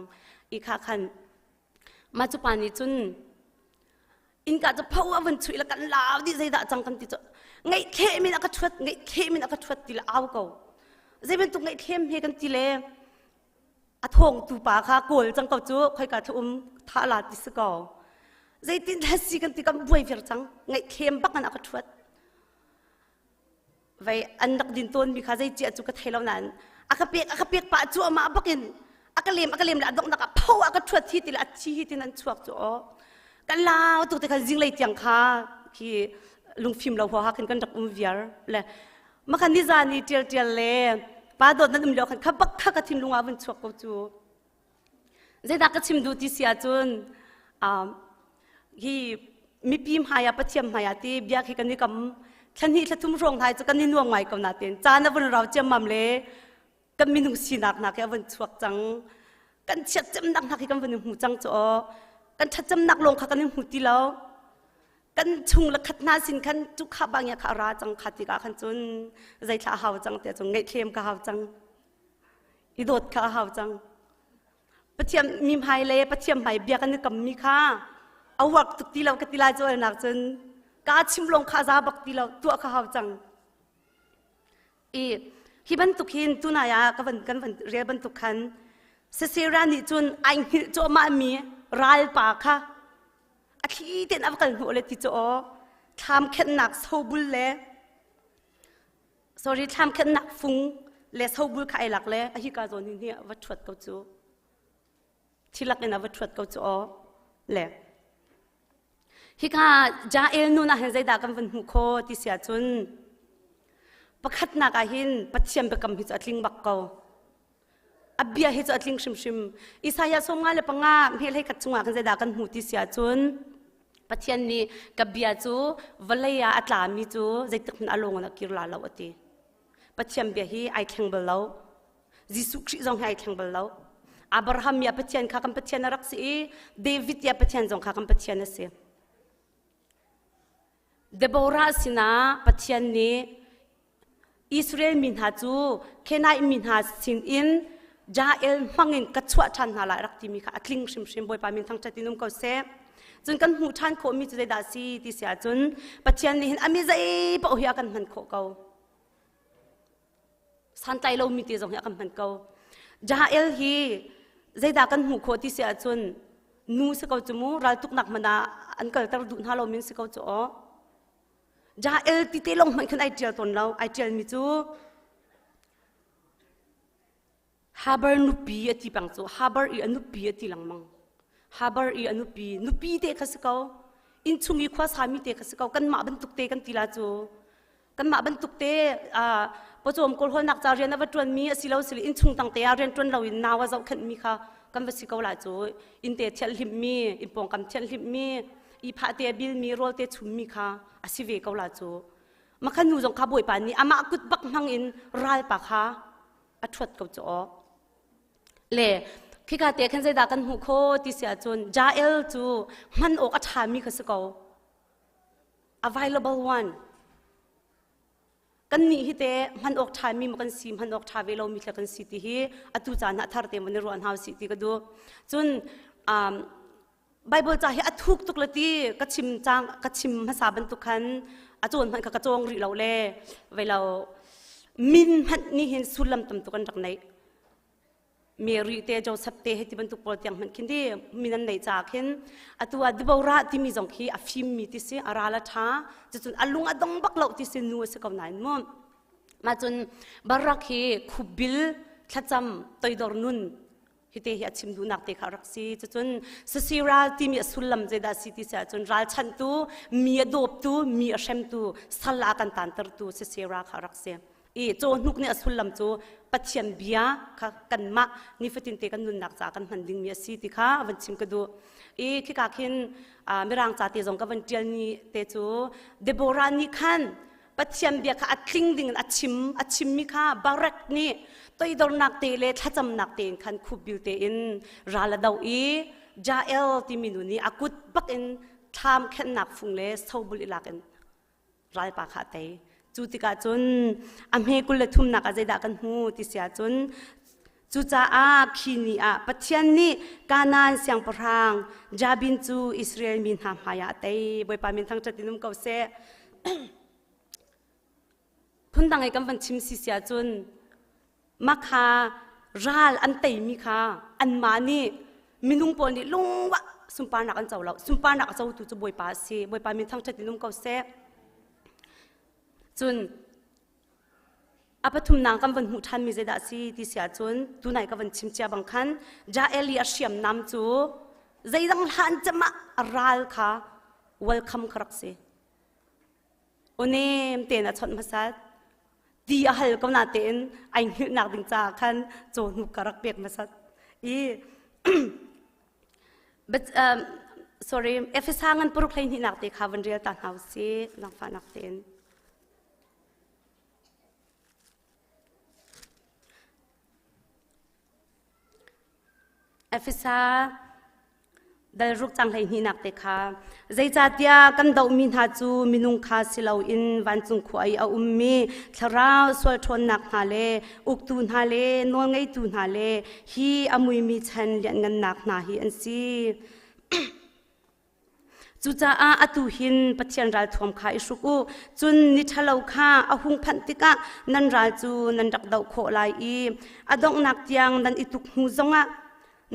[SPEAKER 10] i kha khan mah cu pa nih cun innka cu pho a vun chuih le kan lau dih zeidah cang kan ti cu ngaihthlem in a ka ṭhuat ngaihthlem in a ka ṭhuat ti le au ko zei bantuk ngaihthlem he kan ti le a thawngtu pa kha kawl cang ko cu khoika thla um tha la ti si ko zeitin dah si kan ti kan buai viar cang ngaihthlem bak in a ka ṭhuat Vei an rak din tawnmi kha zei cia cu ka thei lo nain a ka pek a ka pek pah cu amah bakin a ka lem a ka lem le a donghnak ah pho a ka ṭhuat hi ti le a thi hi tin an chuak cu aw kan lau tuk te khan zinglei tiang kha khi lungfim lo huaha khin kan rak um viar le makhan nizan i ṭial ṭial le pa dawt nan um lio khan kha bak kha ka thinlung ah vun chuak ko cu Zeidah ka chim duh ti si ahcun hi mipi hmai ah Pathian hmai ah ti bia khi kan i kam thla hnih thla thum hrawng hna cu kan i nuam ngai ko nain caan a vun rau ciammam le kan minung sinak hna khi a vun chuak cang kan chiat cemnak hna khi kan vun i hmu cang cu aw kan ṭhat cemnak lawng kha kan i hmu ti lo kan chung le khat hna sin khan cu kha bang ya kha a ra cang kha tikah khan cun zeithla a hau cang tiah cun ngaihthlem ka hau cang i dawt kha a hau cang Pathian mi hmai le Pathian hmai bia kan i kammi kha a work tuk ti lo ka ti lai cu nak cun ka chim lawng kha za bak ti lo tuah kha hau cang i hi bantuk hin tunai ah ka van kan van rel bantuk khan Sisera nih cun ai hngilh cuahmah mi ralpa kha a thli tein a va kal hnawh le ti cu aw thlam khenhnak sobul le Sorry, thlam khennak fung le sobul kha ai lak le a hika zawn hin hi va ṭhuat ko cu. Thilak in a va ṭhuat ko cu aw. Le hika Jael nun ah hin zeidah kan van hmuh kho ti si ahcun pakhatnak ah hin Pathian biakam hi cu a tling bak ko. A bia hi cu a tling hrimhrim. Isaiah 55 hmelhei khat chungah khan zeidah kan hmuh ti si ahcun Pathian nih ka bia cu vawlei ah a tlami cu zeitik hmanh a lung in a kir la lo a ti. Pathian bia hi ai thleng bal lo. Jesuh Khrih zong hi ai thleng bal lo. Abraham i a Pathian kha kan Pathian a rak si i David i a Pathian zong kha kan Pathian a si. Deborah sinah Pathian nih Israel mi hna cu Kenai mi hna sinin Jael hmangin ka chuah ṭhan hna lai rak timi kha a tling hrimhrim Bawipa min thangṭhat in um ko seh. Cun kan hmuh ṭhan khawhmi cu zeidah a si ti si ahcun Pathian nih hin a mi zei paoh hi a kan hman khawh ko. Santlai lomi te zong hi a kan hman ko. Jael hi zeidah kan hmuh khawh ti si ahcun nu si ko cu mu raltuknak hmanh ah an kalter duh hna lomi si ko cu aw. Jael ti te lawng hmanh khan ai ṭial tawn lo. Ai ṭialmi cu Haber nupi a ti peng cu Haber i a nupi a ti lengmang. Haber i a nupi nupi te kha si ko. Innchung i khua sami te kha si ko. Kanmah bantuk te kan ti la cu. Kanmah bantuk te pawcawm kawlhawlnak ca rian a va ṭuanmi a si lo sile innchung tang te ah rian ṭuan loin nau a zohkhenhmi kha kan va si ko la cu. Inn te thianhhlimhmi, inn pawngkam thianhhlimhmi, ihphah te a bilmi rawl te chummi kha a si ve ko la cu makhan nu zong kha bawipa nih amah kut bak hmang in ralpa kha a ṭhuat ko cu aw le khika te khan zeidah kan hmuh kho ti si ahcun Jael cu hman awk a ṭhami kha si ko available one Kannih hi teh hman awk ṭhami maw kan si, hman awk ṭha ve lomi thil kan si ti hi atu caan ah thar te maw ni ruah hna usih ti ka duh. Cun um, Bible ca hi a thuk tuk le ti ka chim cang ka chim hmasa bantuk khan a cawn hmanh kha ka cawng rih lo le vei lo min hmanh nih hin sullam tam tuk an rak neih. Mary te Joseph te hei ti bantuk pawl tiang hmanh khin di min an neih caah khin atu ah Deborah timi zong khi a fimmi ti si a ral a ṭha cucun a lung a dong bak lo ti si nu a si ko nain mu mah cun Barak hi khupbil thlacam toidor nun hite hi a chim duhnak te kha a rak si cucun Sisera timi a sullam zeidah si ti si ahcun ralchanhtu mi a dawptu mi a hremtu sal ah kan tantertu Sisera kha a rak si i cawhnuk nih a sullam cu Pathian bia kha kanmah nifatin te kan nunnak caah kan hman dingmi a si ti kha van chim ka duh i khika khin mirang ca te zong ka van ṭial ni te cu Deborah nih khan Pathian bia kha a tling ding in a chim a chimmi kha Barak nih toidornak te le thlacamnak tein khan khupbil tein ral a do i Jael timi nu nih a kut bak in thlam khennak fung le sobul i lak in ralpa kha a tei. Cu tikah cun a hme 23 nak ah zeidah kan hmu ti si ahcun cucaah khi ni ah Pathian nih Kanaan siangpahrang Jabin cu Israel mi hna hmaiah a tei. Bawipa min thangṭhat in um ko seh. Phundang i kan van chim si si ahcun mah kha ral an teimi kha anmah nih minung pawl nih lungwah sunparnak an co lo sunparnak a cotu cu Bawipa a si Bawipa min thangṭhat in um ko seh cun a pathumnak kan van hmuh ṭhanmi zeidah a si ti si ahcun tunai ka van chim cia bang khan Jael i a hriamnam cu zeidang hlan cem ah a ral kha welcome kha rak si Awnem tein a chawnh hmasat. Ti a hal ko na tein ai hngilhnak ding caah khan cawhnuk ka rak pek hmasat. I but um, sorry Efesa ngan paruk hlei hnihnak te kha van rel ta hna usih langfahnak tein. Efesa dal ruk cang 12nak te kha zeicahtiah kan dohmi hna cu minung kha si loin vancung khua i a ummi thlarau sual ṭhawnnak hna le uktu hna le nawlngeitu hna le hi a muimi chan lianhngannak hna hi an si. Cucaah atu hin Pathian ralthuam kha i hruk u. Cun ni ṭhalo kha a hung phanh tikah nan ral cu nan rak doh khawh lai i a donghnak tiang nan i tuk hnu zongah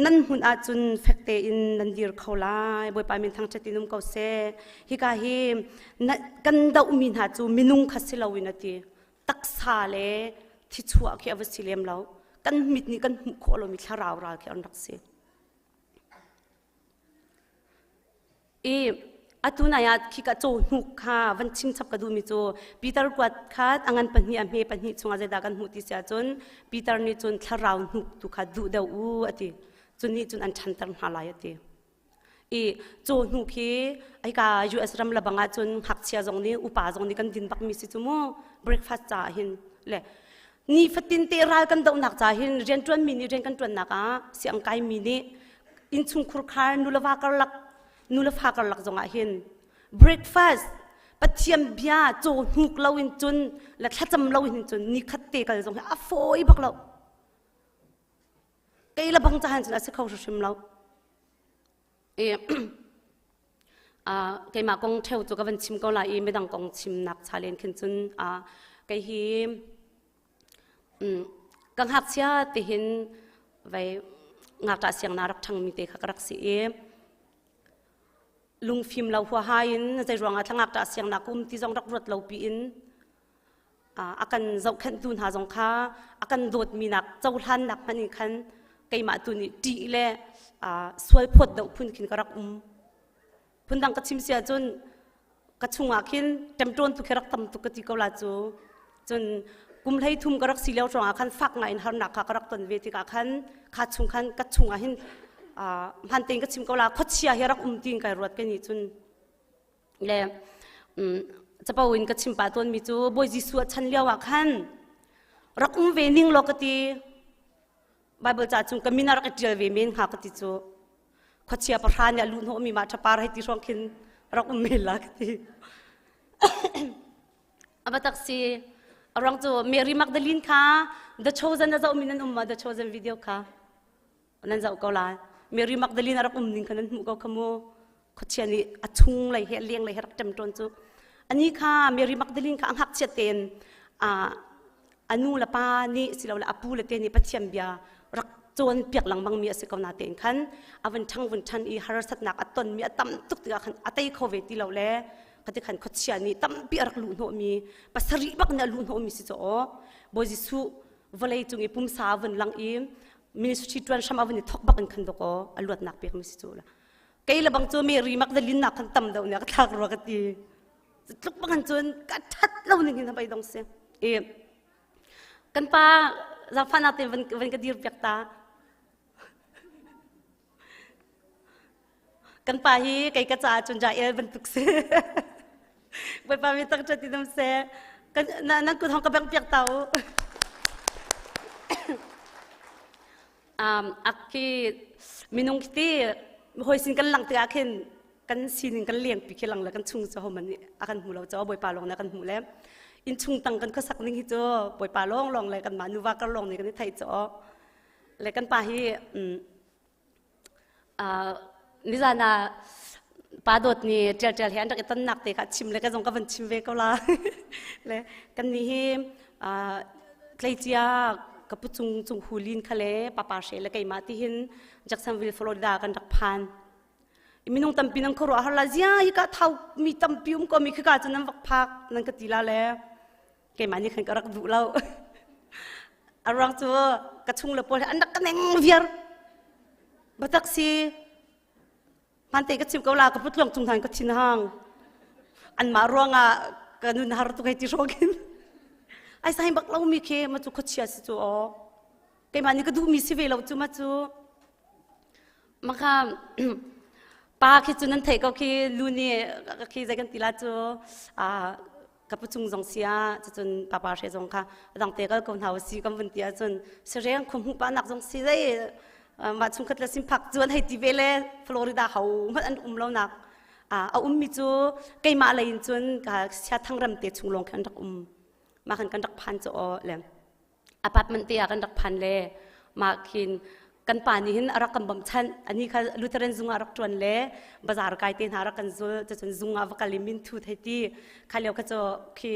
[SPEAKER 10] nan hmun ahcun fek tein nan dir kho lai. Bawipa min thangṭhat in um ko seh. Hika hi kan dohmi hna cu minung kha si loin a ti. Taksa le thichuah khi a va si lem lo. Kan mit nih kan hmuh khawh lomi thlarau ral khi an rak si. I. Atu nai ah khi ka caw hnuk kha van chim chap ka duhmi cu Peter kuat khat a ngan pahnih a hme pahnih chungah zeidah kan hmuh ti si ahcun Peter nih cun thlarau hnuk tu kha duh deuh u a ti. Cu nih cun an ṭhanter hna lai a ti. I caw hnuk hi hika US ram le bang ahcun ngakchia zong nih upa zong nih kan din bakmi si cu mu breakfast caah hin le nifatin te ral kan dohnak ca hin rianṭuanmi nih rian kan ṭuannak ah siang kaimi nih innchungkhur khar nuleva karlak nulefa karlak zongah hin breakfast Pathian bia caw hnuk lo in cun le thlacam lo in cun nikhat te kal zong hi a fawi bak lo kei le bang cahan cun a si kho hrim lo i keimah kong ṭheu cu ka van chim ko lai i midang kong chimnak cha len khin cun kei hi ka ngakchia te hin vei ngakṭah siangna rak ṭhangmi te kha ka rak si i lungfim lo huaha in zei ruangah thlangakṭah siangnak um ti zong rak ruat lo piin a kan zohkhenhtu hna zong kha a kan dawtmi nak cohlannak hmanh in khan keimah tu nih ṭih le sual phawt deuh phun khin ka rak um. Phundang ka chim si ahcun ka chungah khin ṭemṭawn tu khi rak tam tuk ka ti ko la cu. Cun kum hlei thum ka rak si lio hrawngah khan fak ngai in harnak kha ka rak ton ve tikah khan kha chung khan ka chungah hin hman tein ka chim ko la khuachia hi rak um tiin kai ruat ke nih cun le capo in ka chim pah tawnmi cu Bawi Jesuh a chan lio ah khan rak um ve ning law ka ti Bible ca chung ka min a rak i ṭial ve men hnga ka ti cu khuachia pahra nih a luh hnawhmi mah ṭhapar hei ti hrawng khin rak um men la ka ti a va tak si a ruang cu Mary Magdalene kha The Chosen a zohmi nan um ma The Chosen video kha nan zoh ko lai Mary Magdalene a rak um ning kha nan hmuh ko kha mu khuachia nih a chung lei he a leng lei he rak ṭem ṭawn cu ani kha Mary Magdalene kha a ngakchiat tein a nu le pa nih silole a pu le te nih Pathian bia rak cawn piak lengmang mi a si ko na tein khan a vun ṭhang vun ṭhan i harsatnak a ton mi a tam tuk tikah khan a tei kho ve ti lo le khati khan khuachia nih tampi a rak luh hnawh mi pasarih bak nih a luh hnawh mi si caw Bawi Jesuh vawlei cung i pumsa vun lang i ministry ṭuan hram a vun i thok bak in khan dok aw a luatnak pek mi si cu la kei le bang cu Mary Magdalene nak khan tam deuh nih ka thlak rua ka ti tluk bang cun ka that lo ning hin bai dong si i kan pa zaangfahnak te van van ka dir piak ta kan pa hi kei ka caah cun Jael bantuk si Bawipa mi tak ti dam se kan nan kut hong ka beng piak ta u um, akki minung khi hoi sin kan lang tikah khin kan sining kan leng pi khi lang le kan chung cu homan nih a kan hmu lo cho bawipa lawng na kan hmu le in chung tang kan khuasak ning hi cu bawipa lawng lawng le kan mah nuva kar lawng nih kan i theih cho le kan pa hi nizan ah pa dawt nih ṭial ṭial he an rak i tonnak te kha chim le ka zong ka van chim ve ko la le kan nih hi tleicia ka pu cung cung hulin kha le papa hre le keimah ti hin Jacksonville Florida kan rak phan minung tampi nan khuaruah har la zia hi ka thau mi tampi um ko mi khi ka cu nan vak phak nan ka ti la le keimah nih khan ka rak duh lo a ruang cu ka chung le pawl an rak ka neng viar batak si hmante ka chim ko la ka putluang cung hnan ka thin hang anmah ruangah ka nun har tuk hei ti hrawkin ai sai bak lo mi khi ma cu khuachia si cu aw keimah nih ka duh mi si ve lo cu ma cu maka pa khi cu nan theih ko khi lu nih khi zei kan ti la cu ka pu cung zong sia cucun papa hre zong kha adang te kal ko hna si kan vun ti ahcun sareng khum hmuh pa nak zong si zei mah chungkhat le simphak cu an hei ti ve le Florida ho hmanh an um lo nak a um mi cu keimah lei in cun ka sia thang ram te chung lawng khan rak um mah khan kan rak phan cu aw le apartment te ah kan rak phan le mah khin kan pa nih hin a rak kan bawmhchanh ani kha Lutheran zung ah rak ṭuan le bazar kai te hna rak kan zul cucun zung ah va kal i min thu thei ti kha lio kha cu khi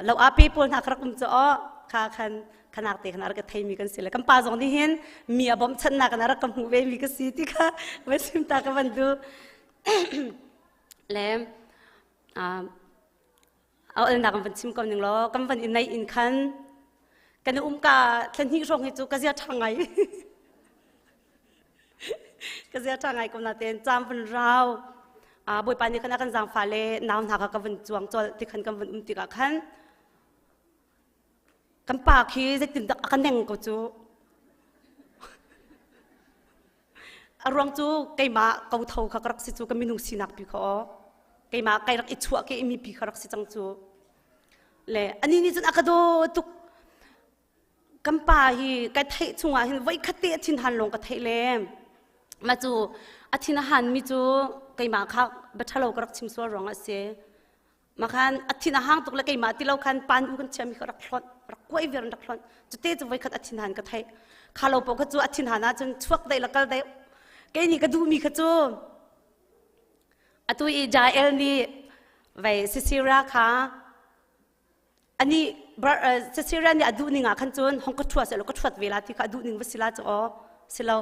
[SPEAKER 10] lo a pe pawl hna kha rak um cu aw kha khan khanak te khan a rak ka theimi kan si le kan pa zong nih hin mi a bawmhchanhnak kan rak ka hmuh ve mi ka si ti kha va sim ta ka van duh le a olnak kan van chim ko ning law kan van i neih in khan kan i um ka thla hnih hrawng hi cu ka zia ṭha ngai ka zia ṭha ngai ko natein caan van rau. Bawipa nih khan a kan zaangfah le nau hna kha ka vun cuang colh ti khan kan vun um tikah khan kan pa khi zeitindah a ka neng ko cu. A ruang cu keimah ko tho kha ka rak si cu ka minung sinak pi kha aw. Keimah kai rak i chuah ke mi pi kha rak si cang cu. Le ani nih cun a ka daw tuk. Kan pa hi kai theih chungah hin voikhat te a thin han lawng ka theih le mah cu a thin a han mi cu keimah kha bia ṭhalo ka rak chim sual ruangah a si. Makhan a thin a hang tuk le keimah ti lo khan pan u kan chiami kha rak hlonh rak kuai viar in rak hlonh cute cu voikhat a thin han ka theih kha lo paoh kha cu a thin han ahcun chuak dei la kal dei kei nih ka duhmi kha cu atu i Jael nih vei Sisera kha ani Sisera nih a duh ning ah khan cun hong ka ṭhua seh ka ṭhuat ve la ti kha a duh ning va si la cu aw si lo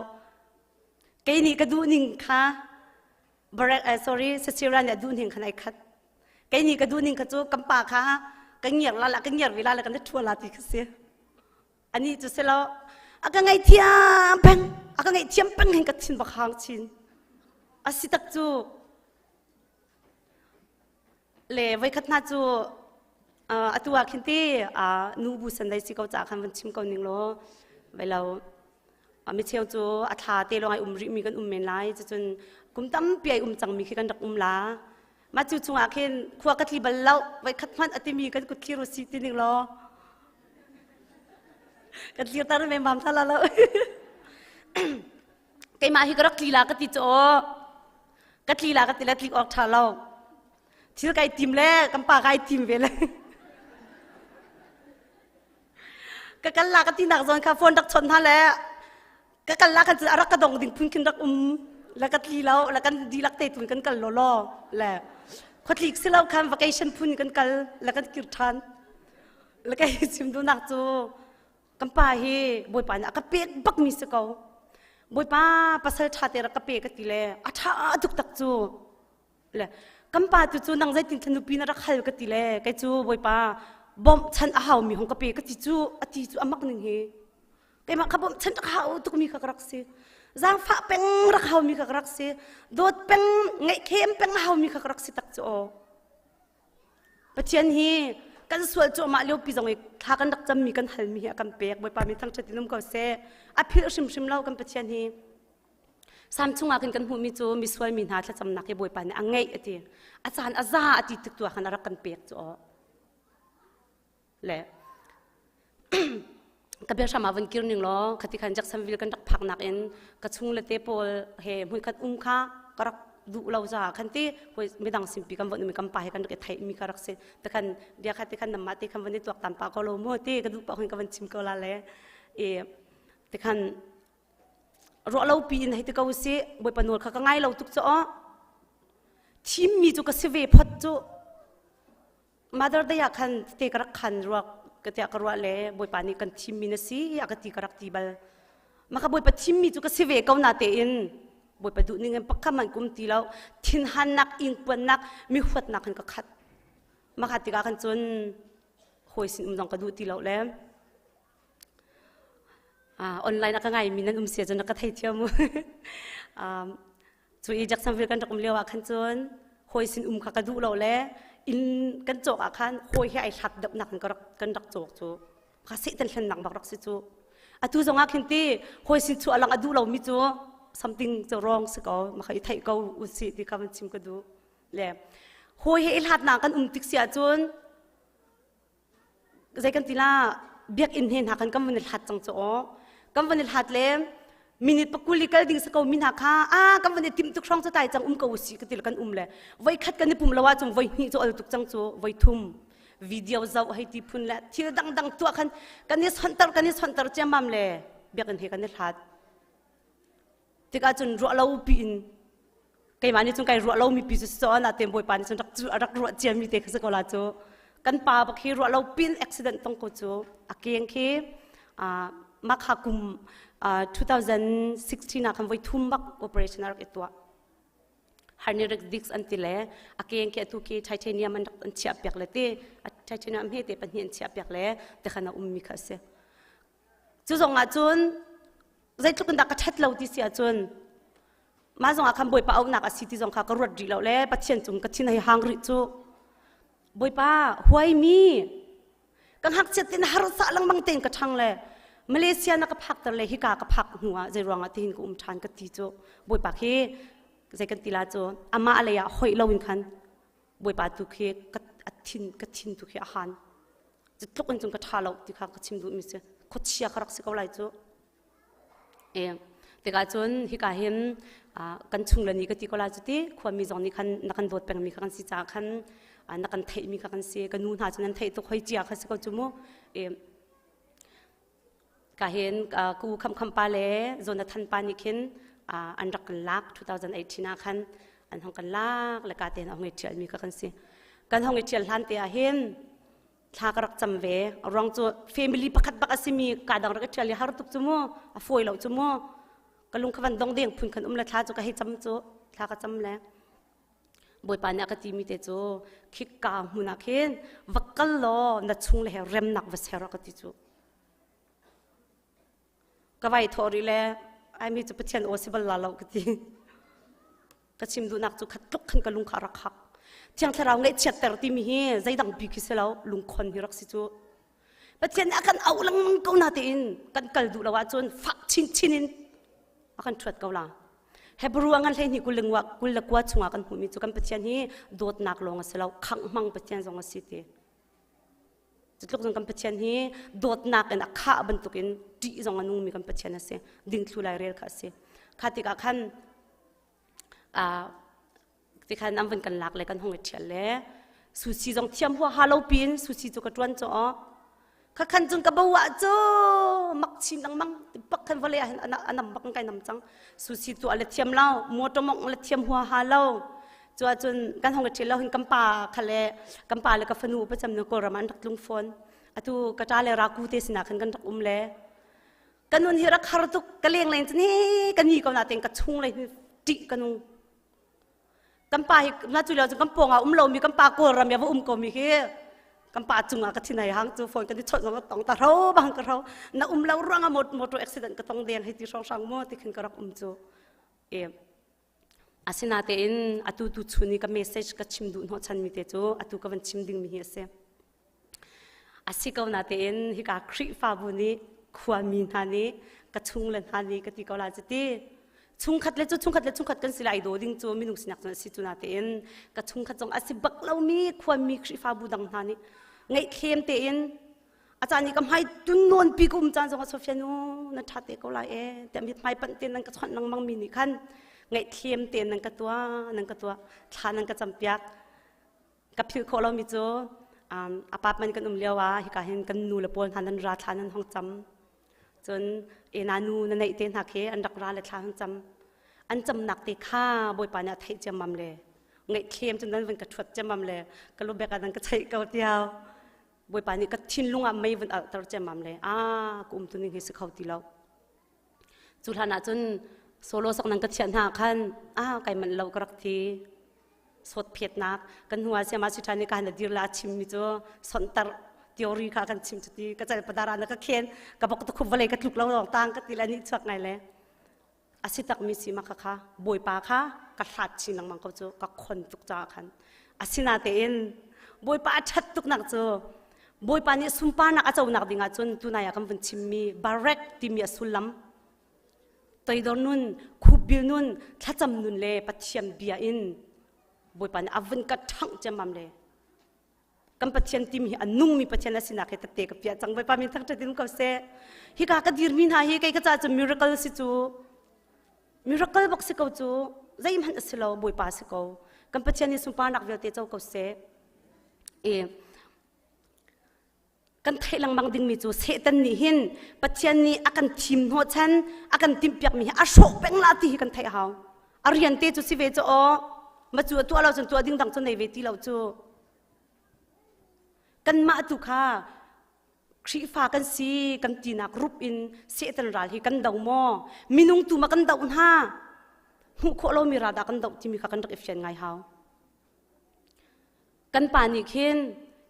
[SPEAKER 10] kei nih ka duh ning kha Barak eh, sorry Sisera nih a duh ning khan ai khat kei nih ka duh ning kha cu kan pa kha ka ngiar la la ka ngiar ve la la kan ṭhua la ti kha si ani cu si lo a ka ngaihthiam peng a ka ngaihthiam peng hin ka thin bak hang chin a si tak cu Le voikhat hna cu atu ah khin ti nu bu san dai si ko ca khan van chim ko ning law vai lo mi cheu cu a thla te lawng ai um rih mi kan um men lai cucun kum tampi ai um cang mi khi kan rak um la mah cu chungah khin khua ka tli bal lo voikhat hmanh a timi kan kut thlir si ti ning law kan tlir tar me mam thala lo keimah hi ka rak tli la ka ti cu ka tli la ka ti le tlik awk ṭha lo thil kai tim le kan pa kai tim ve le ka kal la ka ti nak zawn kha phone rak chawt hna le ka kal la kan cu a rak ka dong ding phun khin rak um le ka tli lo le kan dihlak te tun kan kal lo law le khuatlik si lo khan vacation phun kan kal le kan kir ṭhan le kai chim duhnak cu Kan pa hi Bawipa nih a ka pek bakmi si ko. Bawipa pasal ṭha te rak ka pe ka ti le a ṭha tuk tak cu. Le kan pa tu cu nang zeitin thla nupi na rak hal ka ti le kei cu Bawipa bawmh chan a haumi hong ka pe ka ti cu a ti cu a mak ning hi. Keimah kha bawmh chan rak hau tukmi kha ka rak si. Zaangfah peng rak haumi kha ka rak si. Dawt peng ngaihkhem peng a haumi kha ka rak si tak cu aw. Pathian hi kan sual cuahmah liopi zong i thla kan rak cammi kan halmi hi a kan pek. Bawipa min thangṭhat in um ko seh. A philh hrimhrim lo kan Pathian hi. Sam chungah khin kan hmuhmi cu misual mi hna thlacamnak hi Bawipa nih a ngeih a ti. A caan a za a ti tik tu ah khan a rak kan pek cu aw. Le ka biahram ah van kir ning law khati khan Jacksonville kan rak phaknak in ka chung le te pawl he hmuikhat um kha ka rak duh lo caah khan ti hoi midang simpi kan von um kan pa he kan rak i theih mi ka rak si te khan bia kha te khan namah te khan van i tuak tam pa ko lo mu ti ka duh pa khan ka van chim ko la le i te khan ruah lo pi in hei ti ko si bawipa nawl kha ka ngai lo tuk cu aw thim mi cu ka si ve phot cu Mother Day ah khan te ka rak khan ruak ka tiah ka ruah le Bawipa nih kan thimmi na si a ka ti ka rak ti bal. Maka Bawipa thimmi cu ka si ve ko na tein Bawipa duh ning in pakhat man kum ti lo thinhannak ingpuannak mi huatnak in ka khat. Maka tikah kan cun hawi sin um zong ka duh ti lo le online a ka ngaimi nan um sia cun ka thei thiam mu. Cu i Jacksonville kan rak um lio ah khan cun hawi sin um kha ka duh lo le inn kan cawk ah khan hawi he ai hlat deuhnak in ka rak kan rak cawk cu ka sehtan hlennak bak rak si cu atu zong ah khin ti hawi sin chuah lang a duh lomi cu something cu wrong si ko maka i theih ko usih ti kha van chim ka duh le hawi he i hlatnak kan um tik si ahcun zei kan ti la biakinn he hna khan kan van i hlat cang cu aw kan van i hlat le minute pakul i kal ding si ko mi hna kha a kan van i timh tuk hrawng cu tai cang um ko usih ka ti le kan um le voi khat kan i pum lo ahcun voi hnih cu ol tuk cang cu voi thum video zoh hei ti phun le thil dangdang tuah khan kan i sonhter kan i sonhter ciammam le biakinn he kan i hlat Tikah cun ruah lo piin keimah nih cun kai ruah lomi pi cu si caw na tem bawipa nih cun rak rak ruah ciami te kha si ko la cu kan pa bak hi ruah lo pin accident tong ko cu a keng khi makha kum 2016 ah khan voi thum bak operation a rak i tuah herniatic disc an ti le a keng khi atu khi titanium an rak an chiah piak le ti titanium he te pahnih an chiah piak le te khan a ummi kha a si Cu zong ah cun zeitluk in dah ka ṭhat lo ti si ahcun. Mah zong ah khan Bawipa auhnak a si ti zong kha ka ruat rih lo le Pathian cung ka thin hei hang rih cu. Bawipa huaimi ka ngakchiat tin harsa lengmang tein ka ṭhang le Malaysia na ka phakter le hika ka phak hnu ah zei ruangah tihin ka um ṭhan ka ti cu Bawipa khi zei kan ti la cu amah lei ah hoih loin khan Bawipa tu khi ka thin ka thin tu khi a han cu tluk in cun ka ṭha lo ti kha ka chim duhmi si khuachia ka rak si ko lai cu E tikah cun hika hin kan chung le ni ka ti ko la cu ti khuami zong nih khan na kan dawt pengmi kha kan si caah khan na kan theihmi kha kan si ka nu hna cu nan theih tuk hoi cia kha si ko cu mu e ka hin ku kham kham pa le Jonathan pa nih khin an rak kan lak 2018 ah khan an hong kan lak le ka ten a hong i ṭhialmi kha kan si kan hong i ṭhial hlan te ah hin thla ka rak cam ve ruang cu family pakhat bak a simi ka dang rak i ṭhial i har tuk cu mu a fawi lo cu mu ka lung kha van dong deng phun khan um le thla cu ka hei cam cu thla ka cam le bawipa nih a ka timi te cu khikka hmun ah khin va kal law na chung le he remnak va ser ka ti cu ka vai thawh rih le ai mi cu Pathian aw si bal la lo ka ti ka chim duhnak cu khat tluk khan ka lung kha rak hak thiang thlarau ngaihchiatter timi hi zeidang bi khi si lo lungkhon hi rak si cu Pathian nih a kan auh lengmang ko na tein kan kal duh lo ahcun fak chinchin in a kan ṭhuat ko la Hebrew a ngan 12 29 chungah kan hmuhmi cu kan Pathian hi dawtnak lawng a si lo khangh hmang Pathian zong a si ti Cutluk zong kan Pathian hi dawtnak in a khah bantukin ṭih zong a nungmi kan Pathian a si. Dingthlu lairel kha a si. Kha tikah khan tikhan an vun kan lak le kan hung i ṭhial le sushi zong thiam huaha lo pin sushi cu ka ṭuan caw kha khan cun ka bo ah cu mak chin lengmang pak khan vawlei ah hin a nam bak kai nam cang sushi tuah le thiam lo motor mongh le thiam huaha lo cu ahcun kan hong i ṭhial lo hin kan pa kha le kan pa le ka fanu pacam nu Kawlram ah an rak tlung fawn atu ka ṭa le raku te sinah khan kan rak um le ka nun hi rak har tuk ka leng len cun ka ni ko na ten ka chung le ṭih ka nung kan pa hi na cu lio cun kan pawng ah um lomi kan pa Kawlram ya va um ko mi hi kan pa cungah ka thin ai hang cu phone kan i chawnh zong ka tong ta ro bang ka ro na um lo ruangah motor accident ka tong deng hei ti hrawng hrang mu ti khin ka rak um cu e Asinatein atu tu chun i ka message ka chim duh hnawhchanmi te cu atu ka van chim dingmi hi a si. A si ko natein hika Khrihfabu nih khuami hna nih ka chung le hna nih ka ti ko la cu ti. Chungkhat le cu chungkhat le chungkhat kan si lai daw ding cu minung sinak cun a si cu natein ka chungkhat zong a si bak lomi khuami Khrihfabu dang hna nih ngaihthlem tein a caan i ka hmai tun nawn pi ka um caan zong ah Sofia nu na ṭha te ko lai e tiah mit hmai panh tein nan ka chawnh lengmang mi nih khan ngaihthlem tein nan ka tuah nan ka tuah thla nan ka campiak ka philh khawh lomi cu apartment kan um lio ah hika hin kan nu le pawl hna nan ra thla nan hong cam cun ena nu na neih te hna khi an rak ra le thla hong cam an camnak te kha bawipa nih a theih ciammam le ngaihthlem cun nan van ka ṭhuat ciammam le ka lubek ah nan ka cheih ko tiao Bawipa nih ka thinlung ah mei vun alhter ciammam le a ka um tuning hi si kho ti lo. Cu hlan ah cun solo sak nan ka thiah hna khan a kai manh lo ka rak thi. Sawt phetnak kan hnu ah siama si ṭhan i ka na dir la chim mi cu sonhtar theory kha kan chim cu ti ka cal padara na ka khen ka bok ta khup vawlei ka tluk lo lawng tang ka ti le nih chuak ngai le a si takmi si ma kha bawipa kha ka hlat chin lengmang ko cu ka khon tuk caah khan asinatein bawipa a ṭhat tuknak cu bawipa nih sunparnak a conak dingah cun tunai ah kan vun chimmi barek timi a sullam toidor nun khupbil nun thlacam nun le pathian bia in bawipa nih a vun ka ṭhangh ciammam le Kan Pathian timi hi a nungmi Pathian a sinak hi tette ka piah cang. Bawipa min thangṭhat in ko seh. Hika ka dirmi hna hi kei ka caah cu miracle si cu. Miracle bak si ko cu. Zeihmanh a si lo, Bawipa si ko. Kan Pathian nih sunparnak vialte co ko seh. E, kan theih lengmang dingmi cu Satan nih hin Pathian nih a kan thim hnawhchan, a kan timhpiakmi hi a hrawh peng la ti hi kan theih hau. A rian te cu si ve cu aw. Ma cu a tuah lo cun tuah ding dang cu nei ve ti lo cu. Kanmah tu kha Khrihfa kan si kan tinak rup in Satan ral hi kan do maw? Minung tu ma kan doh hna? Hmuh khawh lomi ral dah kan doh timi kha kan rak i fian ngai hau. Kan pa nih khin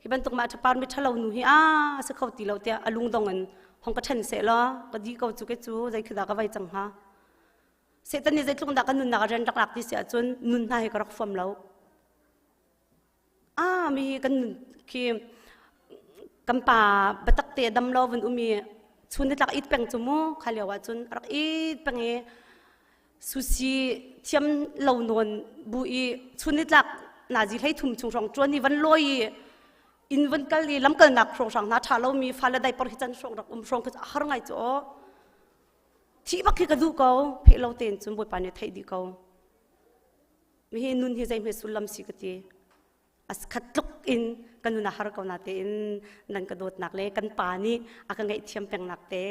[SPEAKER 10] hi bantuk mah ṭhapar mi ṭhalo nu hi a si kho ti lo tiah a lungdong in hong ka ṭhen seh law ka di ko cu ke cu zei khi dah ka vai cang hnga. Satan nih zeitluk dah kan nunnak a rian rak lak ti si ahcun nun hna hi ka rak fuam lo. Ah mi hi kan nun khi kan pa biatak te dam lo vun um i chun nitlak it peng cu mu kha lio ah cun rak it peng i susi thiam lo nawn bu i chun nitlak nazi hlei thum chung hrawng ṭuan i van lawi i inn van kal i lamkalnak hrawnghrang hna ṭha lomi fale diaper hi can hrawng rak um hrawng khi a har ngai cu aw thih bak khi ka duh ko pheh lo tein cun bawipa nih theih dih ko mi hi nun hi zei hme sullam si ka ti as khat tluk in kan nun a har ko na tein nan ka dawtnak le kan pa nih a ka ngaihthiam pengnak te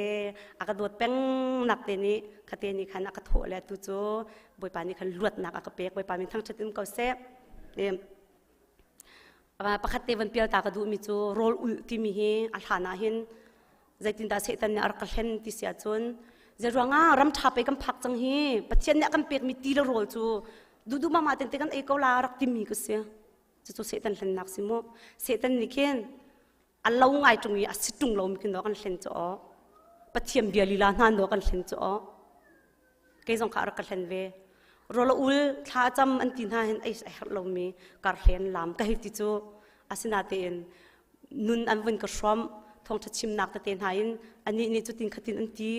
[SPEAKER 10] a ka dawt pengnak te nih khate nih khan a ka thawh le tu cu bawipa nih khan luatnak a ka pek bawipa min thangṭhat in ko seh pakhat te van pial ta ka duhmi cu rawl ulh timi hi a hlan ah hin zeitindah Satan nih a rak ka hlen ti si ahcun zeiruangah ram ṭha pei kan phak cang hi Pathian nih a kan pekmi ti le rawl cu duhduh mama ten te kan ei ko la rak timi ka si cucu Satan hlennak si mu Satan nih khin a lo ngai ṭung i a si ṭung lomi khin kan hlen cu aw Pathian bia lila hna no kan hlen cu aw kei zong kha a rak ka hlen ve rawl a ul thla a cam an ti hna hin ei a herh lomi kar hlen lam ka hei ti cu asinatein nun an vun ka hrawm thawngṭha chimnak tete hna in anih nih cutin khatin an ti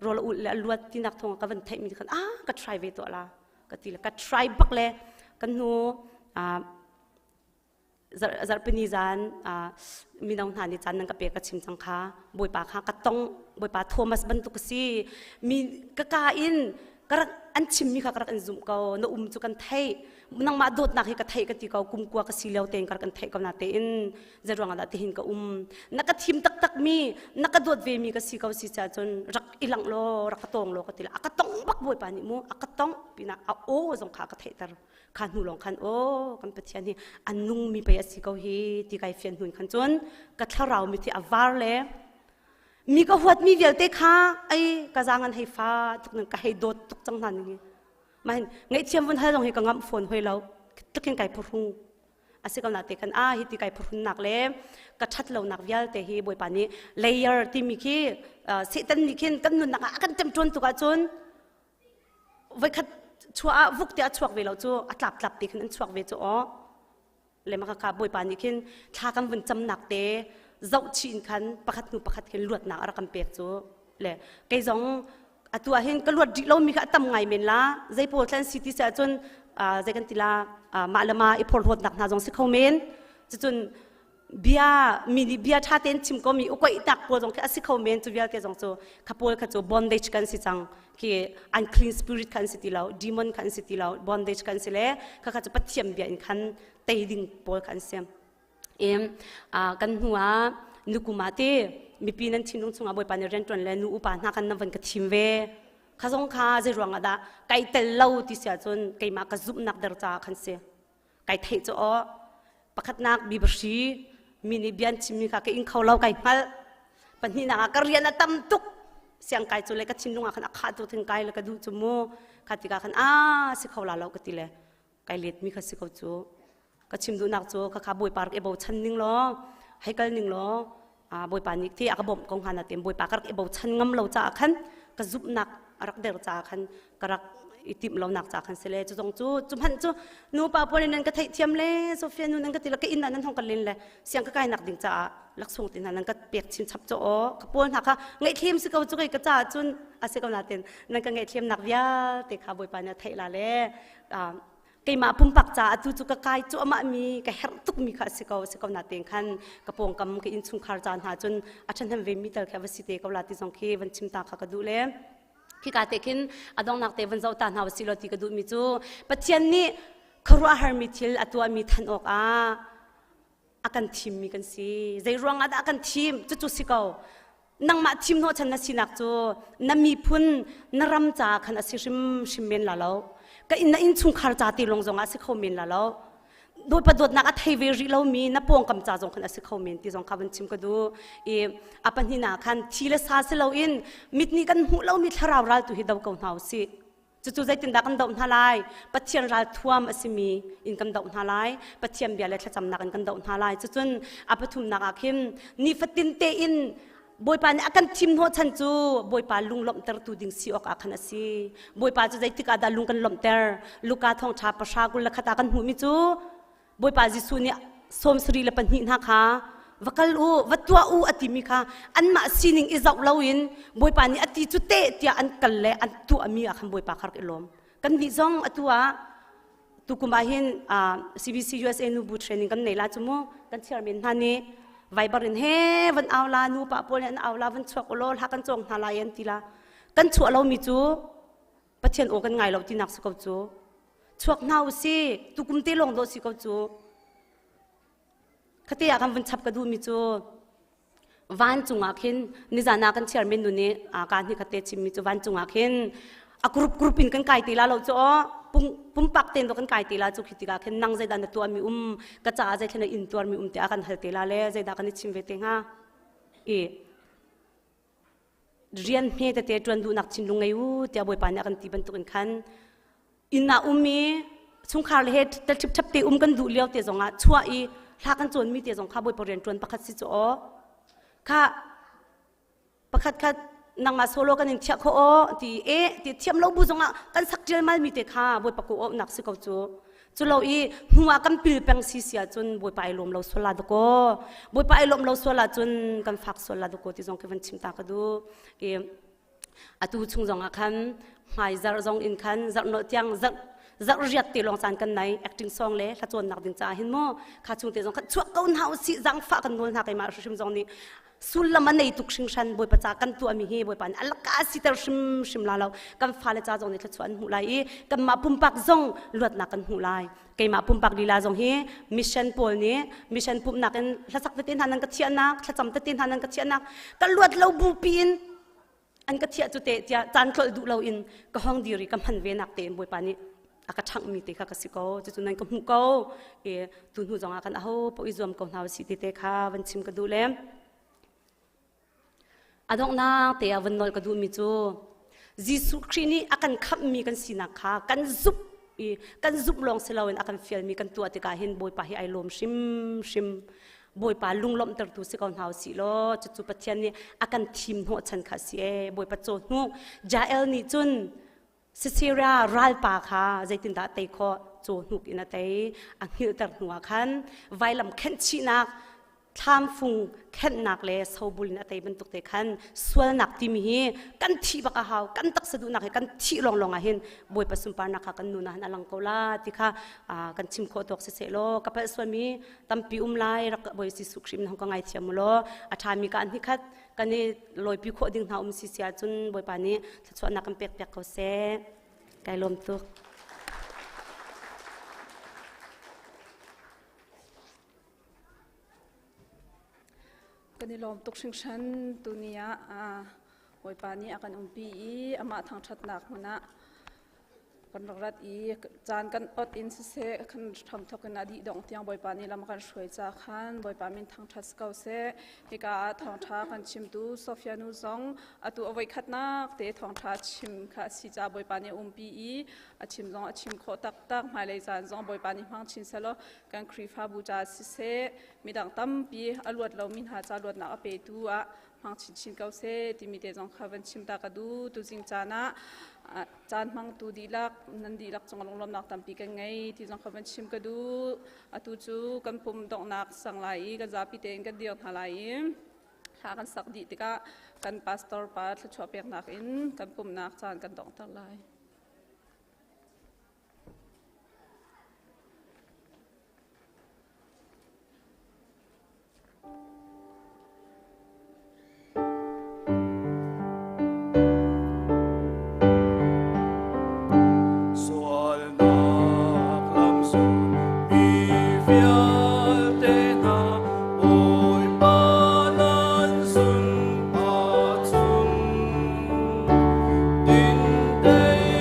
[SPEAKER 10] rawl a ulh le a luat tinak thawng ka van theihmi khan ah ka try ve tuah la ka ti le ka try bak le kan hnu zarhpini zan mino hna nih caan nan ka pek ka chim cang kha bawipa kha ka tong bawipa Thomas bantuk si mi ka ka in ka rak an chimmi kha ka rak in zumh ko na um cu kan theih nangmah dawtnak hi ka theih ka ti ko kum kua ka si lio tein ka rak in theih ko na tein zeiruang ah dah tihin ka um na ka thim taktak mi na ka dawt ve mi ka si ko si ca cun rak i langh law rak ka tong law ka ti la a ka tong bak bawipa nih mu a ka tong pinah a aw zong kha ka theihter kha hnu lawng khan aw kan Pathian hi a nungmi pei a si ko hi ti kai fian hnun khan cun ka thlarau mit hi a var le mi ka huatmi vialte kha ai ka zaang an hei fa tuk ka hei dawt tuk cang hna ning hi mahin ngaihthiam vun hal zong hi ka ngamh fawn hoi lo tlukin kai phuhrung a si ko na te kan a hi ti kai phuhrun nak le ka that lo nak vialte hi bawipa nih layer timi khi Satan nih khin kan nunnak ah a kan temtuan tuk ahcun voikhat chuah ah vuk te a chuak ve lo cu a tlap tlap te khin an chuak ve cu aw le maka ka bawipa nih khin thla kan vun camnak te zoh chih in khan pakhat hnu pakhat khin luatnak a rak kan pek cu le kei zong atu ah hin ka luat rih lomi kha a tam ngai men la zei pawl thlan si ti si ahcun zei kan ti la mah le mah i phorhlawtnak hna zong si kho men cucun bia mi nih bia ṭha tein chim ko mi ukoih tak pawl zong khi a si kho men cu vialte zong cu kha pawl kha cu bondage kan si cang khi unclean spirit khan si ti lo demon khan si ti lo bondage kan si le kha kha cu pathian bia in khan tei ding pawl khan si i kan hnu ah nukum ah ti mipi nan thinlung chungah bawipa nih rianṭuan le nu upa hna kan nan van ka thim ve kha zong kha zei ruang ah dah kai tel lo ti si ahcun keimah ka zumhnak der caah khan si kai theih cu aw pakhatnak bibahri mi nih bia an chimmi kha ka ing kho lo kai hngalh pahnihnak ah ka rian a tam tuk siang kai cu le ka thinlung ah khan a khah tuk thing kai le ka duh cu mu kha tikah khan a si kho la lo ka ti le kai let mi kha si ko cu ka chim duhnak cu kha kha bawipa rak i bochan ning law hei kal ning law bawipa nih ti a ka bawmh ko hnga na tem bawipa ka rak i bochan ngam lo caah khan ka zumhnak a rak der caah khan ka rak i timh lonak caah khan si le cu zong cu cu hmanh cu nu pa pawl nan ka theihthiam le Sofia nu nan ka ti le ka inn ah nan hong ka len le siang ka kainak ding caah laksawng te hna nan ka pek chin chap cu aw ka pawl hna kha ngaihthlem si ko cu kei ka caah cun a si ko natin nan ka ngaihthlem nak vialte kha bawipa nih a theih la le keimah pumpak caah atu cu ka kai cuahmah mi ka herh tuk mi kha a si ko a si ko natein khan ka pawngkam ka innchungkhar ca hna cun a ṭhahnem ve mi tal khi a va si te ko la ti zong khi van chim ta kha ka duh le khika te khin a donghnak te van zoh ta hna usih law ti ka duh mi cu Pathian nih khuaruahhar mi thil a tuah mi than awk ah a kan thim mi kan si zei ruang ah dah a kan thim cucu si ko nangmah thim hnawhchan na sinak cu na miphun na ram caah khan a si hrimhrim men la lo ka in na innchungkhar ca te lawng zong ah a si kho men la lo dawtpa dawtnak a thei ve rih lomi na pawngkam ca zong khan a si kho men ti zong kha van chim ka duh i a pahnihnak khan thi le sa si loin mit nih kan hmuh lomi thlarau ral tu hi do ko hna usih Cucu zeitindah kan doh hna lai? Pathian ralthuam a simi in kan doh hna lai. Pathian bia le thlacamnak in kan doh hna lai. Cucun a pathumnak ah khin nifatin tein Bawipa nih a kan thim hnawhchan cu Bawipa lunglawmhtertu ding si awkah khan a si. Bawipa cu zeitik ah dah lung kan lawmhter? Luka thawngṭha 21 ah kan hmuhmi cu Bawipa Jesuh nih 72 hna kha va kal u, va tuah u a timi kha anmah sining i zoh loin Bawipa nih a ti cu teh tiah an kal le an tuahmi ah khan Bawipa kha rak i lawm. Kan nih zong atu ah tukum ah hin CBC USA nubu training kan nei la cu mu kan chairman hna nih Viber in he van au la nu pa pawl an au la van chuak ulaw hla kan cawng hna lai an ti la kan chuah lomi cu Pathian aw kan ngai lo tinak si ko cu chuak hna u si tukum te lawng dawh si ko cu khate ah kan vun chap ka duhmi cu vancung ah khin nizan ah kan chairman nu nih ka hni khate chimmi cu vancung ah khin a group group in kan kai te la lo cu pumpak ten do kan kai te la cu khi tikah khin nang zeidah na tuahmi um ka caah zeithlen na in tuarmi um tiah kan hal te la le zeidah kan i chim ve te hnga i rian hme tete ṭuan duhnak thinlung ngei u tiah Bawipa nih a kan ti bantukin khan inn ah um i chungkhar le he tel ṭhipṭhap te um kan duh lio te zongah chuah i hla kan cawnmi te zong kha Bawipa rian ṭuan pakhat si cu aw kha pakhat khat nangmah solo kan in thiah kho aw ti e ti thiam lo bu zongah kan sak ṭial malmi te kha Bawipa ko awhnak si ko cu Culo i hnu ah kan pil peng si si ahcun Bawipa ai lawm lo sual la dakaw. Bawipa ai lawm lo sual ahcun kan fak sual la dakaw ti zong khi van chim ta ka duh. I atu chung zong ah khan hmai zarh zong in khan zarh nolh tiang zarh zarh riat te lawng caan kan nei acting song le hla cawnnak ding caah hin mu kha chung te zong khan chuak ko hna usih zangfah kan nawl hna keimah hrimhrim zong nih sullam a nei tuk hringhran Bawipa ca kan tuahmi hi Bawipa nih a laka siter hrimhrim la lo kan fale ca zong nih thluachuah an hmuh lai i kanmah pumpak zong luatnak kan hmuh lai. Keimah pumpak lila zong hi mission pawl nih mission pumhnak in hlasak tete hna nan ka thiahnak thlacam tete hna nan ka thiahnak ka luat lo bupi in an ka thiah cu te tiah caan tlolh duh lo in ka hong dir i ka hman ve nak tein Bawipa nih a ka ṭhanghmi te kha ka si ko. Cucu nan ka hmuh ko i tu hnu zongah kan aho paoh i zuam ko hna usih ti te kha van chim ka duh le a donghnak te ah van nawl ka duhmi cu Jesuh Khrih nih a kan khamhmi kan sinak kha kan zumh i kan zumh lawng si loin a kan fialmi kan tuah tikah hin Bawipa hi ai lawm hrimhrim. Bawipa lunglawmhtertu si ko hna usih law cucu Pathian nih a kan thim hnawhchan kha a si ee. Bawipa caw hnuk Jael nih cun Sisera ralpa kha zeitindah tei khawh? Caw hnuk in a tei. A hngilhter hnuah khan vailam khenhchihnak thlamfung khenhnak le sobul in a tei bantuk te khan sualnak timi hi kan thih bak a hau. Kan taksa duhnak hi kan thih lawnglawng ah hin Bawipa sunparnak kha kan nun ah hin a lang ko la ti kha kan chim khawh tawk siseh law ka palh sualmi tampi um lai rak Bawi Jesuh Khrih min hong ka ngaithiam u law a ṭhami ka an hi khat kan i lawipi khawh ding hna um si si ahcun Bawipa nih thluachuahnak kan pek piak ko seh. Kai lawm tuk.
[SPEAKER 1] Kan i lawm tuk hringhran tuni ah Bawipa nih a kan umpi i amah thangṭhatnak hmun ah kan rak rat i caan kan ot in siseh kan hramthok in a dih dongh tiang Bawipa nih lam a kan hruai ca khan Bawipa min thangṭhat si ko seh. Hika ah thawngṭha kan chimtu Sofia nu zong atu a voikhatnak te thawngṭha chim kha a si caah Bawipa nih a umpi i a chim zong a chim khawh taktak. Hmailei caan zong Bawipa nih hmang chin sehlaw kan Khrihfabu ca siseh midang tampi a luat lomi hna ca luatnak a petu ah hmang chinchin ko seh timi te zong kha van chim ta ka duh. Tuzing caan ah caan hmangtu dihlak nan dihlak cung lunglawmnak tampi kan ngei ti zong kha van chim ka duh. Atu cu kan pum donghnak sang lai i kan zapi tein kan dir hna lai i hla kan sak dih tikah kan pastor pa thluachuah peknak in kan pumnak caan kan donghter lai.
[SPEAKER 11] Sualnak lamzul mi vialte hna Bawipa nan sun ahcun din tein.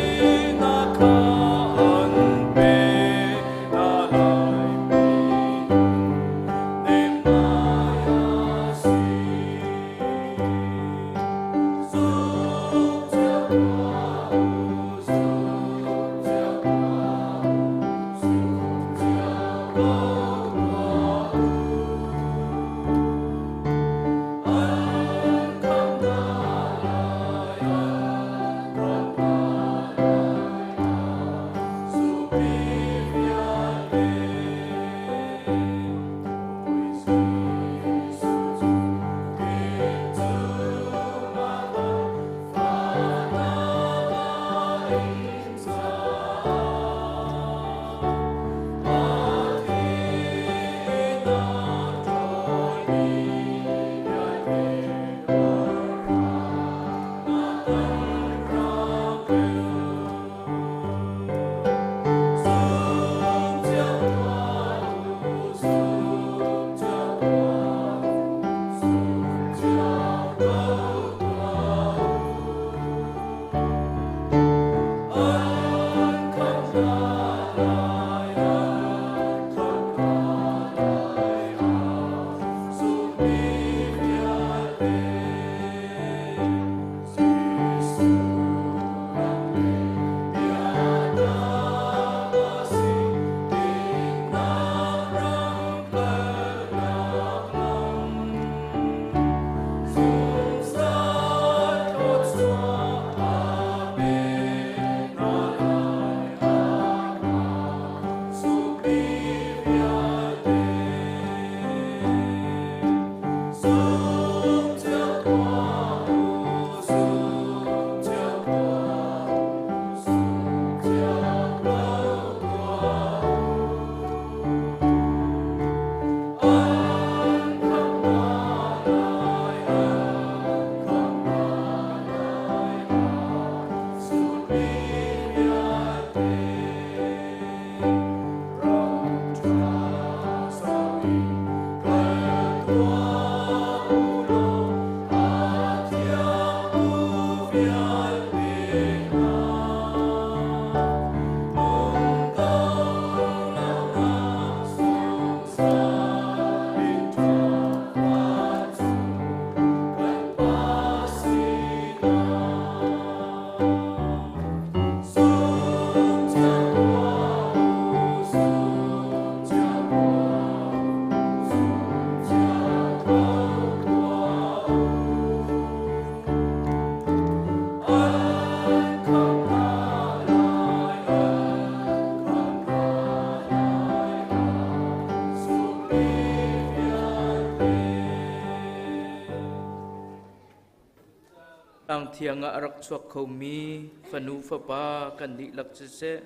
[SPEAKER 5] Tlang thiang ah a rak chuak khomi fanu fapa kan dihlak siseh,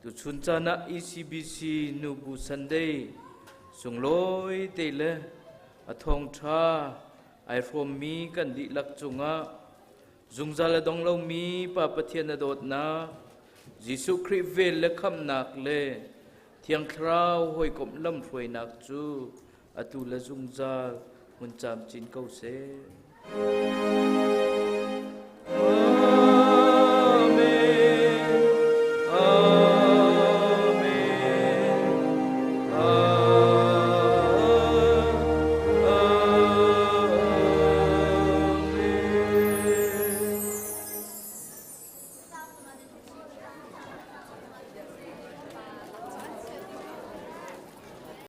[SPEAKER 5] tuchun caan ah ECBC Nubu Sunday sunglawi te le a thawngṭha ai hrawmmi kan dihlak cungah zungzal a dong lomi Pa Pathian a dawtnak, Jesuh Khrih vel le khamhnak le Thiang Thlarau hawikomh lamhruainak cu atu le zungzal hmun camcin ko seh.